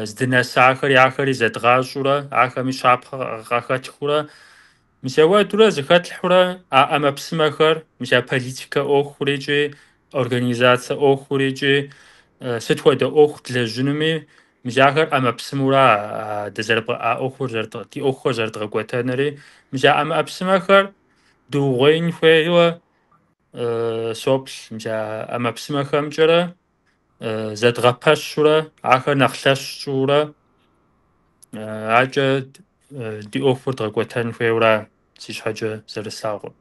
здынэсахэри, ахэри зэдгъащӏурэ, ахэми щапхъэ къахэтхыурэ, мис ауэдурэ зэхэтлъхьурэ а ӏэмэпсымэхэр, мис а политикэ ӏуэхурикӏи, организацэ ӏуэхурикӏи, сыт хуэдэ ӏуэху длэжьынуми, мис ахэр ӏэмэпсымэура а ӏуэхур ди ӏуэхухэр зэрыдгъэкӏуэтэнури, мис а ӏэмэпсымэхэр дыугъуеин хуейуэ соплъ, мис а ӏэмэпсымэхэмкӏэрэ зэдгъэпэщурэ, ахэр нэхъ лъэщ тщӏыурэ, акӏэ ди ӏуэхур дгъэкӏуэтэн хуейуэра си щхьэкӏэ зэрыслъагъур.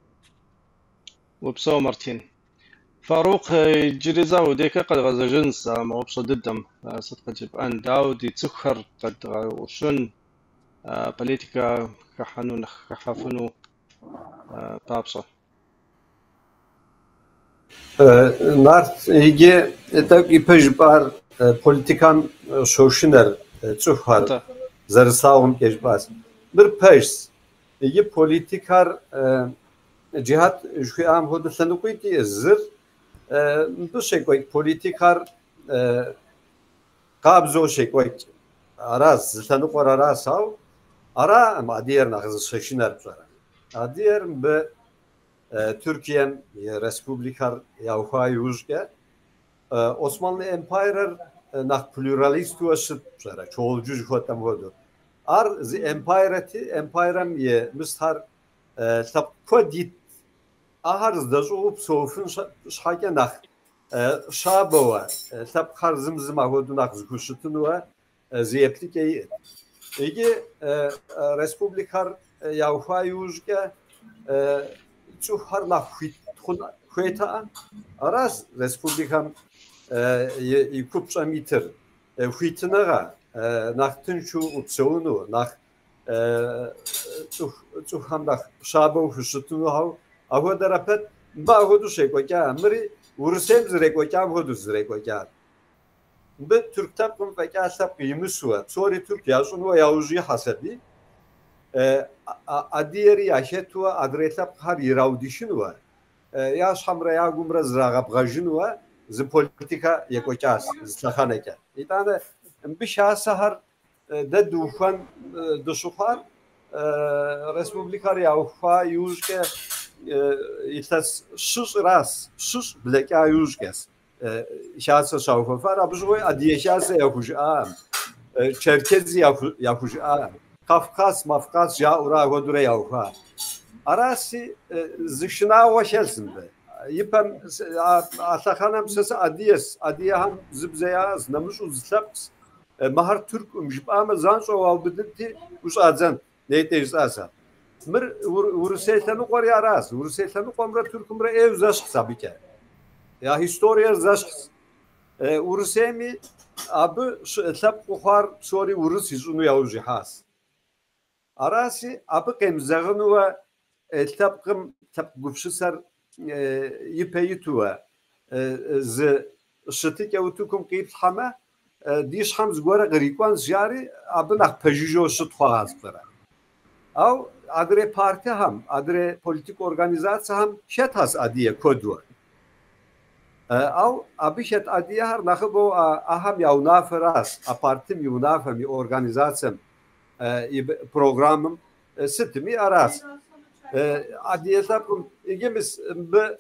Упсэу, Мартин. Фарук, иджыри зэ удейкэ къэдгъэзэжынщ мы упщӏэ дыдэм. Сыт къыджепӏэн? Дауэ ди цӏыхухэр къэдгъэӏущын, политикэ хыхьэну, нэхъ хыхьэфыну папщӏэ? Нарт, иджы тӏэкӏу ипэ жыпӏар политикэм щошынэр цӏыхухэр зэрыслъагъумкӏэ жыпӏащ. Мыр пэжщ. Иджы политикэр Джихьэт жыхуиӏам хуэдэу лъэныкъуитӏ иӏэщ. Зыр мыбы щекӏуэкӏ политикэр къабзэу щекӏуэкӏ. Аращ, зы лъэныкъуэр аращ, ауэ араӏым адыгэр нэхъ зыщышынэр пщӏэрэ. Адыгэр мыбы Туркием и республикэр яухуа иужькӏэ Османлы эмпайрэр нэхъ плюралистуэ щыт пщӏэрэ, чоолджу жыхуэтӏэм хуэдэу. Ар зы эмпайрэти, эмпайрэм и мыстхэр лъэпкъ куэд ит. Ахэр здэщӏыгъуу псэуфын щхьэкӏэ нэхъ щабэуэ, лъэпкъхэр зым зым ахуэдэу нэхъ зыхущытынуэ зы еплъыкӏэ иӏэт. Иджы республикэр яухуа иужькӏэ цӏыхухэр нэхъ хуит хъун хуейтэӏэ. Аращ республикэм и купщӏэм итыр. Хуитыныгъэ, нэхъ тыншу упсэуну, нэхъ цӏыхухэм нэхъ щабэу хущытынухэу ахуэдэрэ пэт мыбы ахуэдэу щекӏуэкӏа. Мыри Урысейм зэрекӏуэкӏам хуэдэу зэрекӏуэкӏар. Мыбы тырку лъэпкъым фӏэкӏа лъэпкъ имысуэ, псори тырку ящӏынуэ яужь ихьэс аби, адыгэри яхэтуэ, адрей лъэпкъхэр ираудыхынуэ, я щхьэмрэ я гумрэ зрагъэбгъэжынуэ Зы политикэ екӏуэкӏащ зы лъэхъэнэкӏэ. Итӏанэ мыбы хасэхэр дэ духуэн дыщыхъуар республикэр яухуа иужькӏэ илъэс щыщӏращ, щыщӏ блэкӏа иужькӏэщ хасэ щаухуэфар. Абы щыгъуи Адыгэ хасэ яхужыӏам, Черкези яхужыӏам, Кавказ, Мавказ жаӏэурэ апхуэдэурэ яухуа. Араси зы шынагъуэ хэлъщ мыбы. Ипэм а лъэхъэнэм сэ сыадыгэс, адыгэхэм зы бзэ яӏэщ, нэмыщӏу зы лъэпкъщ. Мыхэр тыркум жыпӏамэ занщӏэу уаубыдынти ущӏадзэнт, нетӏэ жысӏащ ар. Мыр Урысей лъэныкъуэри аращ. Урысей лъэныкъуэмрэ Тыркумрэ ӏейуэ зэщхьщ абыкӏэ. Я историер зэщхьщ. Урысейми абы лъэпкъыу хъуар псори урыс ищӏыну яужь ихьащ. Араси абы къемызэгъынууэ лъэпкъым лъэпкъ гупсысэр ипэ итуэ зы щытыкӏэ утыкум къиплъхьэмэ, ди щхьэм зыгуэрэ кърикӏуэнщ жари, абы нэхъ пэжыжьэу щыт хъуащ пӏэрэ. Ау адрей партихэм, адрей политик организацэхэм хэтащ адыгэ куэдуэ. Ау абы хэт адыгэхэр нэхъыбэу ахэм я унафэращ, а партым и унафэм, и организацэм, и программэм сытми аращ. Адыгэ лъэпкъым иджы мис мыбы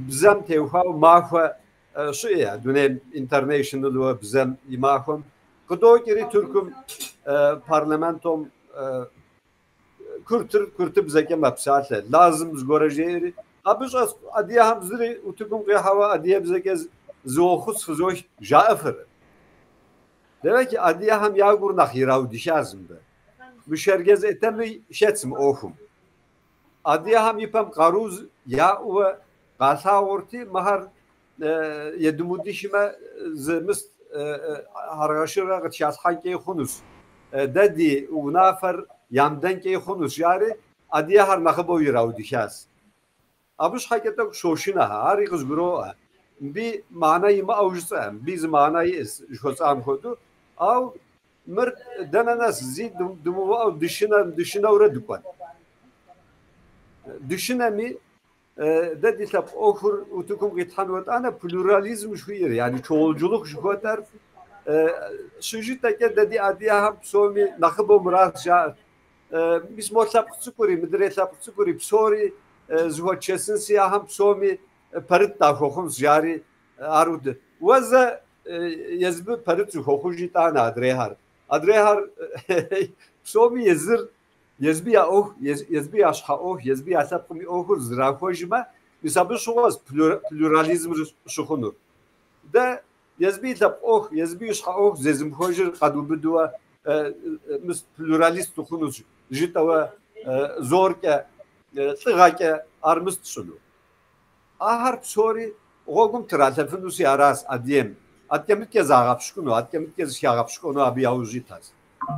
бзэм теухуауэ махуэ щыӏэ, дунейм international бзэм и махуэм къыдокӏри Тыркум парламентом куртыр куртыбзэкӏэ мэпсалъэ, лазым зыгуэрэ жеӏэри, абы щӏэс адыгэхэм зыри утыкум къихьауэ адыгэбзэкӏэ зы уэхъус фызох жаӏэфыр. Демек адыгэхэм я гур нэхъ ираудыхащ мыбы. Мы шэрджэс Этеми хэтщ мы ӏуэхум. Адыгэхэм и пэм къару яӏэуэ къалъагъурти, мыхэр едымудыхмэ зы мыст хьэргъэшыргъэ къытхалъхьэнкӏэ хъунущ. Дэ ди унафэр ямыдэнкӏэ хъунущ, жари адыгэхэр нэхъыбэу ираудыхащ. Абы щхьэкӏэ тӏэкӏу щошынэхэ, ари къызгуроӏуэ. Мыбы мыхьэнэ имыӏэу жысӏэ, мыбы зы мыхьэнэ иӏэщ жыхуэсӏам хуэдэу. Ау мыр дэнэ нэс зи дымыувыӏэу дышынэурэ дыкӏуэн. Дышынэми дэ ди лъэпкъ ӏуэхур утыкум къитхьэну итӏанэ плюрализм жыхуиӏэр, yani çoğulculuk жыхуэтӏэр щыжытӏэкӏэ дэ ди адыгэхэм псоми нэхъыбэу мыращ жаӏэр. Мис мо лъэпкъ цӏыкӏури, мыдрей лъэпкъ цӏыкӏури псори зыхуэтшэсынси ахэм псоми пэрыт дахуэхъунщ жари ар уэ зэ езыбы пэрыт зыхуэхъуж итӏанэ адрейхэр. Адрейхэр псоми езыр езыбы я ӏуэху, езыбы я щхьэ ӏуэху, езыбы я лъэпкъым и ӏуэхур зэрахуэжмэ, мис абы щыгъуэщ плюрализмыр щыхъунур. Дэ езыбы и лъэпкъ ӏуэху, езыбы и щхьэ ӏуэху зезымыхуэжыр къэдубыдуэ мис плюралист дыхъунущ жытӏэуэ зоркӏэ, лӏыгъэкӏэ ар мыс тщӏыну. Ахэр псори гъуэгум тралъэфынущи аращ адыгэм. Аткӏэ-мыткӏэ загъэпщкӏуну, аткӏэ-мыткӏэ зыхагъэпщкӏуэну абы яужь итащ.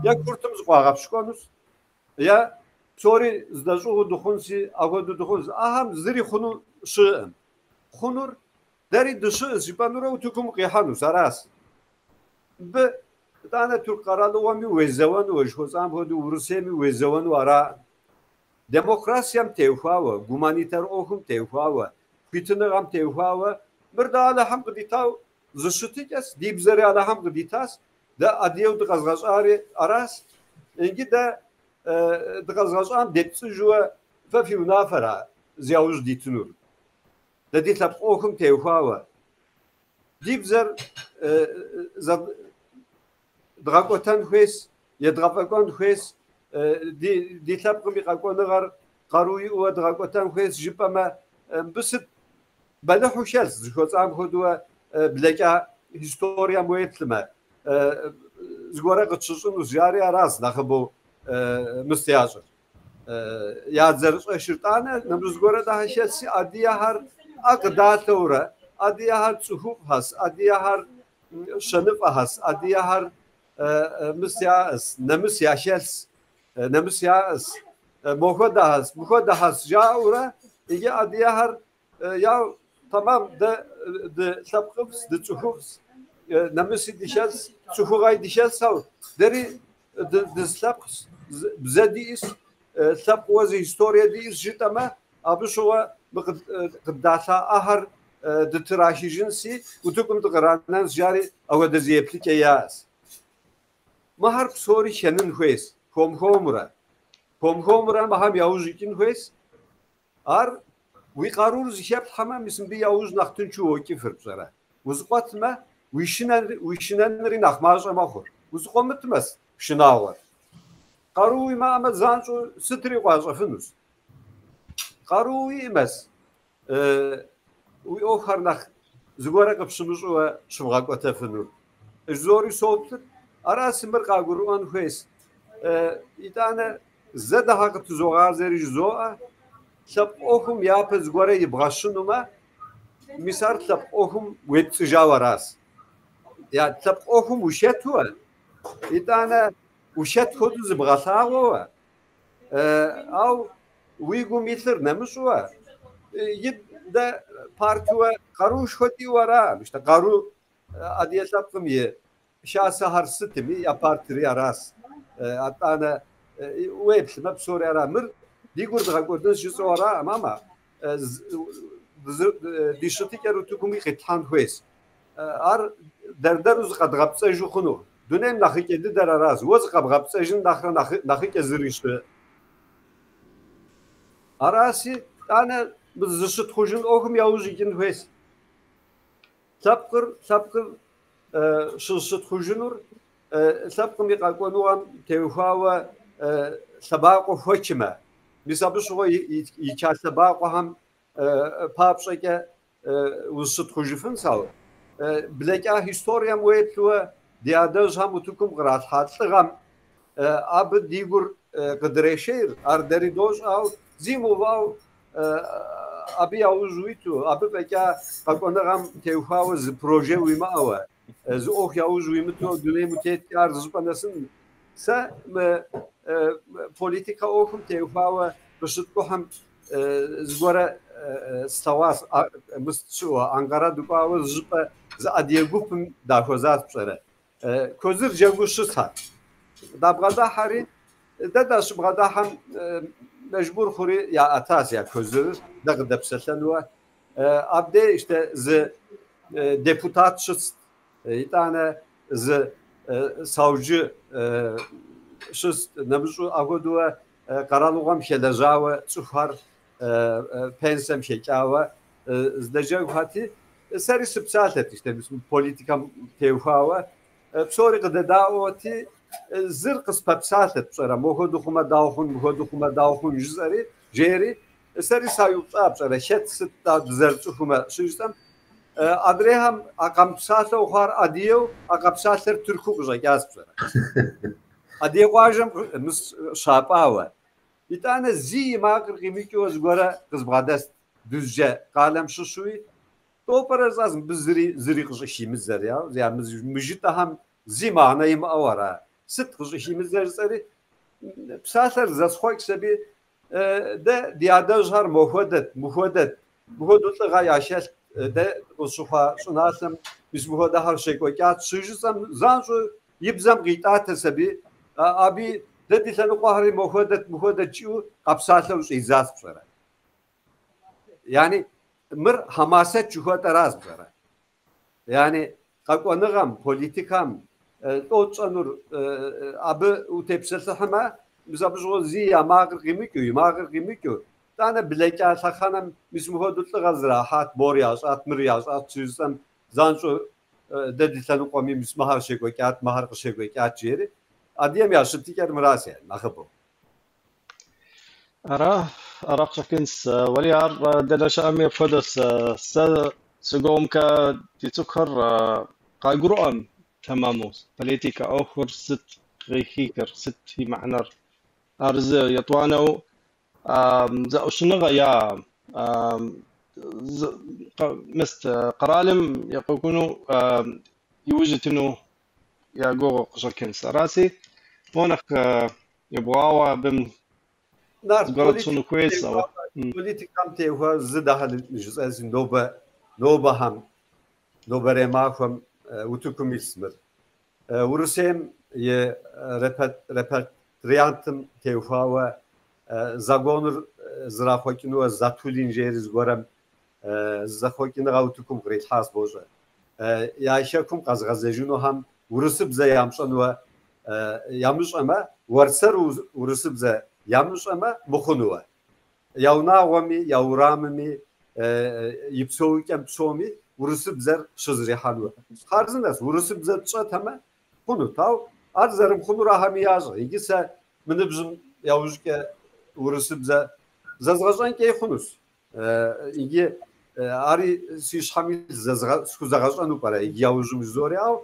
Е куртым зыкъуагъэпщкӏуэнущ, е псори здэщӏыгъуу дыхъунщи, апхуэдэу дыхъунщ. Ахэм зыри хъуну щыӏэм. Хъунур дэри дыщыӏэщ жыпӏэнурэ утыкум къихьэнущ, аращ. Мыбы итӏанэ тырку къэралыгъуэми уезэуэну, жыхуэсӏам хуэдэу Урысейми уезэуэну ара. Демократием теухуауэ, гуманитар ӏуэхум теухуауэ, хуитыныгъэм теухуауэ, мыр дэ Алыхьым къыдитау зы щытыкӏэщ, ди бзэри Алыхьым къыдитащ, дэ адыгэу дыкъэзгъэщӏари аращ. Иджы дэ дыкъэзгъэщӏам депцӏыжуэ фэ фи унафэра зяужь дитынур. Дэ ди лъэпкъ ӏуэхум теухуауэ. Ди бзэр дгъэкӏуэтэн хуейщ, едгъэфӏэкӏуэн хуейщ, ди лъэпкъым и къэкӏуэныгъэр къару иӏэуэ дгъэкӏуэтэн хуейщ жыпӏэмэ, мыбы сыт бэлыхьу хэлъщ зыхуэцӏам хуэдэуэ блэкӏа историем уеплъмэ, зыгуэрэ къытщыщӏынущ жари аращ нэхъыбэу мыст ящӏыр. Я дзэр щӏэшыр тӏанэ, нэмыщӏ зыгуэрэ дахэ хэлъщи, адыгэхэр ӏэ къыдалъэурэ, адыгэхэр цӏыхуфӏхэщ, адыгэхэр щэныфӏэхэщ, адыгэхэр мыс яӏэщ, нэмыс яхэлъщ, нэмыс яӏэщ, мохуэдэхэщ, мыхуэдэхэщ жаӏэурэ, иджы адыгэхэр я тэмам дэ ды лъэпкъыфӏщ, ды цӏыхуфӏщ, нэмыси дыхэлъщ, цӏыхугъэи дыхэлъщ, ау дэри дызылъэпкъщ, бзэ диӏэщ, лъэпкъыуэ зы историе диӏэщ жытӏэмэ, абы щыгъуэ мы къыддалъа ӏэхэр дытрахыжынси утыкум дыкъранэнщ жари апхуэдэ зы еплъыкӏэ яӏэщ. Мыхэр псори хэнын хуейщ, хуэм-хуэмурэ. Хуэм-хуэмурэ мыхэм яужь икӏын хуейщ. Ар уи къарур зыхэплъхьэмэ, мис мыбы яужь нэхъ тыншу уокӏыфыр, пщӏэрэ. Узыкъуэтмэ, уи шынэнри нэхъ мащӏэ мэхъур. Узыкъуэмытмэ, шынагъуэр. Къару уимыӏэмэ, занщӏэу сытри къуащӏэфынущ. Къару уиӏэмэс, уи ӏуэхухэр нэхъ зыгуэрэ къыпщымыщӏыуэ щыбгъэкӏуэтэфынур. Жызори соплъыр, аращ мыр къагурыӏуэн хуейщ. Итӏанэ зэ дахэ къытызогъазэри жызоӏэ, лъэпкъ ӏуэхум япэ зыгуэрэ ибгъэщынумэ, мис ар лъэпкъ ӏуэхум уепцӏыжауэ аращ. Я лъэпкъ ӏуэхум ушэтуэ, итӏанэ ушэт хуэдэу зыбгъэлъагъуэуэ, ау уи гум илъыр нэмыщӏуэ, иджы дэ партуэ къаруушхуэ диӏэу ара, мыщтэ къару адыгэ лъэпкъым и хасэхэр сытми, я партри аращ. Атӏанэ уеплъмэ, псори ара. Мыр ди гур дгъэкӏуэдынщ жысӏэу араӏым, ама ди щытыкӏэр утыкуми къитлъхьэн хуейщ. Ар дэр-дэру зыкъэдгъэпцӏэжу хъуну. Дунейм нэхъыкӏэ дыдэр аращ. Уэ зыкъэбгъэпцӏэжын нэхърэ нэхъыкӏэ зыри щыӏэ. Араси, тӏанэ зыщытхъужын ӏуэхум яужь икӏын хуейщ. Лъэпкъыр щызыщытхъужынур лъэпкъым и къэкӏуэнугъэм теухуауэ лъэбакъуэ хуэчымэ. Мис абы щыгъуэ ича лъэбакъуэхэм папщӏэкӏэ узыщытхъужыфынщ, ауэ блэкӏа историем уеплъуэ ди адэжьхэм утыкум къралъхьа лӏыгъэм абы ди гур къыдрешейр, ар дэри дощӏ, ауэ зи мыувыӏэу абы яужь уиту, абы фӏэкӏа къэкӏуэныгъэм теухуауэ зы проже уимыӏэуэ, зы ӏуэху яужь уимыту дунейм утеткӏэ ар зыщӏыпӏэ нэсын. Сэ мы политикэ ӏуэхум теухуауэ къыщыткӏухьым зыгуэрэ слъэгъуащ, щыӏэу Анкара дыкӏуауэ зыщӏыпӏэ зы адыгэ гупым дахуэзащ пщӏэрэ. Куэзыр джэгуу щысхэр. Дабгъэдыхьэри, дэ дащыбгъэдыхьэм мэжбур хъури яӏэтащ я куэзырыр, дэ къыдэпсэлъэнуэ. Абдей ищтэ зы депутат щыст, итӏанэ зы сауджы щыст, нэмыщӏу апхуэдэуэ къэралыгъуэм хэлэжьауэ цӏыхухэр пенсэм хэкӏауэ здэджэгухэти, сэри сыпсалъэт ищтэ политикэм теухуауэ, псори къыдэдаӏуэти, зыр къыспэпсалъэт пщӏэрэ, мохуэдэу хъумэ дауэ хъун, мыхуэдэу хъумэ дауэ хъун жысӏэри, жери, сэри сайупщӏа пщӏэрэ, хэт сыт дызэрыцӏыхумэ щыжысӏэм, адрейхэм а къэмыпсалъэу хъуар адыгэу, а къэпсалъэр тыркуу къыщӏэкӏащ пщӏэрэ. Адыгэ къуажэм щапӏауэ. Итӏанэ зи и макъыр къимыкӏыу зыгуэрэ къызбгъэдэст Дузджэ къалэм щыщуи, тӏопӏэрэ жысӏащ мыбы зыри къыщӏыхимыдзэр, я мы жытӏэхэм зи мыхьэнэ имыӏэу ара. Сыт къыщӏыхимыдзэр жысӏэри, псалъэр зэсхъуэкӏщ аби, дэ ди адэжьхэр мохуэдэт, мыхуэдэт, мыхуэдэу лӏыгъэ яхэлът, дэ къызыщыхъуа щӏыналъэм мис мыхуэдэхэр щекӏуэкӏат, щыжысӏэм занщӏэу и бзэм къитӏатэщ аби, аби дэ ди лъэныкъуэхэри мохуэдэт, мыхуэдэт жиӏэу къэпсалъэу щӏидзащ пщӏэрэ. Yani мыр хьэмасэт жыхуэтӏэращ пщӏэрэ. Yani къэкӏуэныгъэм, политикэм лӏо тщӏэнур абы утепсэлъыхьмэ, мис абы щыгъуэ зи я макъыр къимыкӏыу, и макъыр къимыкӏыу, тӏанэ блэкӏа лъэхъэнэм мис мыхуэдэу лӏыгъэ зэрахьат, мор ящӏат, мыр ящӏат щыжысӏэм занщӏэу дэ ди лъэныкъуэми мис мыхэр щекӏуэкӏат, мыхэр къыщекӏуэкӏат жери, адыгэм я щытыкӏэр мыращ yani нэхъыбэу. Ара къыщӏэкӏынщ. Уэри ар дэнэ щыӏэми апхуэдэу сэ сыгугъэмкэ ди цӏыхухэр къагурыӏуэм тэмэму политикэ ӏуэхур сыт къыхихыр, сыт и мыхьэнэр. Ар зы етӏуанэу зэӏущыныгъэ я мыст къэралым екӏуэкӏыну иужь итыну я гугъу къыщӏэкӏынщ. Араси, мо нэхъ ебгъуауэ абым зыгуэрэ тщӏыну хуейщ, ауэ. Политикэм теухуа зы дахэ жысӏэнщи, нобэхэм, нобэрей махуэм утыкум илъ мыр. Урысейм и репатриантым теухуауэ законыр зэрахъуэкӏынуэ Затулин жери зыгуэрэм Зэхъуэкӏыныгъэ утыкум кърилъхьащ, бощӏэ. Я хэкум къэзыгъэзэжынухэм урысыбзэ ямыщӏэнуэ ямыщӏэмэ, уэрсэру урысыбзэ ямыщӏэмэ мыхъунуэ. Я унагъуэми, я урамыми, и псэукӏэм псоми урысыбзэр щызэрихьэнуэ. Хъарзынэщ, урысыбзэ тщӏэтэмэ хъунут, ауэ ар зэрымыхъунур ахэми ящӏэ. Иджы сэ мы ныбжьым яужькӏэ урысыбзэ зэзгъэщӏэнкӏэи хъунущ. Иджы ари си щхьэм схузэгъэщӏэну пӏэрэ иджы яужьым жызори, ауэ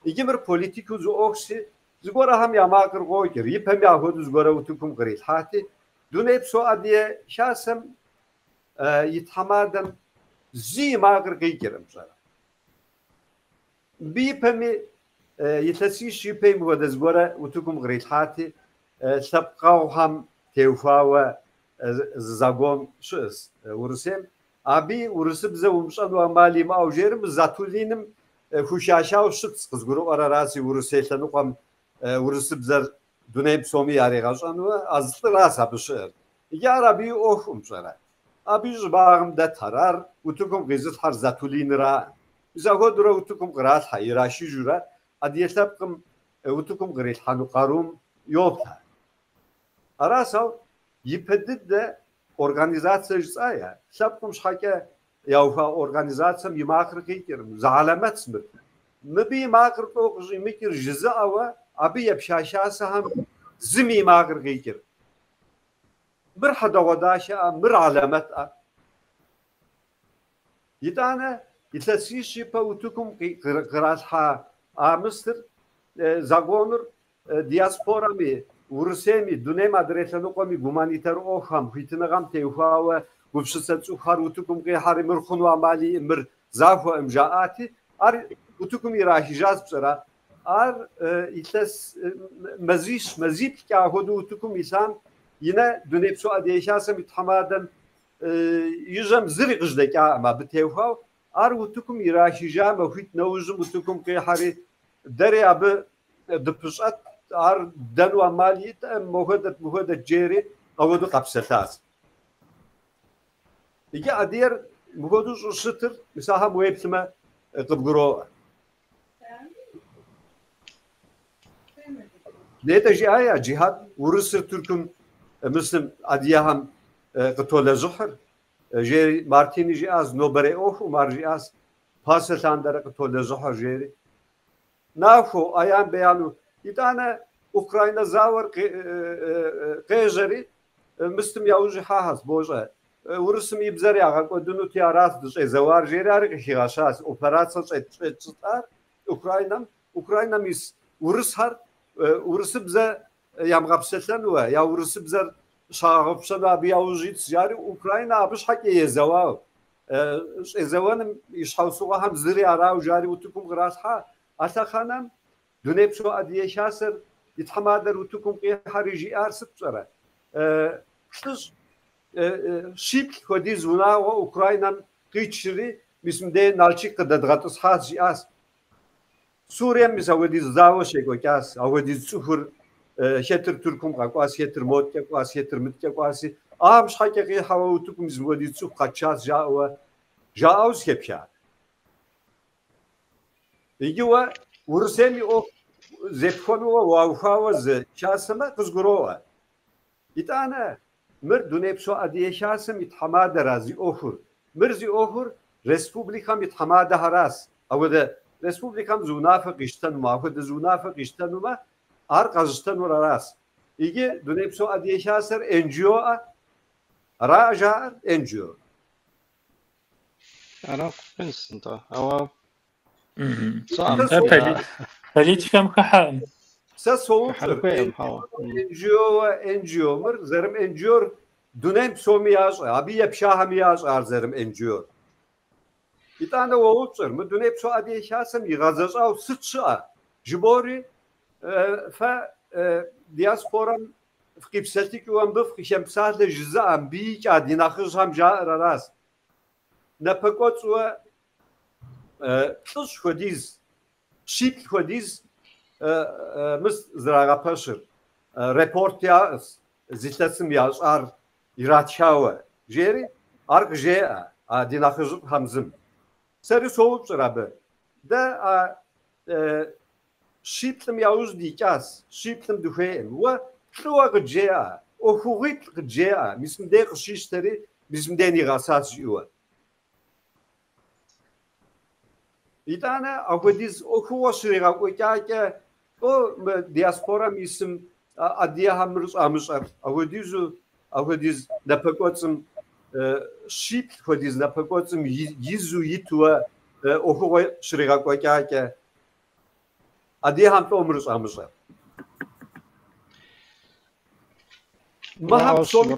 иджы мыр политикэу зы ӏуэхущи, зыгуэрхэм я макъыр къокӏыр, ипэми апхуэдэу зыгуэрэ утыкум кърилъхьати, Дунейпсо Адыгэ Хасэм и тхьэмадэм зы и макъыр къикӏыркъым, пщӏэрэ. Мыбы ипэми илъэсищ ипэми мыхуэдэ зыгуэрэ утыкум кърилъхьати, лъэпкъэгъухэм теухуауэ зы закон щыӏэщ Урысейм. Абыи урысыбзэ умыщӏэну ӏэмал имыӏэу жери, мы Затулиным хухахауэ щытщ, къызгурыӏуэр араси, Урысей лъэныкъуэм урысыбзэр дунейм псоми яригъэщӏэну, а зы лӏыращ абы щыӏэр. Иджы ар абы и ӏуэхукъым, пщӏэрэ. Абы и щӏыбагъым дэтхэр, ар утыкум къизылъхьэр Затулинра. Мис апхуэдэурэ утыкум къралъхьэ, ирашыжурэ адыгэ лъэпкъым утыкум кърилъхьэну къарум йоплъэ. Аращ, ауэ ипэ дыдэ организацэ жысӏа, лъэпкъым щхьэкӏэ яухуа организацэм и макъыр къикӏыркъым, зы хьэлэмэтщ мыр. Мыбы и макъыр тӏэу къыщӏимыкӏыр жызыӏэуэ абы епха хасэхэм зыми и макъыр къикӏыр. Мыр хьэдэгъуэдахэӏэ, мыр хьэлэмэтӏэ. Итӏанэ илъэсищ ипэ утыкум къралъхьа а мыстыр законыр диаспорами, Урысейми, дунейм адрей лъэныкъуэми гуманитар ӏуэхухэм, хуитыныгъэм теухуауэ гупсысэ цӏыхухэр утыкум къихьэри мыр хъуну ӏэмал иӏым, мыр захуэӏым жаӏати, ар утыкум ирахыжащ, пщӏэрэ. Ар илъэс мазищ, мазиплӏкӏэ апхуэдэу утыкум илъам инэ Дунейпсо Адыгэ Хасэм и тхьэмадэм и жьэм зыри къыжьэдэкӏакъым абы теухуауэ. Ар утыкум ирахыжа махуитӏ нэужьым утыкум къихьэри, дэри абы дыпыщӏэт, ар дэну ӏэмал иӏэтэкъым, мохуэдэт, мыхуэдэт жери апхуэдэу къэпсэлъащ. Иджы адыгэр мыхуэдэу щӏыщытыр, мис ахэм уеплъмэ, къыбгуроӏуэ. Нетӏэ жиӏа я Джихьад, урысыр Тыркум, Мысым, адыгэхэм къытолэжьыхьыр. Жери Мартини жиӏащ, нобэрей ӏуэхум ар жиӏащ, пасэ лъандэрэ къытолэжьыхьыр, жери. Нахуэу, аян беяну. Итӏанэ Украинэ зауэр къежьэри, мыстым яужь ихьахэщ, бощӏэ. Урысым и бзэр ягъэкӏуэдынути, аращ дыщӏезэуар, жери ари къыхигъэщащ. Операцэ щӏетщӏылӏар Украинэм, Украинэм ис урысхэр урысыбзэ ямыгъэпсэлъэнуэ, я урысыбзэр щагъэгъупщэну абы яужь итщ, жари Украинэ абы щхьэкӏэ езэуауэ. Щӏезэуэным и щхьэусыгъуэхэм зыри арауэ жари утыкум къралъхьа. А лъэхъэнэм Дунейпсо Адыгэ Хасэр и тхьэмадэр утыкум къихьэри жиӏар сыт пщӏэрэ? Плӏыщӏ щиплӏ хуэдиз унагъуэ Украинэм къитшри, мис мыдей Налшык къыдэдгъэтӏысхьащ, жиӏащ. Сурием мис апхуэдиз зауэ щекӏуэкӏащ, апхуэдиз цӏыхур хэтыр Тыркум къэкӏуащ, хэтыр моткӏэ кӏуащ, хэтыр мыткӏэ кӏуащи, ахэм щхьэкӏэ къихьэуэ утыкум мис мыхуэдиз цӏыху къэтшащ, жаӏэуэ, жаӏэу зэхэпха. Иджы уэ Урысейм и ӏуэху зепхуэнуэ уаухуауэ зы хасэмэ къызгуроӏуэ. Итӏанэ, мыр Дунейпсо Адыгэ Хасэм и тхьэмадэра зи ӏуэхур. Мыр зи ӏуэхур республикэм и тхьэмадэхэращ. Апхуэдэ республикэм зы унафэ къищтэнумэ, апхуэдэ зы унафэ къищтэнумэ, ар къэзыщтэнур аращ. Иджы Дунейпсо Адыгэ Хасэр NGO-ӏэ? Ара жаӏэр NGO. Ара хъунщ, нтӏэ. Ауэ Политикэм хыхьэкъым. Сэ соупщӏыр, NGO, NGO, мыр зэрым NGO-р дунейм псоми ящӏэ, абы епхахэми ящӏэ ар зэрым NGO-р. Итӏанэ уоупщӏыр, мы Дунейпсо Адыгэ Хасэм игъэзэщӏауэ сыт щыӏэ? Жыбори, фэ диаспорэм фыкъипсэлъыкӏыуэ мыбы фыкъыхэмыпсалъэ жызыӏэ, мыбы икӏа ди нэхъыжьхэм жаӏэр аращ. Напэкӏуэцӏуэ плӏыщӏ хуэдиз, щиплӏ хуэдиз мыс зэрагъэпэщыр. Репорт яӏэщ, зы илъэсым ящӏар иратхауэ, жери ар къыжеӏэ. А ди нэхъыжьыфӏхэм зым. Сэри соупщӏыр абы. Дэ а щиплӏым яужь дикӏас, щиплӏым дыхуейкъым. Уэ плӏыуэ къыджеӏэ, ӏуэхугъуиплӏ къыджеӏэ, мис мыдей къыщищтэри, мис мыдей нигъэсащ жиӏэуэ. Итӏанэ апхуэдиз ӏуэхугъуэ щригъэкӏуэкӏакӏэ, лӏо мы диаспорэм исым адыгэхэм мыр щӏамыщӏэр, апхуэдизу, апхуэдиз напэкӏуэцӏым, щиплӏ хуэдиз напэкӏуэцӏым изу итуэ ӏуэхугъуэ щригъэкӏуэкӏакӏэ, адыгэхэм лӏо мыр щӏамыщӏэр. Мыхэм псоми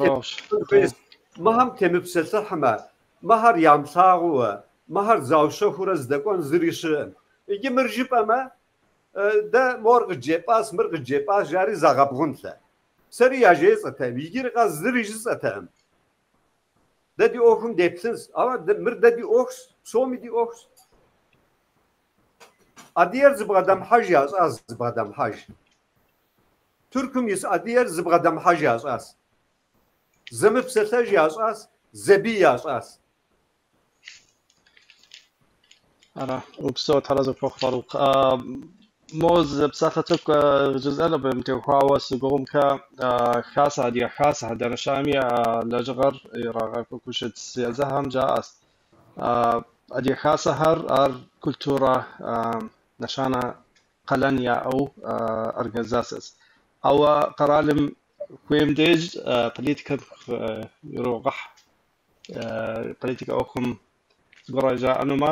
мыхэм темыпсэлъыхьмэ, мыхэр ямылъагъууэ, мыхэр заущэхурэ здэкӏуэн зыри щыӏэм. Иджы мыр жыпӏэмэ, дэ мор къыджепӏащ, мыр къыджепӏащ, жари загъэбгъунлъэ. Сэри яжесӏэтэкъым, иджыри къэс зыри жысӏэтэкъым. Дэ ди ӏуэхум деплъынщ, ауэ мыр дэ ди ӏуэхущ, псоми ди ӏуэхущ. Адыгэр зыбгъэдэмыхьэж ящӏащ, зыбгъэдэмыхьэж. Тыркум ис адыгэр зыбгъэдэмыхьэж ящӏащ. Зэмыпсэлъэж ящӏащ, зэбий ящӏащ. Ара, упсэу, Тхьэр арэзы къыпхухъу, Фарукъ. Мо зы псалъэ цӏыкӏу жызӏэн абы теухуауэ сыгугъумкэ хасэ, адыгэ хасэхэр дэнэ щыӏэми а лэжьыгъэр ирагъэкӏуэкӏыу щытщ. Езыхэм жаӏэс. Адыгэ хасэхэр ар культурэ нэщанэ къалэн яӏэу организацэщ. Ауэ къэралым хуейм деж политикэм ирогъэхь, политикэ ӏуэхум зыгуэр жаӏэнумэ,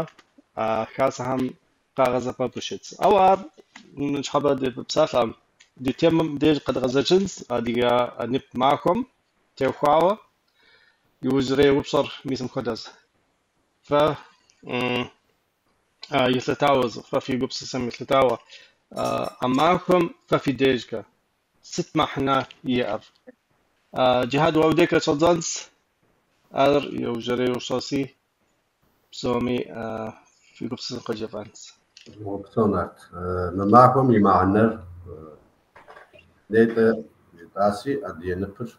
хасэхэм къагъэсэбэпу щытщ. Ауэ ар ныщхьэбэ ди псалъэм, ди темэм деж къэдгъэзэжынщ адыгэ нып махуэм теухуауэ. Иужьрей упщӏэр мис мыпхуэдэщ. Фэ елъытауэ, фэ фи гупсысэм елъытауэ, а махуэм фэ фи дежкӏэ сыт мыхьэнэ иӏэр? Джихьад, уэ уи дежкӏэ щӏэддзэнщ, ар иужьрей упщӏэщи, псоми фи гупсысэм къыджефӏэнщ. Упсэу, Нарт. Мы махуэм и мыхьэнэр нетӏэ жытӏаси, адыгэ ныпыр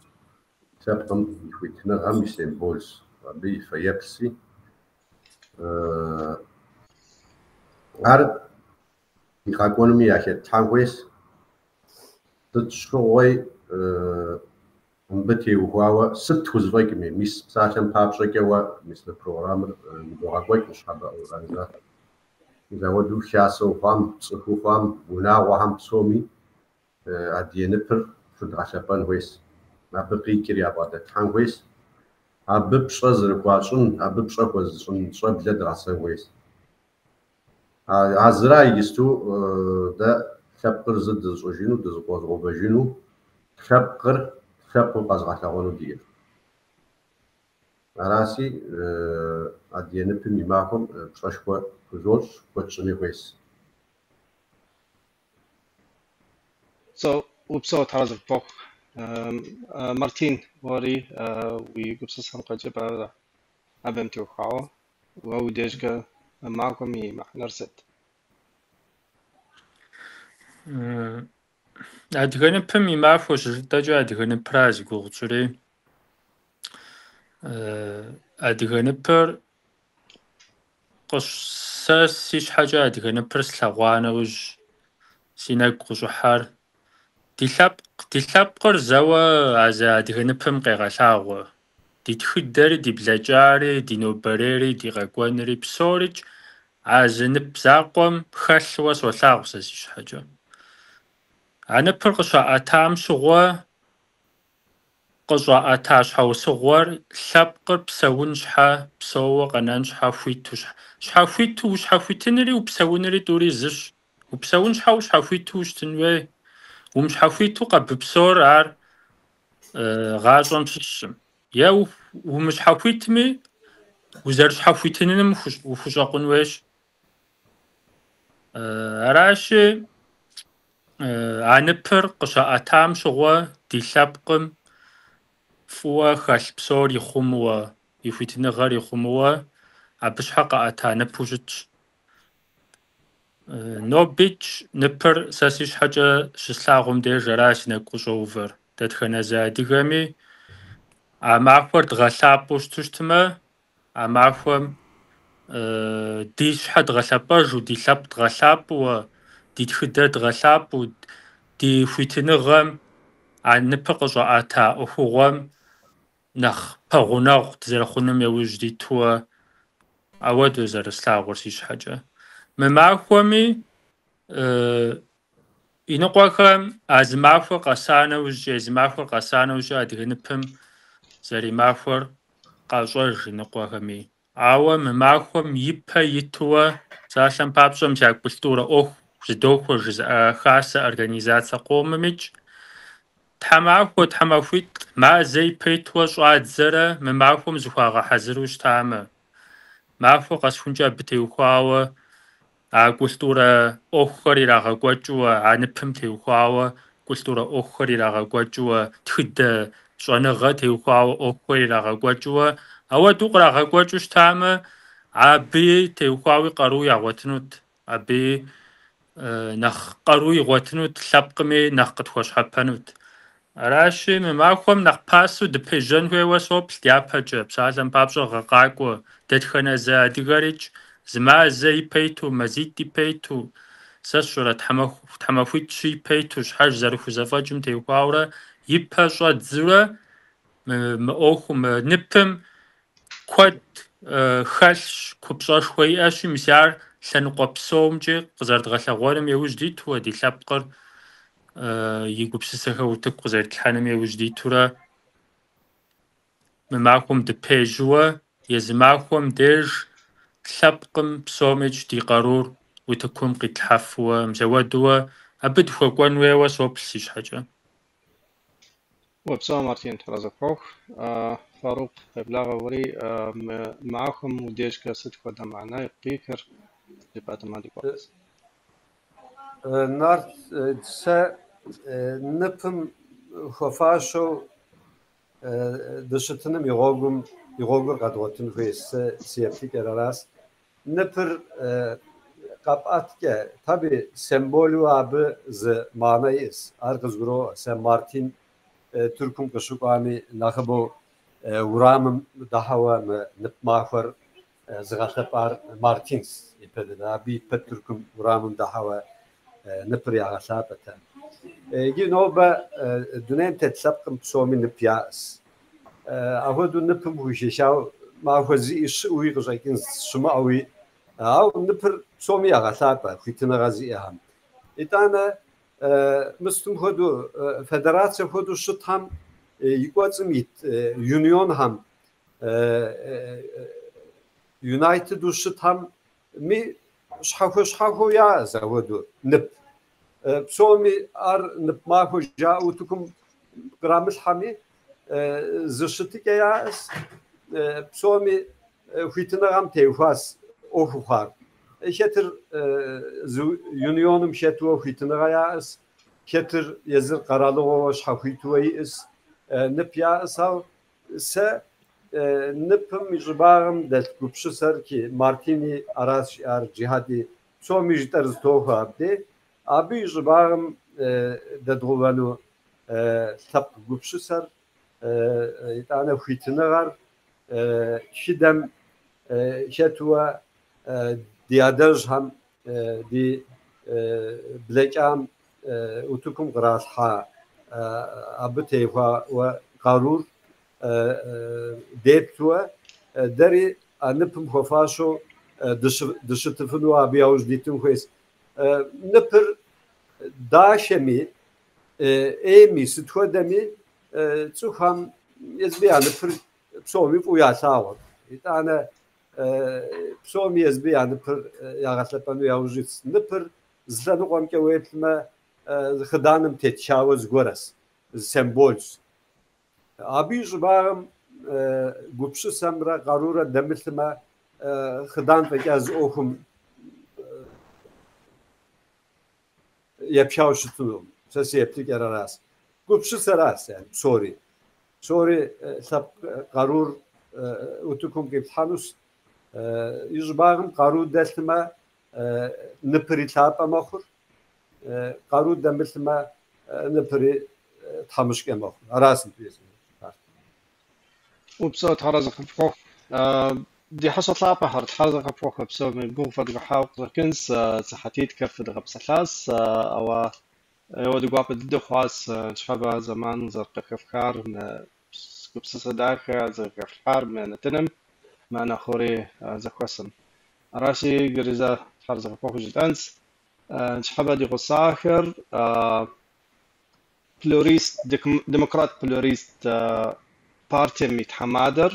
лъэпкъым и хуитыныгъэм и символщ, абы и фэеплъси. Ар ди къэкӏуэнуми яхетлъхьэн хуейщ. Сыт щыгъуи мыбы теухуауэ сыт тхузэфӏэкӏми, мис псалъэм папщӏэкӏэ уэ мис мы программэр ныдогъэкӏуэкӏ ныщхьэбэ организацэ. Мис апхуэдэу хасэу хъуам, цӏыхуу хъуам, унагъуэхэм псоми адыгэ ныпыр фыдгъэлъэпӏэн хуейщ. Абы къикӏыр ябгъэдэтлъхьэн хуейщ. Абы пщӏэ зэрыхуащӏын, абы пщӏэ хуэзыщӏын щӏэблэ дгъэсэн хуейщ. А зыра иджысту дэ лъэпкъыр зы дызыщӏыжыну, дызыкъуэзыгъэувэжыну, лъэпкъыр лъэпкъыу къэзыгъэлъэгъуэну диӏэр. Араси адыгэ ныпым и махуэм пщӏэшхуэ хузощӏ, хуэтщӏыни хуейщ. Упсэу, Тхьэр арэзы къыпхухъу. Мартин, уэри уи гупсысэм къыджепӏэрэ абым теухуауэ, уэ уи дежкӏэ махуэм и мыхьэнэр сыт? Адыгэ ныпым и махуэ щыжытӏэкӏэ адыгэ ныпра зи гугъу тщӏыри. Адыгэ ныпыр сэ си щхьэкӏэ адыгэ ныпыр слъэгъуа нэужь си нэгу къыщӏыхьэр. Ди лъэпкъыр зэуэ а зы адыгэ ныпым къегъэлъагъуэ. Ди тхыдэри, ди блэкӏари, ди нобэрейри, ди къэкӏуэнри псорикӏ а зы нып закъуэм хэлъуэ солъагъу сэ си щхьэкӏэ. А ныпыр къыщаӏэтам щыгъуэ къыщӏаӏэта щхьэусыгъуэр лъэпкъыр псэун щхьэ, псэууэ къэнэн щхьэ хуиту щхьэ. Щхьэхуиту ущхьэхуитынри упсэунри тӏури зыщ. Упсэун щхьэ ущхьэхуиту ущытын хуей. Умыщхьэхуиту къэбыпсор ар гъащӏэм щыщщым. Е умыщхьэхуитми, узэрыщхьэхуитыным ухущӏэкъун хуейщ. Аращи, а ныпыр къыщаӏэтам щыгъуэ ди лъэпкъым фӏыуэ хэлъ псор ихъумэуэ, и хуитыныгъэр ихъумэуэ, абы щхьэ къаӏэта ныпу щытщ. Нобикӏ ныпыр сэ си щхьэкӏэ щыслъагъум деж ара си нэгу къыщӏэувэр. Дэтхэнэ зы адыгэми а махуэр дгъэлъапӏэу щыту щытмэ, А махуэм ди щхьэ дгъэлъэпӏэжу, ди лъэпкъ дгъэлъапӏэуэ, ди тхыдэ дгъэлъапӏэу, ди хуитыныгъэм а ныпыр къыщӏаӏэта ӏуэхугъуэм нэхъ пэгъунэгъу дызэрыхъуным яужь дитуэ ауэдэу зэрыслъагъур си щхьэкӏэ. Мы махуэми иныкъуэхэм а зы махуэр къэса нэужькӏэ, езы махуэр къэса нэужькӏэ адыгэ ныпым зэримахуэр къащӏэж иныкъуэхэми. Ауэ мы махуэм ипэ итуэ, псалъэм папщӏэ, мис а культурэ ӏуэху зыдохуэ жызыӏэ хасэ организацэ къомымикӏ, тхьэмахуэ, тхьэмахуитӏ, мазэ ипэ итуэ щӏадзэрэ мы махуэм зыхуагъэхьэзыру щытамэ. Махуэ къэсхункӏэ абы теухуауэ а культурэ ӏуэхухэр ирагъэкӏуэкӏыуэ, а ныпым теухуауэ культурэ ӏуэхухэр ирагъэкӏуэкӏыуэ, тхыдэ щӏэныгъэ теухуауэ ӏуэхухэр ирагъэкӏуэкӏыуэ, ауэдэу кърагъэкӏуэкӏыу щытамэ, абыи теухуауи къару ягъуэтынут, абыи нэхъ къару игъуэтынут, лъэпкъми нэхъ къытхуэщхьэпэнут. Аращи, мы махуэм нэхъ пасэу дыпежьэн хуейуэ соплъ дяпэкӏэ, псалъэм папщӏэ гъэ къакӏуэ, дэтхэнэ зы адыгэрикӏ, зы мазэ ипэ иту, мазитӏ ипэ иту, сэ сщӏэрэ тхьэмахуитӏ-щы ипэ иту, щхьэж зэрыхузэфӏэкӏым теухуаурэ ипэ щӏэдзурэ мы ӏуэхум, мы ныпым куэд хэлъщ, купщӏэшхуэ иӏэщи, мис ар лъэныкъуэ псомкӏи къызэрыдгъэлъэгъуэным яужь дитуэ, ди лъэпкъыр и гупсысэхэр утыку къызэрытлъхьэным яужь дитурэ мы махуэм дыпежьуэ, езы махуэм деж лъэпкъым псомикӏ ди къарур утыкум къитлъхьэфуэ, мис ауэдууэ абы дыхуэкӏуэн хуейуэ соплъ си щхьэкӏэ. Упсэу, Мартин, арэзы къыпхуохъу. Фарукъ, къеблагъэ уэри, мы махуэм уи дежкӏэ сыт хуэдэ мыхьэнэ къихыр жыпӏатэмэ ди гуапэщ. Нарт, сэ ныпым хуэфащэу дыщытыным и гъуэгум и гъуэгур къэдгъуэтын хуейщ, сэ си еплъыкӏэр аращ. Ныпыр къэпӏэткӏэ, таби символу абы зы мыхьэнэ иӏэщ, ар къызгуроӏуэ. Сэ Мартин Тыркум къыщыкӏуами нэхъыбэу урамым дыхьэуэ мы нып махуэр зыгъэлъэпӏар Мартинщ ипэ дыдэ. Абы ипэ Тыркум урамым дыхьэуэ ныпыр ягъэлъапӏэт. Иджы нобэ дунейм тет лъэпкъым псоми нып яӏэщ. Апхуэдэу ныпым хухэхауэ махуэ зиӏи щыӏэуи къыщӏэкӏынщ, щымыӏэуи. Ауэ ныпыр псоми ягъэлъапӏэ, хуитыныгъэ зиӏэхэм. Итӏанэ мыстым хуэдэу, федерацэ хуэдэу щытхэм и кӏуэцӏым ит юнионхэм, юнайтеду щытхэм ми щхьэхуэ-щхьэхуэу яӏэщ апхуэдэу нып. Псоми ар нып махуэ жаӏэу утыкум кърамылъхьэми, зы щытыкӏэ яӏэщ, псоми хуитыныгъэм теухуащ ӏуэху хъуар. Хэтыр зы юнионым хэтуэ хуитыныгъэ яӏэщ, хэтыр езыр къэралыгъуэуэ щхьэхуитуэ иӏэщ, нып яӏэщ, ауэ сэ ныпым и щӏыбагъым дэлъ гупсысэр Мартини аращ жиӏар, Джихьади псоми жытӏэр зытохуэ абдей. Абы и щӏыбагъым дэдгъэувэну лъэпкъ гупсысэр, итӏанэ хуитыныгъэр тхыдэм хэтуэ ди адэжьхэм, ди блэкӏам утыкум къралъхьа абы теухуауэ къарур деплъуэ, дэри а ныпым хуэфащэу дыщытыфыну абы яужь дитын хуейщ. Ныпыр дахэми, ӏейми, сыт хуэдэми цӏыхухэм езыми я ныпыр псоми фӏыуэ ялъагъур. Итӏанэ псоми езыми я ныпыр ягъэлъэпӏэну яужь итщ. Ныпыр зы лъэныкъуэмкӏэ уеплъмэ, хъыданым тетхауэ зыгуэрэщ, зы символщ. Абы и щӏыбагъым гупсысэмрэ къарурэ дэмылъмэ, хъыдан фӏэкӏа зы ӏуэхум епхауэ щытынукъым. Сэ си еплъыкӏэр аращ. Гупсысэращ, yani псори. Псори лъэпкъ къарур утыкум къиплъхьэнущ. И щӏыбагъым къару дэлъмэ, ныпыри лъапӏэ мэхъур. Къару дэмылъмэ, ныпыри тхьэмыщкӏэ мэхъур. Аращ мыбы езым. Упсэу, Тхьэр арэзы къыпхуэхъу. Ди хьэщӏэ лъапӏэхэр, Тхьэр зэхэпхуэхэ псоми гугъу фэдгъэхьауэ къыщӏэкӏынс, сыхьэтитӏкэ фыдгъэпсэлъащ, ауэ еуэ ди гуапэ дыдэ хъуащ ныщхьэбэ зэман зэрыкъыхэфхар, мы гупсысэ дахэ зэрыхэфлъхьар мы нэтыным, мы ӏэнэ хъурей зэхуэсым. Аращи, иджыри зэ Тхьэр зэхэпхуэху жытӏэнс. Ныщхьэбэ ди гъусахэр плюрист, демократ плюрист партием и тхьэмадэр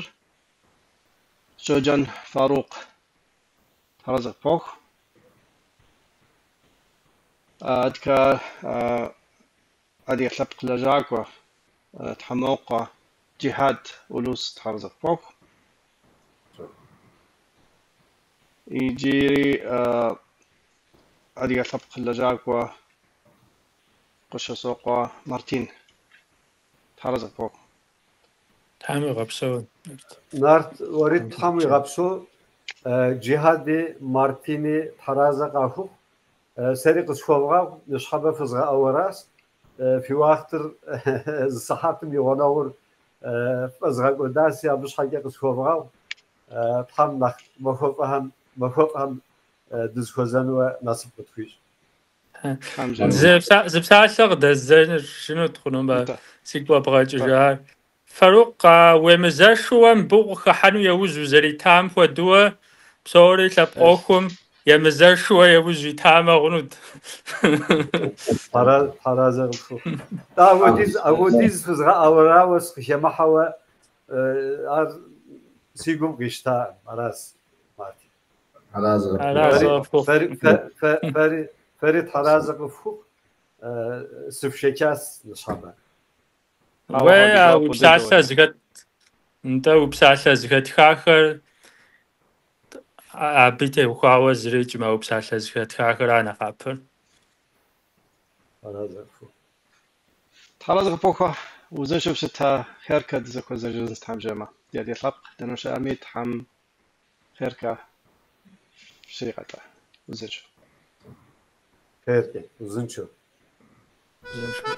Щоджэн Фарукъ Тхьэр зэхэпхуэху. Адкэ адыгэ лъэпкъ лэжьакӏуэ Тхьэмокъуэ Джихьад Улус Тхьэр зэхэпхуэху. Иджыри адыгэ лъэпкъ лэжьакӏуэ Къышэсокъуэ Мартин Тхьэр зэхэпхуэху. Тхьэм уигъэпсэу. Нарт, уэри Тхьэм уигъэпсэу. Джихьади Мартини Тхьэразэ къахухъу. Сэри къысхуэвгъэгъу, ныщхьэбэ фызгъэӏэуэращ. Фи уахътыр зы сыхьэтым и гъунэгъур фӏэзгъэкӏуэдаси, абы щхьэкӏэ къысхуэвгъэгъу. Тхьэм нэхъ махуэфӏхэм дызыхуэзэнуэ насып къытхуищӏ. Зы псалъэ къыдэздзэжынут хъунумэ, сигу къэбгъэкӏыжар. Фарукъ, уемызэшууэ мыбы укъыхыхьэну яужь узэритам хуэдэуэ, псори лъэпкъ ӏуэхум емызэшууэ яужь итамэ хъунут. Тхьэразэ къыпхухъу. Апхуэдиз фызгъэӏэуэрауэ сыкъыхэмыхьэуэ ар си гум къищтаӏым. Аращ, Мартин. Тхьэразэ къыпхухъу. Фэри тхьэразэ къыфхухъу. Сыфшэчащ ныщхьэбэ. Уэ уи псалъэ зыхэт, нтӏэ уи псалъэ зыхэтхахэр абы теухуауэ зырикӏмэ, уи псалъэ зыхэтхахэра нэхъапэр. Тхьэразэ къыпхухъу. Тхьэразэ къыпхухъу, узыншэу щыта хъеркэ дызэхуэзэжынс Тхьэм жиӏэмэ. Ди адыгэ лъэпкъ дэнэ щыӏэми Тхьэм хъеркэ щригъэтӏэ. Узыншэу. Хъеркэ, узыншэу. Узыншэу.